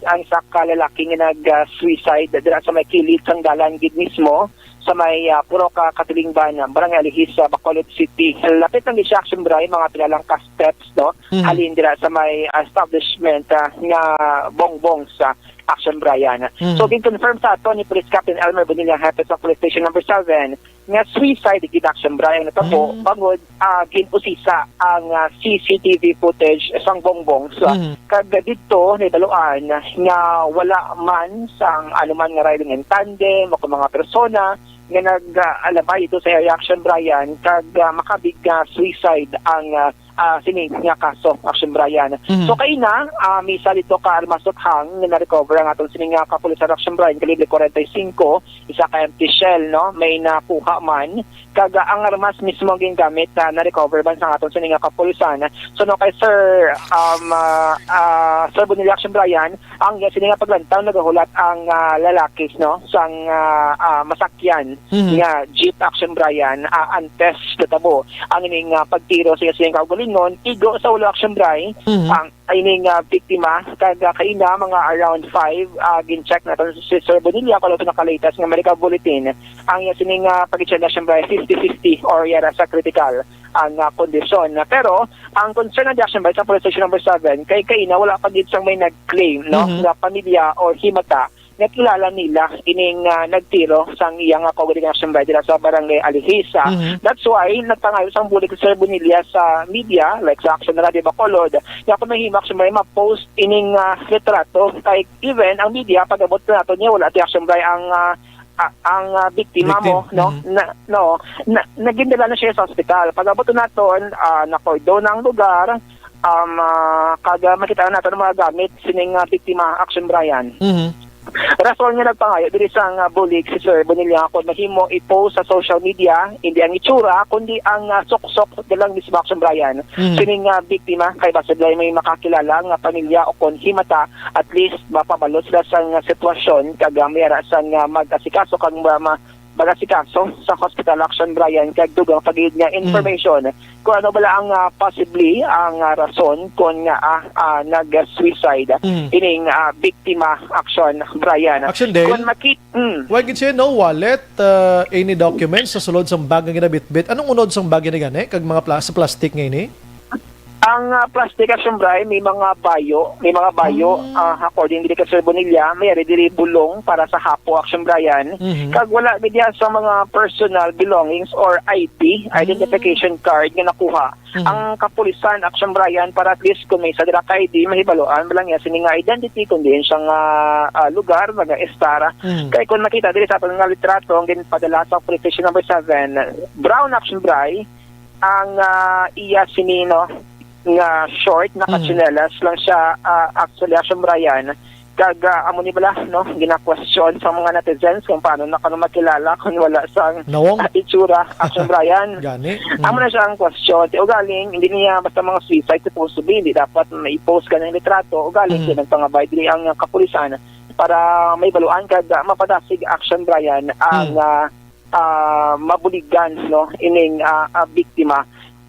ang isa ka lalaki nga nag, ah, suicide dira sa may kilid sang dalan gid mismo sa may, ah, Puro ka Katilingban, Barangay Alihis, sa Bacolod City. Lapit lang gid siya, Action Brian, mga pila lang ka steps, no? Mhm. Halin dira sa may establishment, ah, nga Bongbong sa, Action Brian. Mhm. So, gin-confirm sa ato ni Police Captain Elmer Bonilla, hepe sa Police Station Number Seven, nga suicide gid, Action Brian, natabo Mm. bangod, ah, gin-usisa ang, ah, C C T V footage sang Bongbong. So, Mhm. kag didto nahibaluan nga wala man sang anuman nga riding in tandem o kung mga persona nga nag-alabay ito sa area, Action Brian, kag, ah, makabig nga suicide ang, ah, ah, sini nga kaso, Action Brian. Mhm. So, kaina, ah, may isa dito ka armas uthang nga na-recover ang aton sini nga kapulisan, Action Brian, kalibre forty-five, isa ka empty shell, no? May nakuha man. Kag, ah, ang armas mismo ang gingamit na na-recover man sa aton sini nga kapulisan. So, no, kay Sir, um, ah, ah, Sir Bonilla, Action Brian, ang sini nga paglantaw nagahulat ang, ah, lalaki, no, sang, ah, ah, masakyan Mhm. nga jeep, Action Brian, ah, antes natabo ang ining, ah, pagtiro sa iya sini nga kaugalingon, igo sa ulo, Action Brian, Mhm. ang ining, ah, biktima. Kag, ah, kaina, mga around five, ah, gin-check naton si Sir Bonilla, kung ano ito naka-latest nga medical bulletin. Ang iya sini nga pagitsenda, Action Brian, fifty fifty or yara sa critical ang, ah, kondisyon. Pero ang concern na, Action Brian, sa Police Station Number Seven, kay kaina wala pa gid sang may nag-claim, no, Mhm. nga pamilya or himata nga kilala nila ining, ah, nagtiro sang iya nga kaugalingon, Action Brian, dira sa Barangay Alihis. Mhm. That's why nagpangayo sang bulig si Sir Bonilla sa media, like sa Action Radio Bacolod, nga kung mahimo, Action Brian, ma-post ining, ah, litrato. Kay even ang media, pag-abot na nato niya, wala ti, Action Brian, ang, ah, ah, ang, ah, biktima Victim. mo, no? Mhm. Na, no, na, nagindala na siya sa ospital. Pag-abot naton, ah, nakordon na ang lugar, um, ah, kag, ah, makita na naton ang mga gamit sining, ah, biktima, Action Brian. Mhm. Rason nga nagpangayo diri sang, ah, bulig si Sir Bonilla, kung mahimo i-post sa social media, hindi ang itsura, kundi ang, ah, suksok na lang mismo, Action Brian. Mhm. Sining, ah, biktima, kay basta may makakilala nga pamilya o kon himata, at least mapabalo sila sang, ah, sitwasyon, kag, ah, may ara sang, ah, mag-asikaso kag ma-, ma-, mag-asikaso sa hospital, Action Brian, kag dugang pa gid nga Mm. information kung ano bala ang, ah, possibly ang, ah, rason kung nga, ah, ah, nag-suicide Mm. ining, ah, biktima, Action Brian. Action Dale? Kung maki-, mm. Wala gid siya, no wallet, ah, any documents sa sulod sang bag nga ginabitbit? Anong unod sang bag nga gani? Kag mga pla-, sa plastic nga ini? Ang, ah, plastic, Action Brian, may mga bayo, may mga bayo, Ah. ah, according diri kay Sir Bonilla, may ari diri bulong para sa hapo, Action Brian. Mhm. Kag wala gid diha sa mga personal belongings or I D, Mm. identification card nga nakuha Mhm. ang kapulisan, Action Brian, para at least kung may isa dira ka I D, mahibaluan ba lang niya sini nga identity, kung diin siya nga, ah, lugar, naga-estar. Mhm. Kay kung makita diri sa aton nga litrato, ang ginpadala sa Police Station Number Seven, brown, Action Brian, ang, ah, iya sini, no, nga short, nakatsinelas lang siya, ah, actually, Action Brian. Kag, ah, amo ni bala, no, gina-question sa mga netizens kung paano na kano makilala kung wala sang, Nawong? ah, itsura, Action Brian. Gani. Mm. Amo na siya ang question. Ti ugaling, hindi niya basta mga suicide, supposed to be, hindi dapat may post ka ng litrato. Ugaling, Mm. kaya nagpangabay diri ang, ah, kapulisan para may baluan kag, ah, mapadasig, Action Brian, ang, Mm. ah, ah, mabuligan, no, ining, ah, ah, biktima.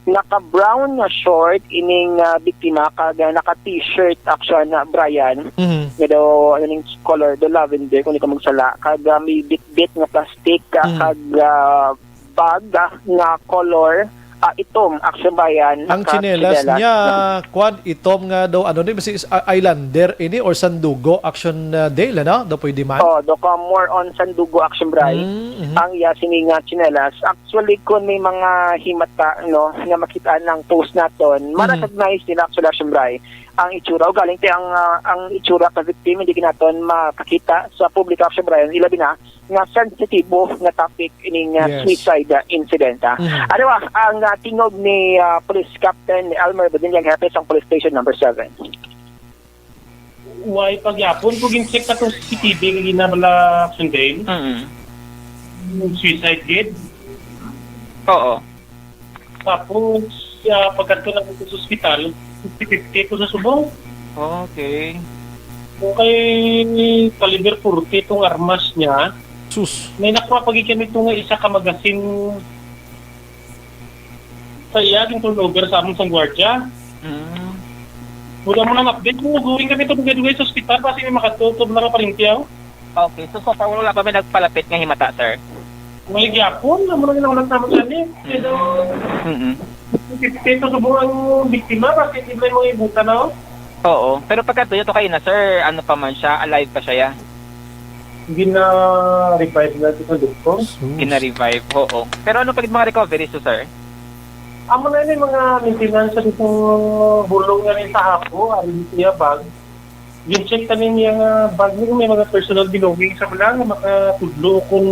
Naka-brown nga short ining, ah, biktima kag, ah, naka-t-shirt, Action Brian. Mhm. Nga daw, ano ning color, daw lavender, kung di ko magsala. Kag, ah, may bitbit nga plastic, ah, Mhm. kag, ah, bag, ah, nga color, ah, itom, Action Brian, Ang tsinelas naka-tsinelas niya, na. kwan, itom nga daw, ano ni, basi is, ah, islander ini or sandugo, Action, ah, Dale, ano? Daw pwede man? Oh, daw ka more on sandugo, Action Brian. Mm, mhm. Ang iya sini nga tsinelas. Actually, kung may mga himata, no, nga makita ng post naton, Mhm. ma-recognize nila, actually, Action Brian, ang itsura. Ugaling ti ang, ah, ang itsura ka victim, hindi gid naton makakita sa publiko, Action Brian, ilabi na nga sensitibo nga topic ining, ah, Yes. suicide, ah, incident, ah. Mhm. Ano, ah, ang, ah, tingog ni, ah, Police Captain Elmer Badiliang, hepe sang Police Station Number Seven. Way pagyapon ko gin-check atong C C T V kanina bala, Action Dale. Mm. Yung suicide gid. Oo. Tapos, ah, pagkadto na ko sa ospital, fifty fifty ko sa subong. Okay. Kung kay caliber forty itong armas niya, Sus. may nakuha pa gid kami ito nga isa ka magasin sa iya, yung turnover sa among sang gwardiya. Mm. Wala mo lang update mo, going kami ito pagkadugay sa ospital, kasi may makatutob na kaparintiyaw. Okay, so so far wala pa may nagpalapit nga himata, sir? May gyapon, amo na lang naman sa mga ni. Pero, Mm. ito sa buong biktima, kasi hindi may mga ibutan na, oh. Oo. Pero pagkatuyo to kayo na, sir, ano pa man siya, alive pa siya, ya? Gina-revive na ito sa doktor. Sus. Gina-revive, oo. Pero ano pa gid mga recoveries to, sir? Amo na yung mga maintenance sa itong bulong nga rin sa hapo, arin siya bag. Gin-check tanin niya nga bag niya, may mga personal belongings sa bala nga makatudlo kung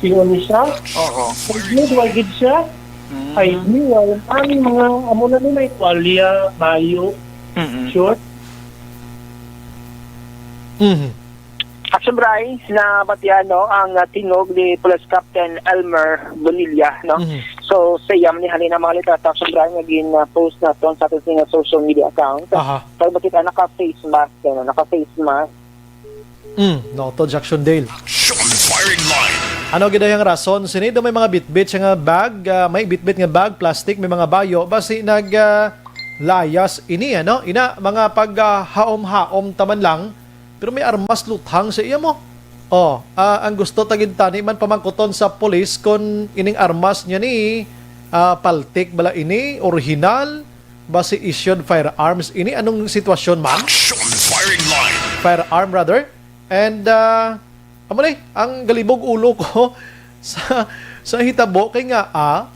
sino ni siya. Oo. Kung may gid siya, Mm. I D, wala. Ano yung mga, amo na rin may tuwalya, bayo, Mm-mm. short. Mhm. Action Bray, nabatian, no, ang, ah, tingog ni Police Captain Elmer Bonilla, no? Mhm. So, sa iya man ni halin ang mga litrato, Action Bray, nga gin-post naton sa aton nga social media account. Aha. Kag makita, naka-face mask, no? Naka-face mask. Mm, no, to Jackson Dale. Action firing line. Ano gid ang rason sini? Do may mga bitbit siya nga bag, ah, may bitbit nga bag, plastic, may mga bayo, basi nag ah, layas ini, ano? Ina, mga pag ah, haom-haom taman lang, pero may armas luthang sa iya mo. Oh, ah, ang gusto tagid tani man pamangkuton sa pulis kung ining armas niya ni ah, paltik bala ini, original, basi issued firearms ini. Anong sitwasyon man? Action firing line. Firearm rather. And uh, amo ni ang galibog ulo ko sa sa hitabo kay nga ah,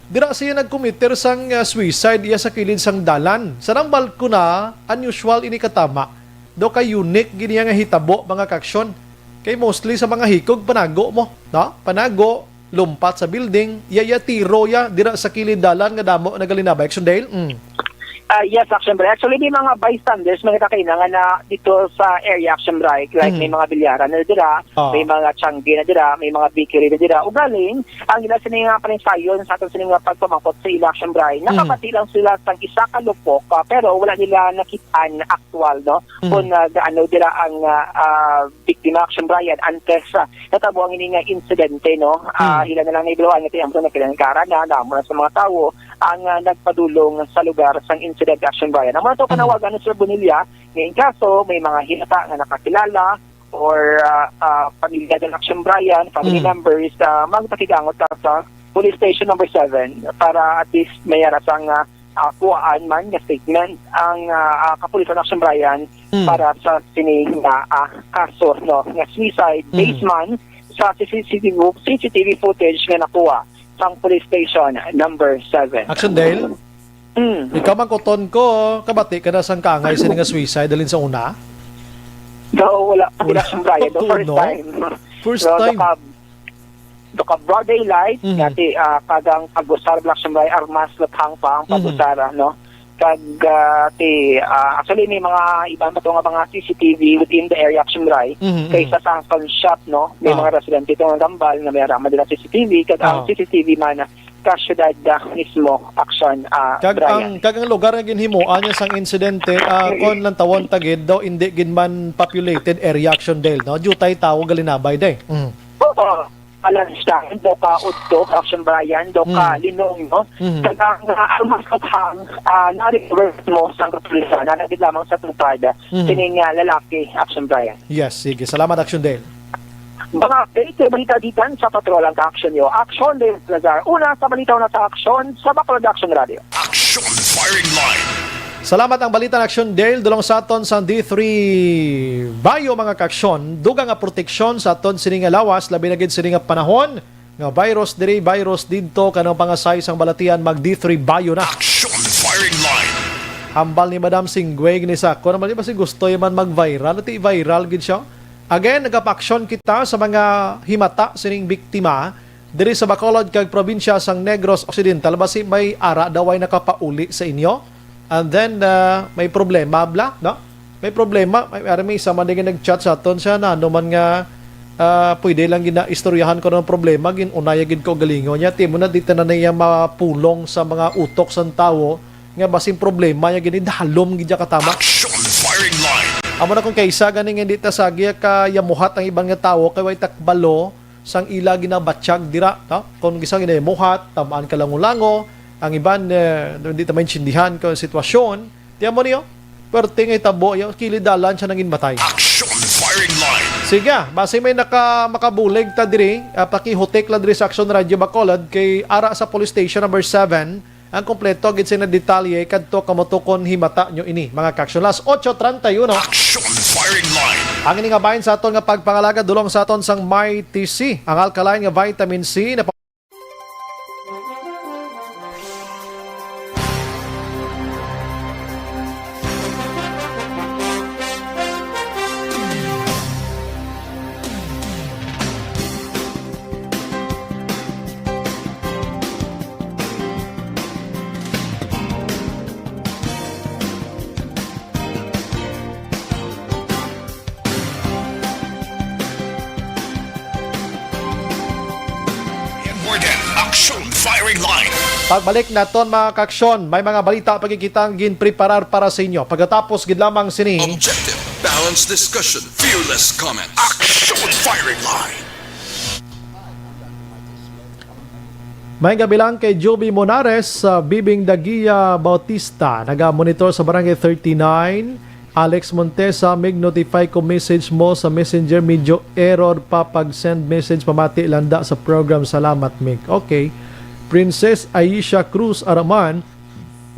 dira siya nagkomiter sang uh, suicide iya sa kilid sang dalan. Sa nang balkona, unusual ini katama. Do kay unique gid iya nga hitabo, mga kaaksyon. Kay mostly sa mga hikog panago mo, no? Panago, lumpat sa building, iya iya tiro ya dira sa kilid dalan nga damo nagalinabay. Action Dale. Mm. Ah, yes, Action Bray. Actually, may mga bystanders, mga kakainan nga na dito sa area, Action Bray. Like, Mhm. may mga bilyaran na dira, Ah. may mga tiyanggi na dira, may mga bakery na dira. Ugaling, ang ila sini nga paninsayon sa aton sini nga pagpamangkot sa ila, Action Bray, nakabati lang sila sa isa ka lupok, ah, pero wala nila nakitaan aktual, no? Mhm. Kung ah, gaano dira ang ah, ah, biktima, Action Bray, antes ah, natabo ang ini nga insidente, no? Ah, Mhm. ila na lang naibaluan nga tiyan na kailangan kara na, damo na sa mga tawo ang ah, nagpadulong sa lugar sang incident, Action Brian. Amo na to Mhm. panawagan ni Sir Bonilla nga in kaso may mga hinata nga nakakilala or ah, ah, pamilya ng Action Brian, family Mhm. members, ah, magpakigangot ka sa Police Station Number seven para at least may ara sang ah, ah, kuwaan man nga statement ang ah, ah, kapulisan Action Brian Mhm. para sa sini nga ah, kaso, no, nga suicide Mhm. based man sa C C T V, C C T V footage nga nakuha sang police station number seven. Action Dale. Mm. Ikaw man kuton ko, kabati ka na sang kaangay sini nga suicide dalin sa una? No, wala pa sila, Action Brian. The Kuto, first no? Time. First So, time. Naka, naka broad daylight, Mhm. nga ti, ah, kagang pag-usar, Action Brian, armas, luthang pa ang Mhm. pag-usara, no? Kag, ah, ti, ah, actually, may mga iban pa to nga mga C C T V within the area, Action Brian. Mhm, mhm. Kaysa sa, sa shop, no? May Ah. mga residente to nga gambal nga may araman nila C C T V, kag ang Ah. C C T V man, ka syudad ah, mismo, Action, ah, Kag Brian. ang kag ang lugar nga ginhimuan niya sang insidente, ah, kon lang tawon tagid daw, hindi gid man populated area, Action Dale, no? Diutay tawo galinabay day. Mm. Oo. Alansta, do ka udto, Action Brian, do ka Mm. linong, no? Mhm. Kag ang ah, armas, luthang, ah, na-recover mo sa kapulisan, na nagid lamang sa tupad, Mhm. kining ah, lalaki, Action Brian. Yes, sige. Salamat, Action Dale. Mga update, balita gikan sa patrol ang ka-action nyo. Action Dale Salazar, una sa balita, una sa aksyon, sa Bacolod Action Radio. Action firing line. Salamat ang balita ng Action Dale. Dulong sa aton sa D three Bayo, mga kaaksyon. Dugang nga proteksyon sa aton sini nga lawas, labi na gid sini nga panahon nga virus diri, virus didto, kanang pangasay sang balatian, mag D three Bayo na. Action firing line. Hambal ni Madam Singway ni sa ako naman, di ba si gusto man mag-viral? Ati viral gid siya. Again, nagapaaksyon kita sa mga himata sining biktima diri sa Bacolod kag probinsya sang Negros Occidental. Basi may ara daw ay nakapauli sa inyo. And then, uh, may problema, bla, no? May problema. May, may isa man din nag-chat sa aton siya na ano man nga uh, pwede lang ginaistoryahan ko ng problema, ginunaya gid ko galingon niya. Timo na, di na niya mapulong sa mga utok sang tawo Nga basin problema niya gini, dalom gid niya katama. Action firing line. Amo na kung kaisa gani nga hindi ta sagi kayamuhat ang iban nga tawo kay way takbalo sang ila ginabatyag dira, no? Kung gisa ginayamuhat, tamaan ka lango-lango, ang iban, eh, hindi ta maintindihan kung sitwasyon. Tiyan mo niyo, pwerte nga itabo, yo, kilid dalan siya nangin matay. Action firing line. Sige, basi may naka, makabulig ta diri, ah, pakihutik lang diri sa Action Radio Bacolod kay ara sa Police Station number seven, ang kompleto gid sina detalye kadto kamo to kon himata nyo ini, mga ka-action. Las ocho treinta y uno. Action firing line. Ang ini nga bahin sa aton nga pagpangalagad dulong sa aton sang Mighty C, ang alkaline nga vitamin C na Morgan, Action Firing Line. Pagbalik naton, mga ka-action, may mga balita pa gid kitang ginpreparar para sa inyo. Pagkatapos gid lamang sini. Objective, balanced discussion, fearless comment. Action Firing Line. May gabi lang kay Joby Monares, uh, Bibing Dagia Bautista, naga-monitor sa Barangay thirty-nine. Alex Montesa, mig notify ko message mo sa Messenger, medyo error pa pag send message, pamati landa sa program, salamat, mig. Okay. Princess Aisha Cruz Araman,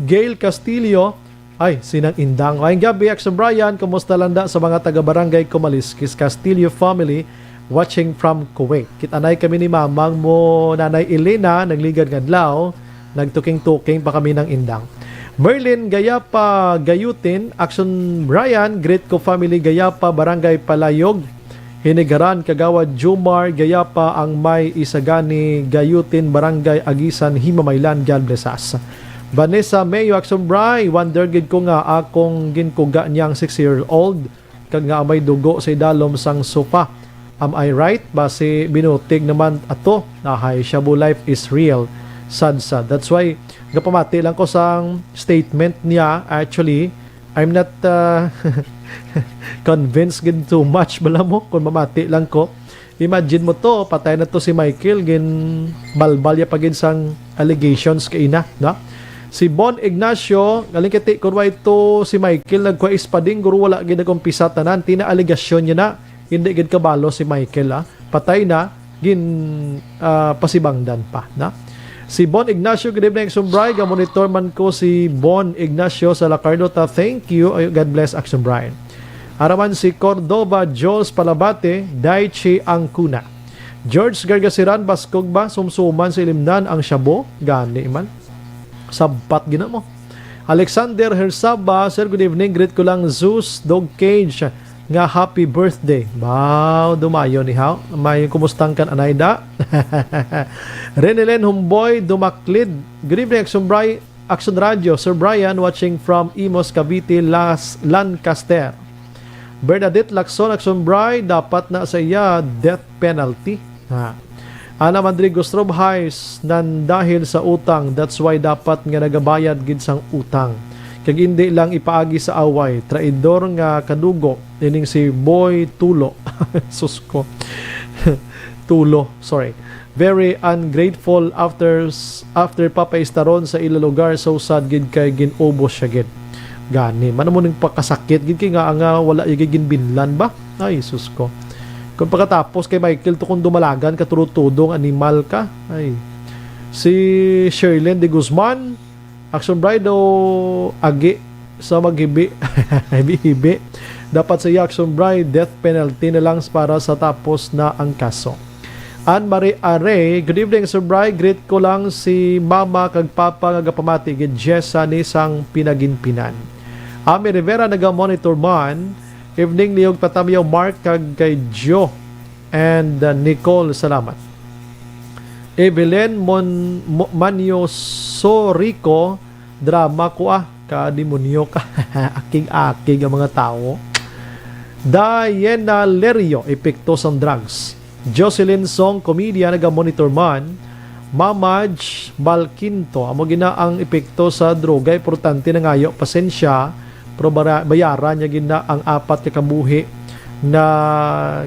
Gail Castillo, ay, sinang indang. Maayong gabi, Action Brian. Kumusta landa sa mga taga-barangay Kumaliskis Castillo family watching from Kuwait? Kit-anay kami ni Mamang mo, Nanay Elena, nagligad nga adlaw, nagtuking-tuking pa kami ng indang. Merlin Gayapa Gayutin, Action Brian, greet ko family Gayapa, Barangay Palayog, Hinigaran, Kagawad Jumar Gayapa ang may isa gani Gayutin, Barangay Agisan, Himamaylan, God bless us. Vanessa Mayo, Action Bri, wonder gid ko nga akong ginkuga niyang six year old, kag nga may dugo sa idalom sang sofa. Am I right? Basi binutig naman ato. Ahay, shabu life is real. Sad, sad. That's why, gapamati lang ko sang statement niya. Actually, I'm not, uh, convinced gid too much, bala mo, kung mamati lang ko. Imagine mo to, patay na to si Michael, gin balbal ya pa gid sang allegations kay ina, no? Si Bon Ignacio, galing kay ti-, kun way to si Michael, nagkuha ispading, guro wala gid nag-umpisa tanan, tina alegasyon niya na, hindi gid kabalo si Michael, ah. Patay na, gin, ah, pasibangdan pa, na? Si Bon Ignacio, good evening, Sumbray. Ga-monitor man ko si Bon Ignacio sa La Carlota. Thank you. Ay, God bless, Action Brian. Araman si Cordova Jules Palabate, Daichi Angkuna. George Gargasiran, baskog ba? Sumsuman sa ilimnan ang shabu? Gani man. Sabat gina mo. Alexander Hersaba, sir, good evening. Greet ko lang Zeus Dog Cage nga happy birthday. Wow, dumayo ni haw. May kumustang kan anay da. Renelen Humboy Dumaklid. Good evening, Action Bri-, Action Radio. Sir Brian, watching from Imus, Cavite, Las, Lancaster. Bernadette Lacson, Action Bri, dapat na sa iya death penalty. Ha. Ana Madrigo Strobhais, nan dahil sa utang, that's why dapat nga nagabayad gid sang utang. Kag indi lang ipaagi sa away, traidor nga kadugo, ining si Boy Tulo. Sus ko. Tulo, sorry. Very ungrateful after s-, after papaistaron sa ila lugar, so sad gid kay gin-ubos siya gid. Gani, man mo ning pakasakit gid kay nga, nga wala iya gid ginbinlan ba? Ay, sus ko. Kung pagkatapos kay Michael to kung dumalagan ka tudo-tudo nga animal ka. Ay. Si Sherlyn de Guzman, Action Bride o agi sa maghibi. Hibi-hibi. Dapat sa iya, Action Bride, death penalty na lang para sa tapos na ang kaso. Anne Marie Are, good evening, Sir Bri. Greet ko lang si Mama kag Papa nga gapamati gid Jessa ni sang Pinaginpinan. Ami Rivera naga-monitor man. Evening, Liog Patamyaw, Mark, kag kay Joe and, uh, Nicole. Salamat. Evelyn Mon-, Mo-, Manyo Sorico, drama ko ah, ka demonyo ka. Akig-akig ang mga tawo. Diana Lerio, epekto sang drugs. Jocelyn Song, komedya, naga-monitor man. Mamaj Balkinto, amo gina ang epekto sa droga. Importante na ngayo, pasensya, pero bara-, bayaran niya gina ang apat ka kabuhi na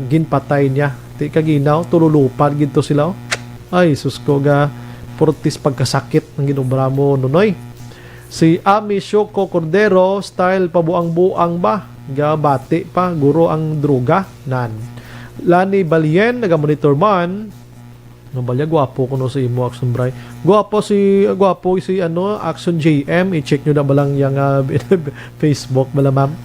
ginpatay niya. Ti kaginaw, tululupad gid to sila, oh. Ay, sus ko, ga purtis pagkasakit ang ginobra mo, Nonoy. Si Ami Shoko Cordero, style pabuang-buang ba? Gabati pa, guro ang droga. Nan. Lani Balyen, nagamonitor man. Ang balya, gwapo ko no sa imo, Action Bray. Gwapo si, gwapo si, ano, Action J M. I-check nyo na ba lang yung, ah, Facebook, bala, ma'am?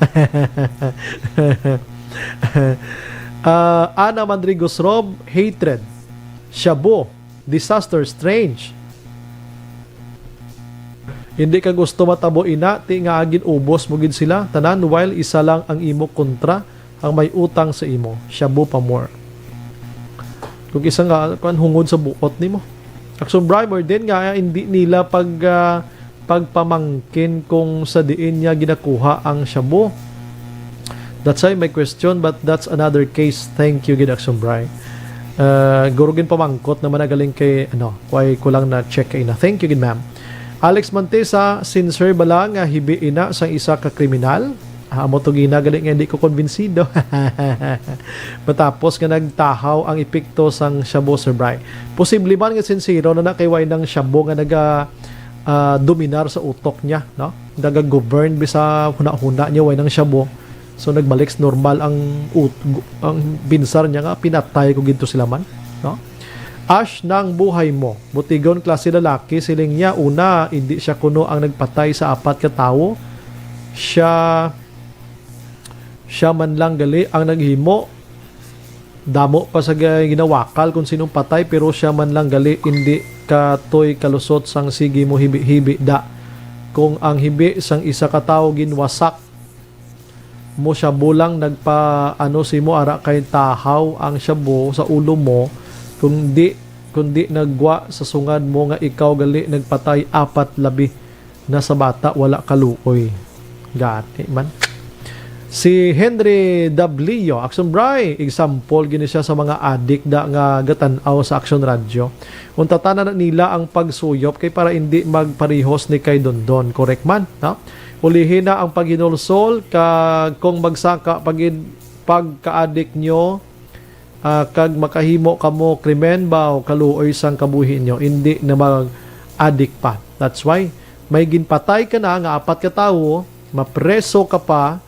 Ah, Ana Mandrigos Rob, hatred, shabu, disaster, strange. Hindi ka gusto matabo ina, ti nga agin ubos mo gid sila tanan, while isa lang ang imo kontra, ang may utang sa imo, shabu pa more. Kung isa nga, kuan, hungod sa buot nimo. Action Briber din nga, hindi nila pag, ah, pagpamangkin kung sa diin niya ginakuha ang shabu. That's why my question, but that's another case. Thank you gid, Action Bry. Uh, guro gin pamangkot naman na galing kay, ano, kuway ko lang na check kay na. Thank you gid, ma'am. Alex Montesa, sincere bala nga hibi ina sang isa ka kriminal? Ah, amo to gina gali nga hindi ko konbinsido. Matapos nga nagtahaw ang epekto sang shabu, Sir Bry. Posible man nga sincero na na kay way nang shabu nga naga, ah, dominar sa utok niya, no? Naga-govern bi sa huna-huna niya, way nang shabu. So, nagbalik sa normal ang ut-, gu-, ang binsar niya nga pinatay ko gid to sila man, no? Ash, nang buhay mo. Butigon klase lalaki, siling niya, una, hindi siya kuno ang nagpatay sa apat ka tawo. Siya, siya man lang gali ang naghimo. Damo pa sa ga-, ginawakal kung sinong patay, pero siya man lang gali, hindi katoy kalusot sang sige mo hibi-hibi da. Kung ang hibi sang isa ka tawo ginwasak, mo siya bulang nagpa-, ano, simo ara kay tahaw ang shabu sa ulo mo, kung di, kundi nagwa sa sungad mo nga ikaw gali nagpatay apat labi na sa bata, wala kaluoy. Gani man. Si Henry Dablio, Action Bry, example gini siya sa mga adik da nga gatan-aw sa Action Radio. Unta tanan na nila ang pagsuyop kay para hindi magparihos ni kay Dondon. Correct man, no? Ulihi na ang paghinulsol, kag kung magsaka pagin-, pagkaadik nyo, ah, kag makahimo kamo krimen ba o kaluoy sang kabuhi nyo, hindi na mag-adik pa. That's why may ginpatay ka na nga apat ka tawo, mapreso ka pa,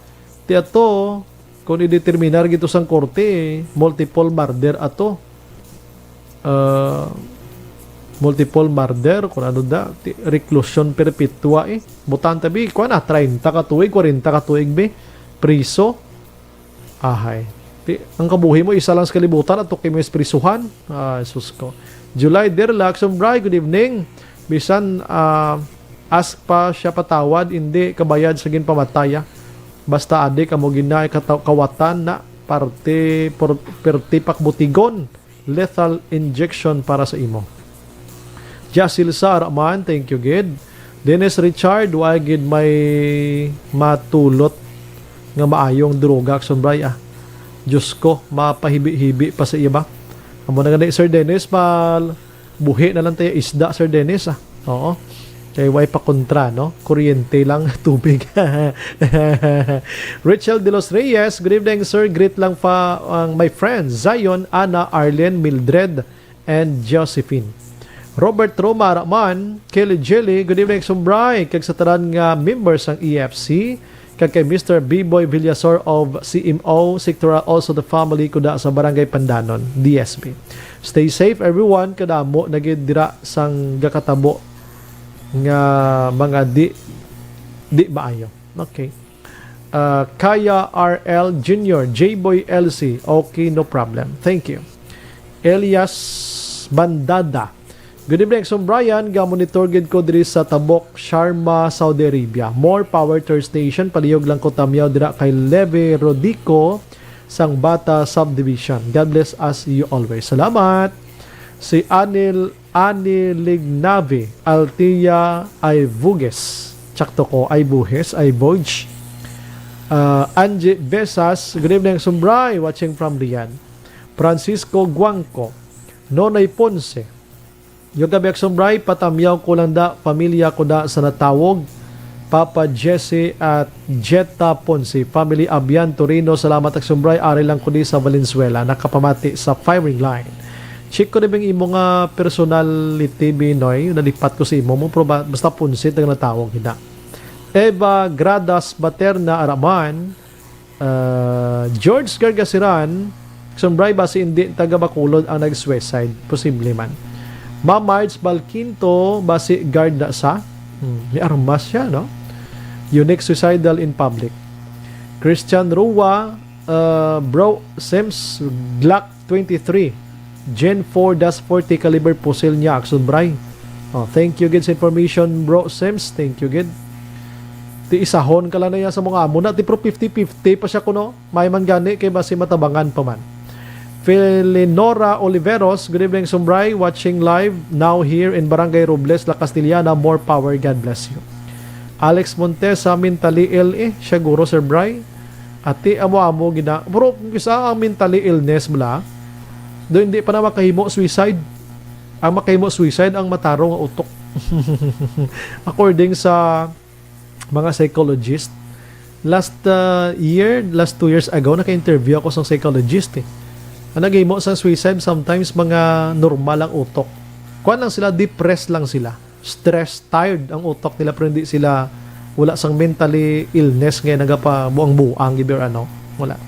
ti ato, kung i-determinar gito sang korte, multiple murder ato. Ah, multiple murder, kung ano da, ti-, reclusion perpetua eh. Butang tabi, kuwan na, treinta ka tuig, kwarenta ka tuig, be, priso. Ahay. Ti-, ang kabuhi mo, isa lang sa kalibutan, ato kay may prisuhan. Ay, sus ko. July Derla, Action Bry, good evening. Bisan, ah, ask pa siya patawad, hindi kabayad sa ginpamataya. Basta adik amo gina kataw-, kawatan na parte por-, perti pakbutigon. Lethal injection para sa imo. Jasil Saraman, thank you gid. Dennis Richard, wa gid may matulot nga maayong droga, Action Bry, ah. Diyos ko, mapahibi-hibi pa sa iya ba? Amo na gani, Sir Dennis, mal-, buhi na lang tayo isda, Sir Dennis, ah. Oo. Kay way pa kontra, no? Kuryente lang, tubig. Rachel De Los Reyes, good evening, sir. Greet lang pa ang my friends, Zion, Ana, Arlen, Mildred, and Josephine. Robert Roma Raman, Kelly Jelly, good evening, Action Bry, kag sa tanan nga members sang E F C, kag kay Mister Biboy Villasor of C M O Sectoral, also the family kuda sa Barangay Pandanon, D S B. Stay safe, everyone. Kadamo na gid dira sang gakatabo nga mga di, di maayo. Okay. Uh, Kaya R L Junior, J-Boy L C, okay, no problem. Thank you. Elias Bandada. Good evening, Action Brian. Ga-monitor gid ko diri sa Tabok, Sharma, Saudi Arabia. More power to your station. Palihog lang ko tamyaw dira kay Leve Rodico sang Bata Subdivision. God bless us you always. Salamat. Si Anil, Ani Lignavi, Altia Aivuges. Tsakto ko, Aibuhes, Aibuj. Ah, Angie Besas, good evening, Action Bry, watching from Riyadh. Francisco Guangco, Nonay Ponce, Yung gabi, Aksumbray, patamyaw ko lang da, pamilya ko da sa natawog. Papa Jesse at Jetta Ponce, family Abian Torino, salamat, Aksumbray, ari lang ko di sa Valenzuela, nakapamati sa firing line. Check ko na bang imo nga personality, Binoy, nalipat ko sa imo mo, pero ba- basta Ponce, taga natawag, hina. Eva Gradas Baterna Araman, ah, George Gargasiran, Aksumbray, basi hindi taga Bacolod ang nag-suicide. Posible man. Ma'am Marge Balquinto, basi guard na sa. Hmm, may armas siya, no? Unique suicidal in public. Christian Rua, uh, Bro Sims, Glock twenty-three, Gen four dash forty caliber pusil niya, Aksumbray. Oh, thank you gid sa information, Bro Sims. Thank you gid. Ti isahon ka lang na yan sa mga amo na. Ti pro fifty fifty pa siya kuno. May man gani kay basi matabangan pa man. Felinora Oliveros, good evening, Sumbray. Watching live now here in Barangay Robles, La Castellana. More power. God bless you. Alex Montesa, mentally ill eh. Siya guro, Sir Bray. Ati, amo-amo gina. Pero kung isa ang mentally illness bala, do hindi pa na makahimo suicide. Ang makahimo suicide ang matarong nga utok. According sa mga psychologist, last uh, year, last two years ago, naka-interview ako sa psychologist eh. Ang naghimo sa suicide, sometimes mga normal ang utok. Kuan lang sila, depressed lang sila. Stress, tired ang utok nila, pero hindi sila, wala sang mentally illness nga nagapabuang-buang, gibi or ano. Wala.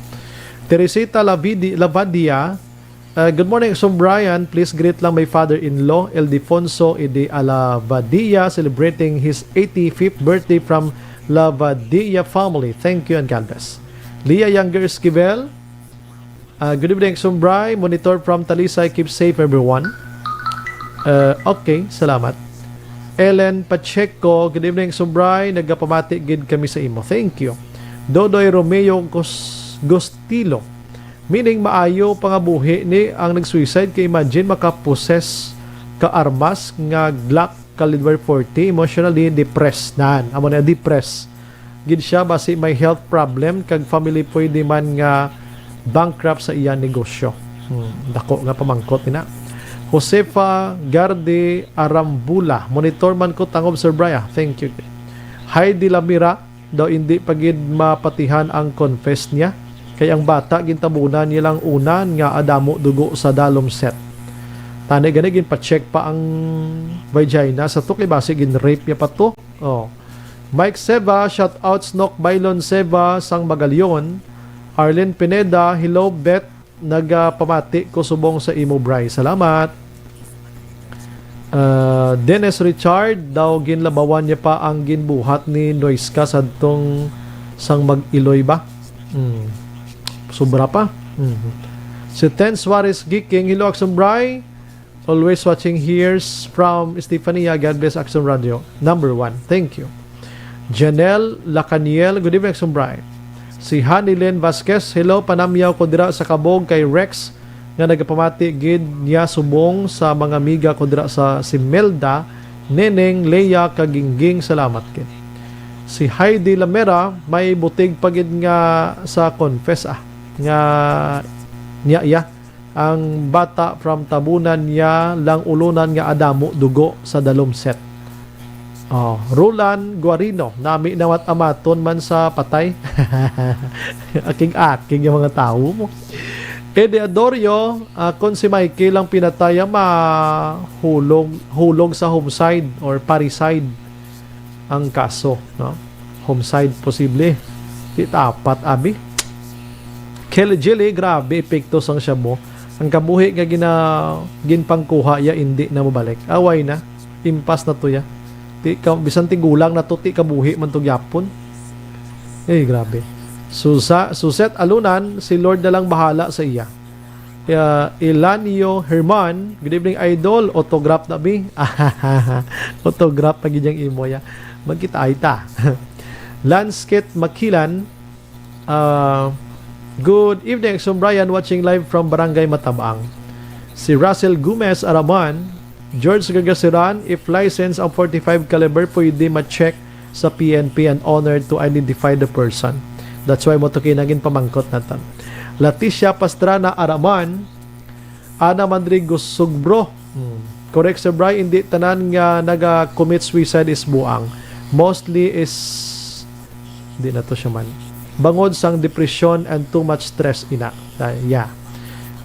Teresita Lavidi, Lavadia, uh, good morning, Sir Brian. Please greet lang my father-in-law, Ildefonso Ede Alavadia, celebrating his eighty-fifth birthday from Lavadia family. Thank you and God bless. Leah Younger Esquivel, uh, good evening, Sir Brian. Monitor from Talisay. Keep safe, everyone. Uh, okay, salamat. Ellen Pacheco, good evening, Sir Brian. Nagapamati gid kami sa imo. Thank you. Dodoy Romeo Gos- Gostilo, meaning, maayo pa nga buhi ni ang nag-suicide kay imagine makapossess ka armas nga Glock caliber forty, emotionally depressed. Nan, amo na, depressed gid siya, basi may health problem kag family pwede man nga bankrupt sa iya negosyo. Hmm, dako nga pamangkot ina. Josefa Garde Arambula, monitor man ko tangob, Sir Brian. Thank you. Heidi Lamira, daw indi pa gid mapatihan ang confess niya, kay ang bata gintabunan niya lang unan nga adamo dugo sa dalom set. Tani gani ginpa-check pa ang vagina sa to kay basi gin-rape niya pa to. Oh. Mike Seva, shout out Snok Bailon Seva sang Magalion. Arlene Pineda, hello Bet, nagapamati ko subong sa imo, Bri. Salamat. Ah, Dennis Richard, daw ginlabawan niya pa ang ginbuhat ni Noiska sadtong sang mag-iloy ba? Hmm. Sobra pa. Mhm. Si Ten Suarez Giking, hello, Action Bri. Always watching, here's from Estefania. God bless Action Radio. Number one. Thank you. Janelle Lacaniel, good evening, Action Bri. Si Honey Lynn Vasquez, hello, panamyaw ko dira sa Kabog kay Rex nga nagapamati gid niya subong sa mga amiga ko dira sa Simelda, Neneng, Lea, kag Gingging, salamat gid. Si Heidi Lamera, may butig pa gid nga sa confess, ah, nga niya iya. Ang bata from tabunan niya lang ulunan nga adamo dugo sa dalom set. Oh, Roland Guarino, nami na wat amaton man sa patay. Aking-aking yung mga tawo mo. Eddie Adorio, ah, kung si Mikey lang pinatay, ah, mahulog, hulog sa homicide or parricide ang kaso, no? Homicide posible. Di dapat, abi. Kelly Jilly, grabe, epekto sang shabu. Ang kabuhi nga gina, ginpangkuha ya, indi na mabalik. Away na. Impas na to ya. Ti ka, bisan tigulang na to, ti kabuhi man to gyapon. Eh, grabe. Susa, Suset Alunan, si Lord na lang bahala sa iya. Uh, Elanio Herman, good evening, idol. Autograph na, bi. Autograph na gid yang imo, ya. Magkita ay ta. Lance Kit Makilan, uh, good evening, Action Brian, watching live from Barangay Matabang. Si Russell Gomez Araman, George Gargasiran, if license ang forty-five caliber, pwede ma-check sa P N P and honored to identify the person. That's why mo to kinagin pamangkot naton. Leticia Pastrana Araman, Ana Mandrigo Sugbro. Hmm. Correct, Sir Bry, hindi tanan nga naga-commit suicide is buang. Mostly is, di na to siya man. Bangod sang depression and too much stress, ina. Ah, yeah.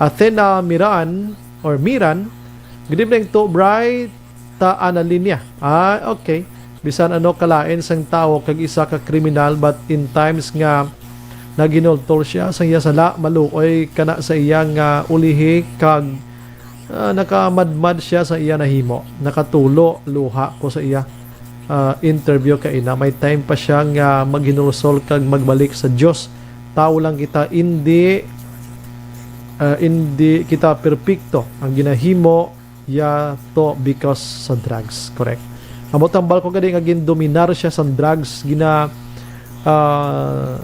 Athena Miran, or Miran, "Good evening to Bry, ta Ana Linya." Ah, okay. Bisan ano kalain sang tawo kag isa ka kriminal, but in times nga naginultol siya sa iya sala, maluoy kana sa iya nga ulihi kag, ah, nakamadmad siya sa iya nahimo. Nakatulo luha ko sa iya, ah, interview kay na may time pa siya nga maghinulsol kag magbalik sa Dios. Tawo lang kita, indi, ah, indi kita perpekto. Ang ginahimo ya to because sa drugs, correct? Amo tambal ko gani nga gindominar siya sang drugs, gina, ah,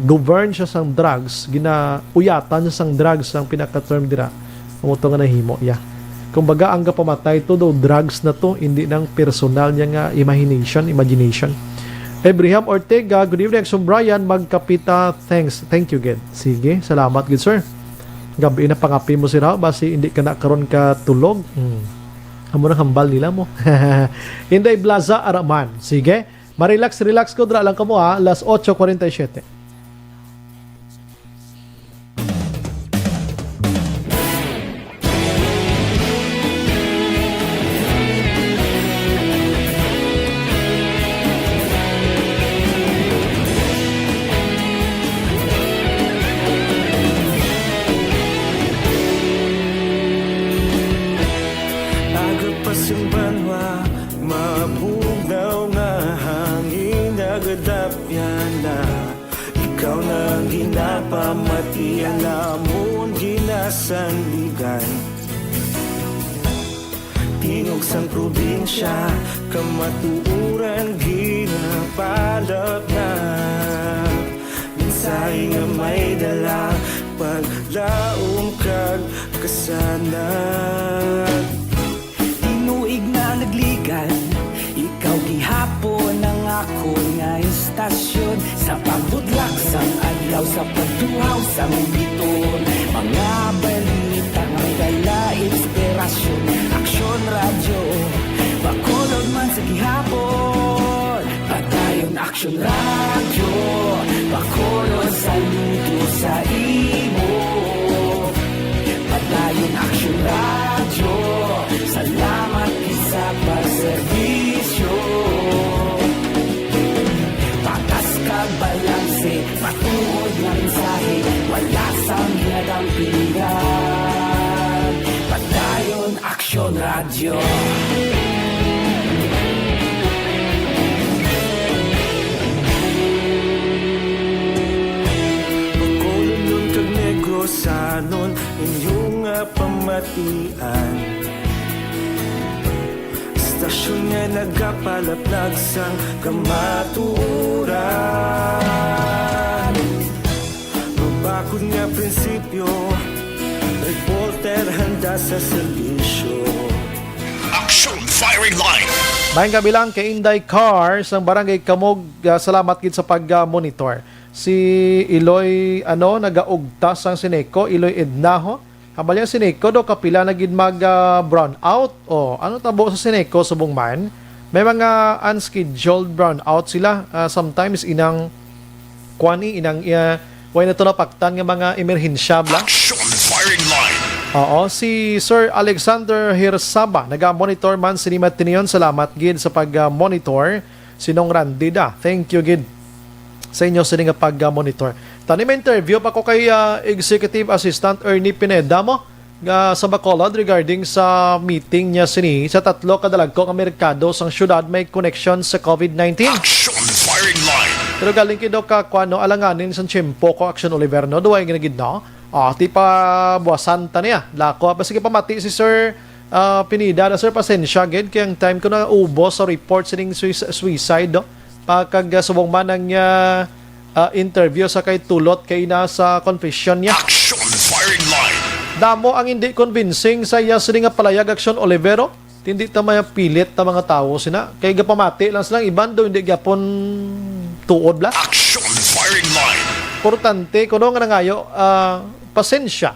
govern siya sang drugs, ginauyatan siya sang drugs ang pinaka-term dira. Amo to nga nahimo, yeah. Kumbaga, ang gapamatay to daw drugs na to, hindi nang personal niya nga imagination, imagination. Abraham Ortega, "Good evening, Action Brian. Magkapita. Thanks." Thank you, gid. Sige, salamat, gid, sir. Gabi na pangapi mo sila, basi hindi ka na karon ka tulog. Hmm. Amo nang hambal nila mo. Inday Blaza Araman. Sige. Marelax, relax ko. Dra lang kamo, ha. Las ocho cuarenta y siete. Aga pa sing banwa, mabugnaw nga hangin nagadapyan na. Ikaw na ang ginapamati, ang amon ginasandigan. Tingog sang probinsya, kamatuoran ginapalapnap. Mensahe nga may dala, paglaom kag kasanag. Tinuig na nagligan, ikaw gihapon ang akon nga istasyon. Sa pagbudlak sang adlaw, sa pagtuhaw sang biton, mga balita may dala inspirasyon. Aksyon Radyo, Bacolod man sa gihapon. Padayon Aksyon Radyo, Bacolod, saludo sa imo. Padayon Aksyon Radyo, salamat gid sa pagserbisyo. Patas kag balanse, matuod nga mensahe, wala sang ginadampingan. Padayon Aksyon Radyo. Bacolodnon kag Negrosanon, inyo nga pamatian. Istasyon nga nagapalaplag sang kamatuoran. Mabakod nga prinsipyo, reporter handa sa serbisyo. Action Firing Line. Maayong gabi lang kay Inday Car sang Barangay Kamog. Ah, salamat gid sa pag-monitor. Si Iloy, ano, nagaugta sang Sineco, Iloy Ednaho. Hambal niya, Sineco daw kapila na gid mag, ah, brown out. O, ano tabo sa Sineco subong man? May mga unscheduled brown out sila. Ah, sometimes inang kuan, eh, inang, ah, way na to napaktan nga mga emerhensya bala. Action Firing Line. Oo, si Sir Alexander Hirsaba, naga-monitor man sini matinion. Salamat gid sa pag-monitor. Sinong Randy da? Thank you gid sa inyo sini nga pag-monitor. Tani, may interview pa ko kay, ah, Executive Assistant Ernie Pineda mo nga sa Bacolod regarding sa meeting niya sini sa tatlo ka dalagko nga merkado sang syudad may koneksyon sa COVID nineteen. Action Firing Line. Pero galing kido ka, kuan, no, alanganin sang tiyempo ko, Action Oliver, no? Duway nga gid, no? Ah, ti pa buwasan ta niya. Lako, basta sige, pamati si Sir, ah, Pineda na, Sir, pasensya gid kay ang time ko na ubos sa report sining suis-, suicide, no? Pa kag, ah, subong man ang, ah, ah, interview sa kay Tulot kay na sa confession niya. Action Firing Line. Damo ang hindi convincing sa iya sini nga palayag, Action Olivero. Hindi ta mapilit ta mga tawo sina. Kay gapamati lang sila, iban daw hindi gyapon tuod bala. Action Firing Line. Importante kuno nga nangayo, ah, pasensya.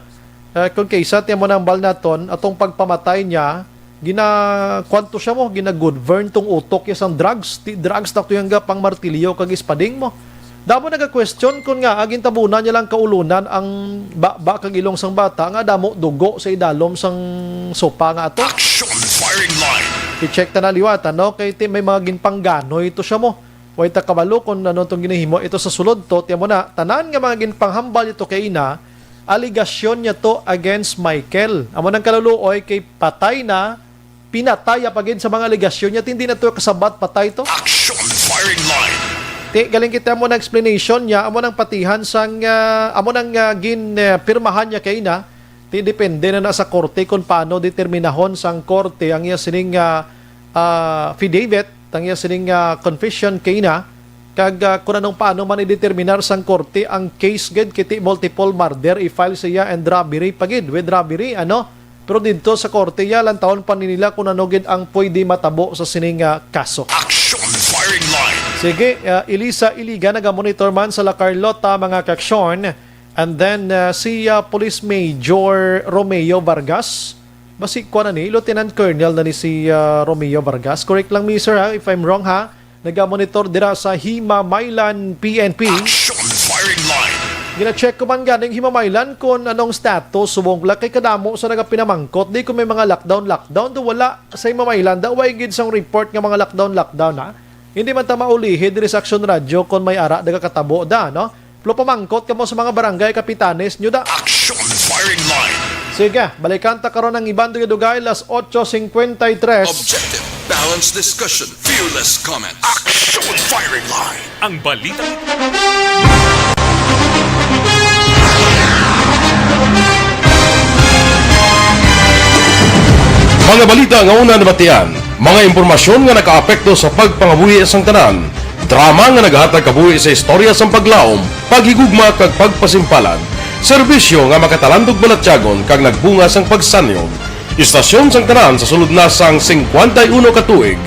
Ah, kung kaysa ti amo nang bal naton, atong pagpamatay niya, gina-, kwanto siya mo, gina-govern tong utok niya sang drugs. Ti drugs na to yung pang martilyo kag espading mo. Damo naga-question kon ngaa gintabunan niya lang kaulunan ang baba kag ilong sang bata nga damo dugo sa idalom sang sopa nga ato. Action firing line. I-check ta na liwat, ano? Kay ti may mga ginpangganoy to siya mo. Way ta kabalo kon ano tong ginahimo ito sa sulod to. Tiyan mo na, tanan nga mga ginpanghambal ito kay ina, aligasyon niya to against Michael. Amo nang kaluluoy kay patay na, pinatay pa gid sa mga aligasyon niya. Hindi na to kasabat patay to. Action firing line. Ti, galing kita mo na explanation niya, amo nang patihan sang, ah, amo nang, ah, gin, eh, pirmahan niya kay ina. Ti, depende na, na sa korte kung paano determinahon sang korte ang iya sining, ah, ah, affidavit, ang iya sining, ah, confession kay ina. Kag, ah, kung anong paano man i-determinar sang korte ang case gid, kiti multiple murder i-file siya and robbery pa gid, with robbery, ano? Pero didto sa korte, ya, lantawon pa ni nila kung ano gid ang pwede matabo sa sining, ah, kaso. Action firing line. Sige, ah, Elisa Iliga nagamonitor man sa La Carlota, mga kaksyon. And then, ah, si, ah, Police Major Romeo Vargas, basi kuan na ni, Lieutenant Colonel na ni si, ah, Romeo Vargas. Correct lang mi, sir, ha, if I'm wrong, ha. Nagamonitor dira sa Himamaylan P N P. Action firing line. Gina-check ko man ganing Himamaylan kung anong status subong la kay kadamo sa nagapinamangkot di kung may mga lockdown, lockdown. Do wala sa Himamaylan, da way gid sang report nga mga lockdown, lockdown, ha. Hindi man ta maulihi diri sa Action Radio kung may ara nagakatabo da, no? Pero pamangkot kamo sa mga barangay kapitanes nyo da. Action firing line. Sige, balikan ta karon ang iban dugay-dugay, las otso cincuenta y tres. Objective, balanced discussion, fearless comment. Action firing line. Ang balita. Mga balita nga una nabatian, mga impormasyon nga nakaapekto sa pagpangabuhi sang tanan, drama nga nagahatag kabuhi sa istorya sang paglaom, paghigugma kag pagpasimpalan, serbisyo nga makatalandog balatyagon kag nagbunga sang pagsanyog. Istasyon sang tanan sa sulod na sang singkwenta y uno ka tuig,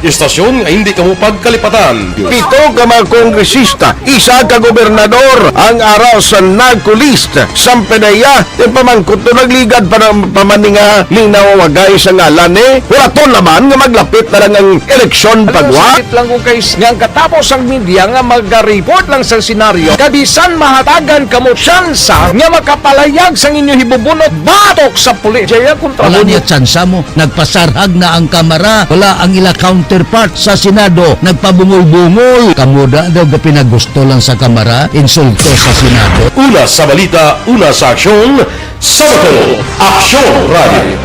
istasyon nga hindi kamo pagkalipatan. Pito ka mga kongresista, isa ka gobernador ang ara sa NARCO list. Samtang iya, ipamangkot to, nagligad pa ng pamaninga, linaw wagay sa ngalan ni, hulaton naman nga maglapit na lang ang eleksyon pagwa. Sakit lang kung kay nga ang katapos ang media nga maga-report lang sa senaryo, kabisan mahatagan kamo tsansa nga makapalayag sang inyo hibubunot batok sa pulis. Jaya kontra Wala mo. Niya tsansa mo. Nagpasarhag na ang Kamara. Wala ang ila counterpart sa Senado. Nagpabungol-bungol. Kamo da daw gapinagusto lang sa Kamara. Insulto sa Senado. Una sa balita, una sa aksyon, sa Bacolod, Aksyon Radio.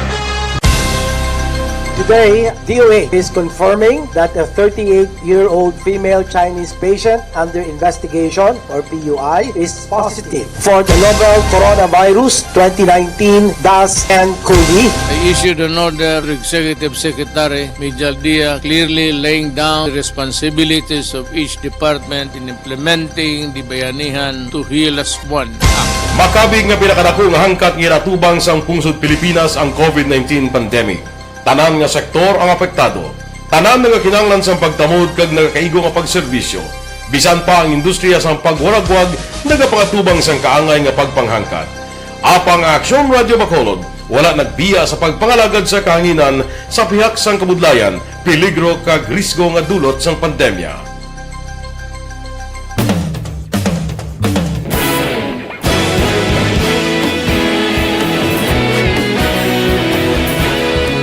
Today, D O H is confirming that a thirty-eight-year-old female Chinese patient under investigation, or P U I, is positive for the novel coronavirus twenty nineteen dash N cov. I issued an order to Executive Secretary Mijal Dia, clearly laying down the responsibilities of each department in implementing the Bayanihan to Heal As One Act. Makabig nga pinakadako nga hangkat nga ginatubang sang pungsod Pilipinas ang covid nineteen pandemic. Tanan nga sektor ang apektado. Tanan nagakinahanglan sang pagtamod kag nagakaigo nga pagserbisyo. Bisan pa ang industriya sang pagwaragwag nagapangatubang sang kaangay nga pagpanghangkat. Apang ang Aksyon Radyo Bacolod wala nagbiya sa pagpangalagad sa kahanginan sa pihak sang kabudlayan, peligro kag risgo nga dulot sang pandemya.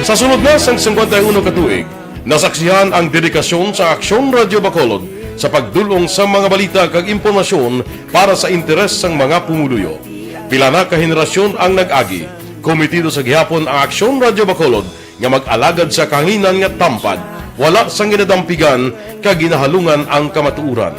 Sa sulod na sang singkwenta y uno ka tuig, nasaksihan ang dedikasyon sa Aksyon Radyo Bacolod sa pagdul-ong sa mga balita kag impormasyon para sa interes sang mga pumuluyo. Pila na ka henerasyon ang nag-agi. Komitido sa gihapon ang Aksyon Radyo Bacolod nga mag-alagad sa kahanginan nga tampad, wala sang ginadampigan kag ginahalungan ang kamatuoran.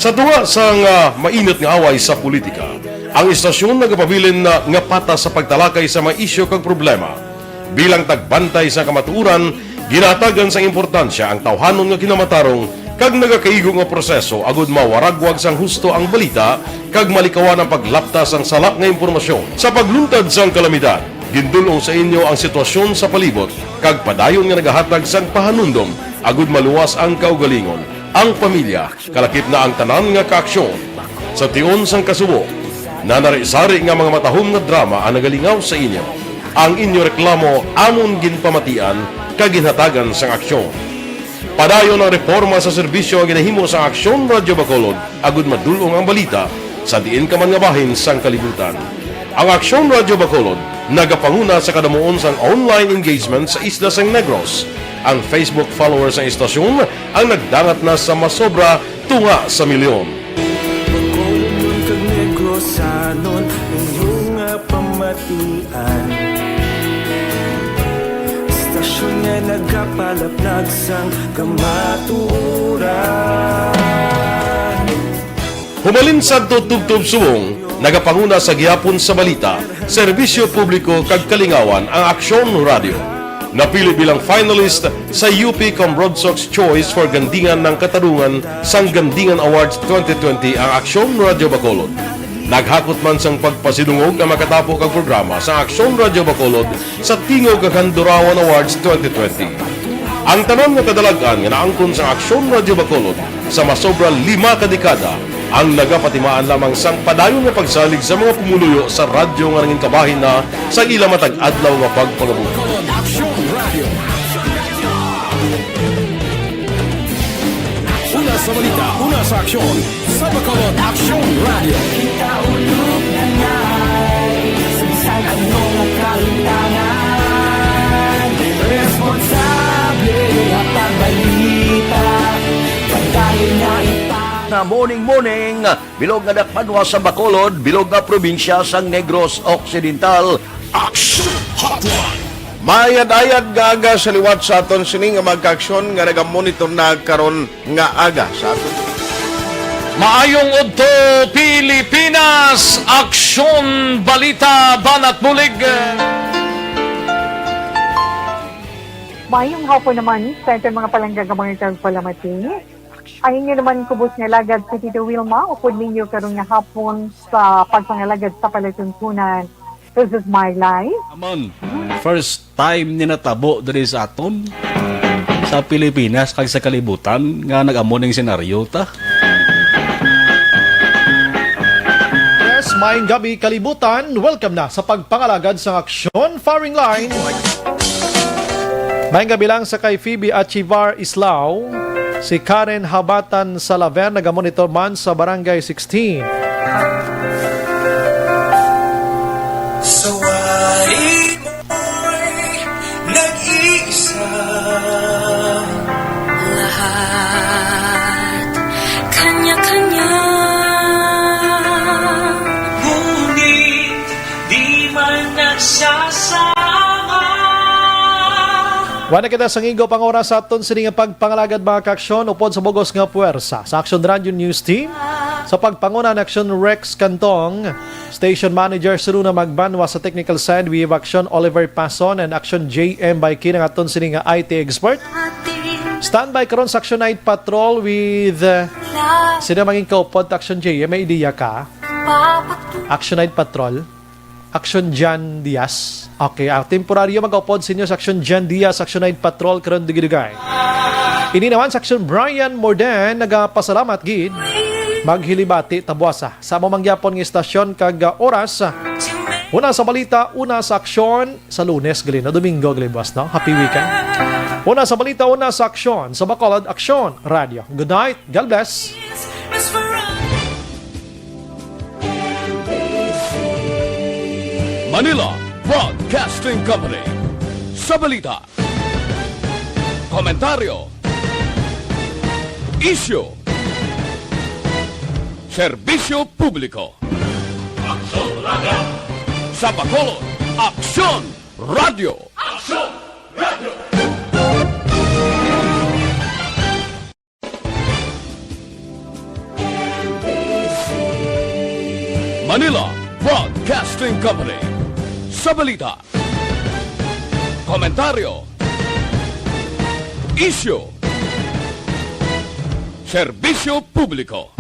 Sa tunga sang, ah, mainit nga away sa politika, ang istasyon nagapabilin na nga patas sa pagtalakay sa mga isyu kag problema. Bilang tagbantay sa kamatuoran, ginahatagan sang importansya ang tawhanon nga kinamatarong kag nagakaigo nga proseso agud mawaragwag sang husto ang balita kag malikawan ang paglapta sang sala nga impormasyon. Sa pagluntad sang kalamidad, gindul-ong sa inyo ang sitwasyon sa palibot kag padayon nga nagahatag sang pahanumdom agud maluwas ang kaugalingon, ang pamilya, kalakip na ang tanan nga kaaksyon. Sa tion sang kasubo, nanari-sari nga mga matahom nga drama ang nagalingaw sa inyo. Ang inyo reklamo amon ginpamatian kag ginhatagan sang aksyon. Padayon ang reporma sa serbisyo nga ginahimo sang Aksyon Radyo Bacolod agud madul-ong ang balita sa diin ka man nga bahin sang kalibutan. Ang Aksyon Radyo Bacolod nagapanguna sa kadamuon sang online engagement sa isla sang Negros. Ang Facebook followers sang istasyon ang nagdangat na sa masobra tunga sa milyon. Bacolod kag Negrosanon, inyo nga pamatian. Istasyon nga nagapalaplag sang kamatuoran. Humalin sadto tubtob subong, nagapanguna sa gihapon sa balita, serbisyo publiko kag kalingawan ang Aksyon Radyo. Napili bilang finalist sa U P Cambronsox Choice for Gandingan ng Katarungan sang Gandingan Awards twenty twenty ang Aksyon Radyo Bacolod. Naghakot man sang pagpasidungog ang makatapo kag programa sa Aksyon Radyo Bacolod sa Tingog kag Handurawan Awards twenty twenty. Ang tanan nga kadalag-an nga naangkon sa Aksyon Radyo Bacolod sa masobra lima ka dekada ang nagapatimaan lamang sang padayon nga pagsalig sa mga pumuluyo sa radyo nga nangin kabahin na sang ila matag adlaw nga pagpangabuhi. Aksyon Radyo. Una sa balita, una sa aksyon, sa Bacolod Aksyon Radyo. Kita ulog na ngay, sa bisan ano nga kalimtangan. Responsable nga pagbalita, pagdali na ita. Na morning, morning, bilog nga dakbanwa sa Bacolod, bilog nga probinsya sang Negros Occidental. Action Hotline. Maayad-ayad nga aga sa liwat sa aton sini nga mga kaaksyon nga nagamonitor na karon nga aga sa aton. Maayong udto, Pilipinas! Aksyon, balita, banat bulig. Maayong hapon naman sa aton mga palangga nga mga tagpalamati. Ang inyo naman kubos nga alagad si Tito Wilma, upod ninyo karon nga hapon sa pagpangalagad sa palatuntunan. This is my life. Amon, first time ni natabo diri sa aton sa Pilipinas kag sa kalibutan nga nag-amo ning senaryo ta. Yes, maayong gabi, kalibutan. Welcome na sa pagpangalagad sang Aksyon Firing Line. Maayong gabi lang sa kay Phoebe Achivar Islao, si Karen Habatan Salaver, nagamonitor man sa Barangay sixteen. Sa wari mo'y nag-iisa. Lahat kanya-kanya. Ngunit di man nagsasama. Wala kita sa ngigo pang oras sa aton sini nga pagpangalagad, mga kaaksyon, upod sa bugos nga puwersa sa Aksyon Radyo News Team, sa pagpanguna ni Aksyon Rex Cantong, Station Manager Seruna Magbanwa, sa technical side we have Aksyon Oliver Pason and Aksyon J M Baikin, ang aton sini nga I T expert. Standby karon sa Aksyon Night Patrol with, uh, sino maging kaupod ta, Aksyon J M? May ideya ka? Aksyon Night Patrol? Aksyon Jan Diaz. Okay, ang temporaryo mag-upod sa inyo sa Aksyon Jan Diaz, Aksyon Night Patrol, karon dugay-dugay. Ini naman sa Aksyon Brian Morden, nagapasalamat gid. Maghilibati ta buwas, ah, sa amo man gyapon nga istasyon kag, ah, oras. Una sa balita, una sa aksyon, sa Lunes gali, no? Domingo gali buwas, no? Happy weekend. Una sa balita, una sa aksyon, sa Bacolod Aksyon Radyo. Good night. God bless. Manila Broadcasting Company. Sa balita, komentaryo, isyu, serbisyo publiko. Aksyon Radyo. Sa Bacolod, Aksyon Radyo. Aksyon Radyo. Manila Broadcasting Company. Sa balita, komentaryo, isyu, serbisyo publiko.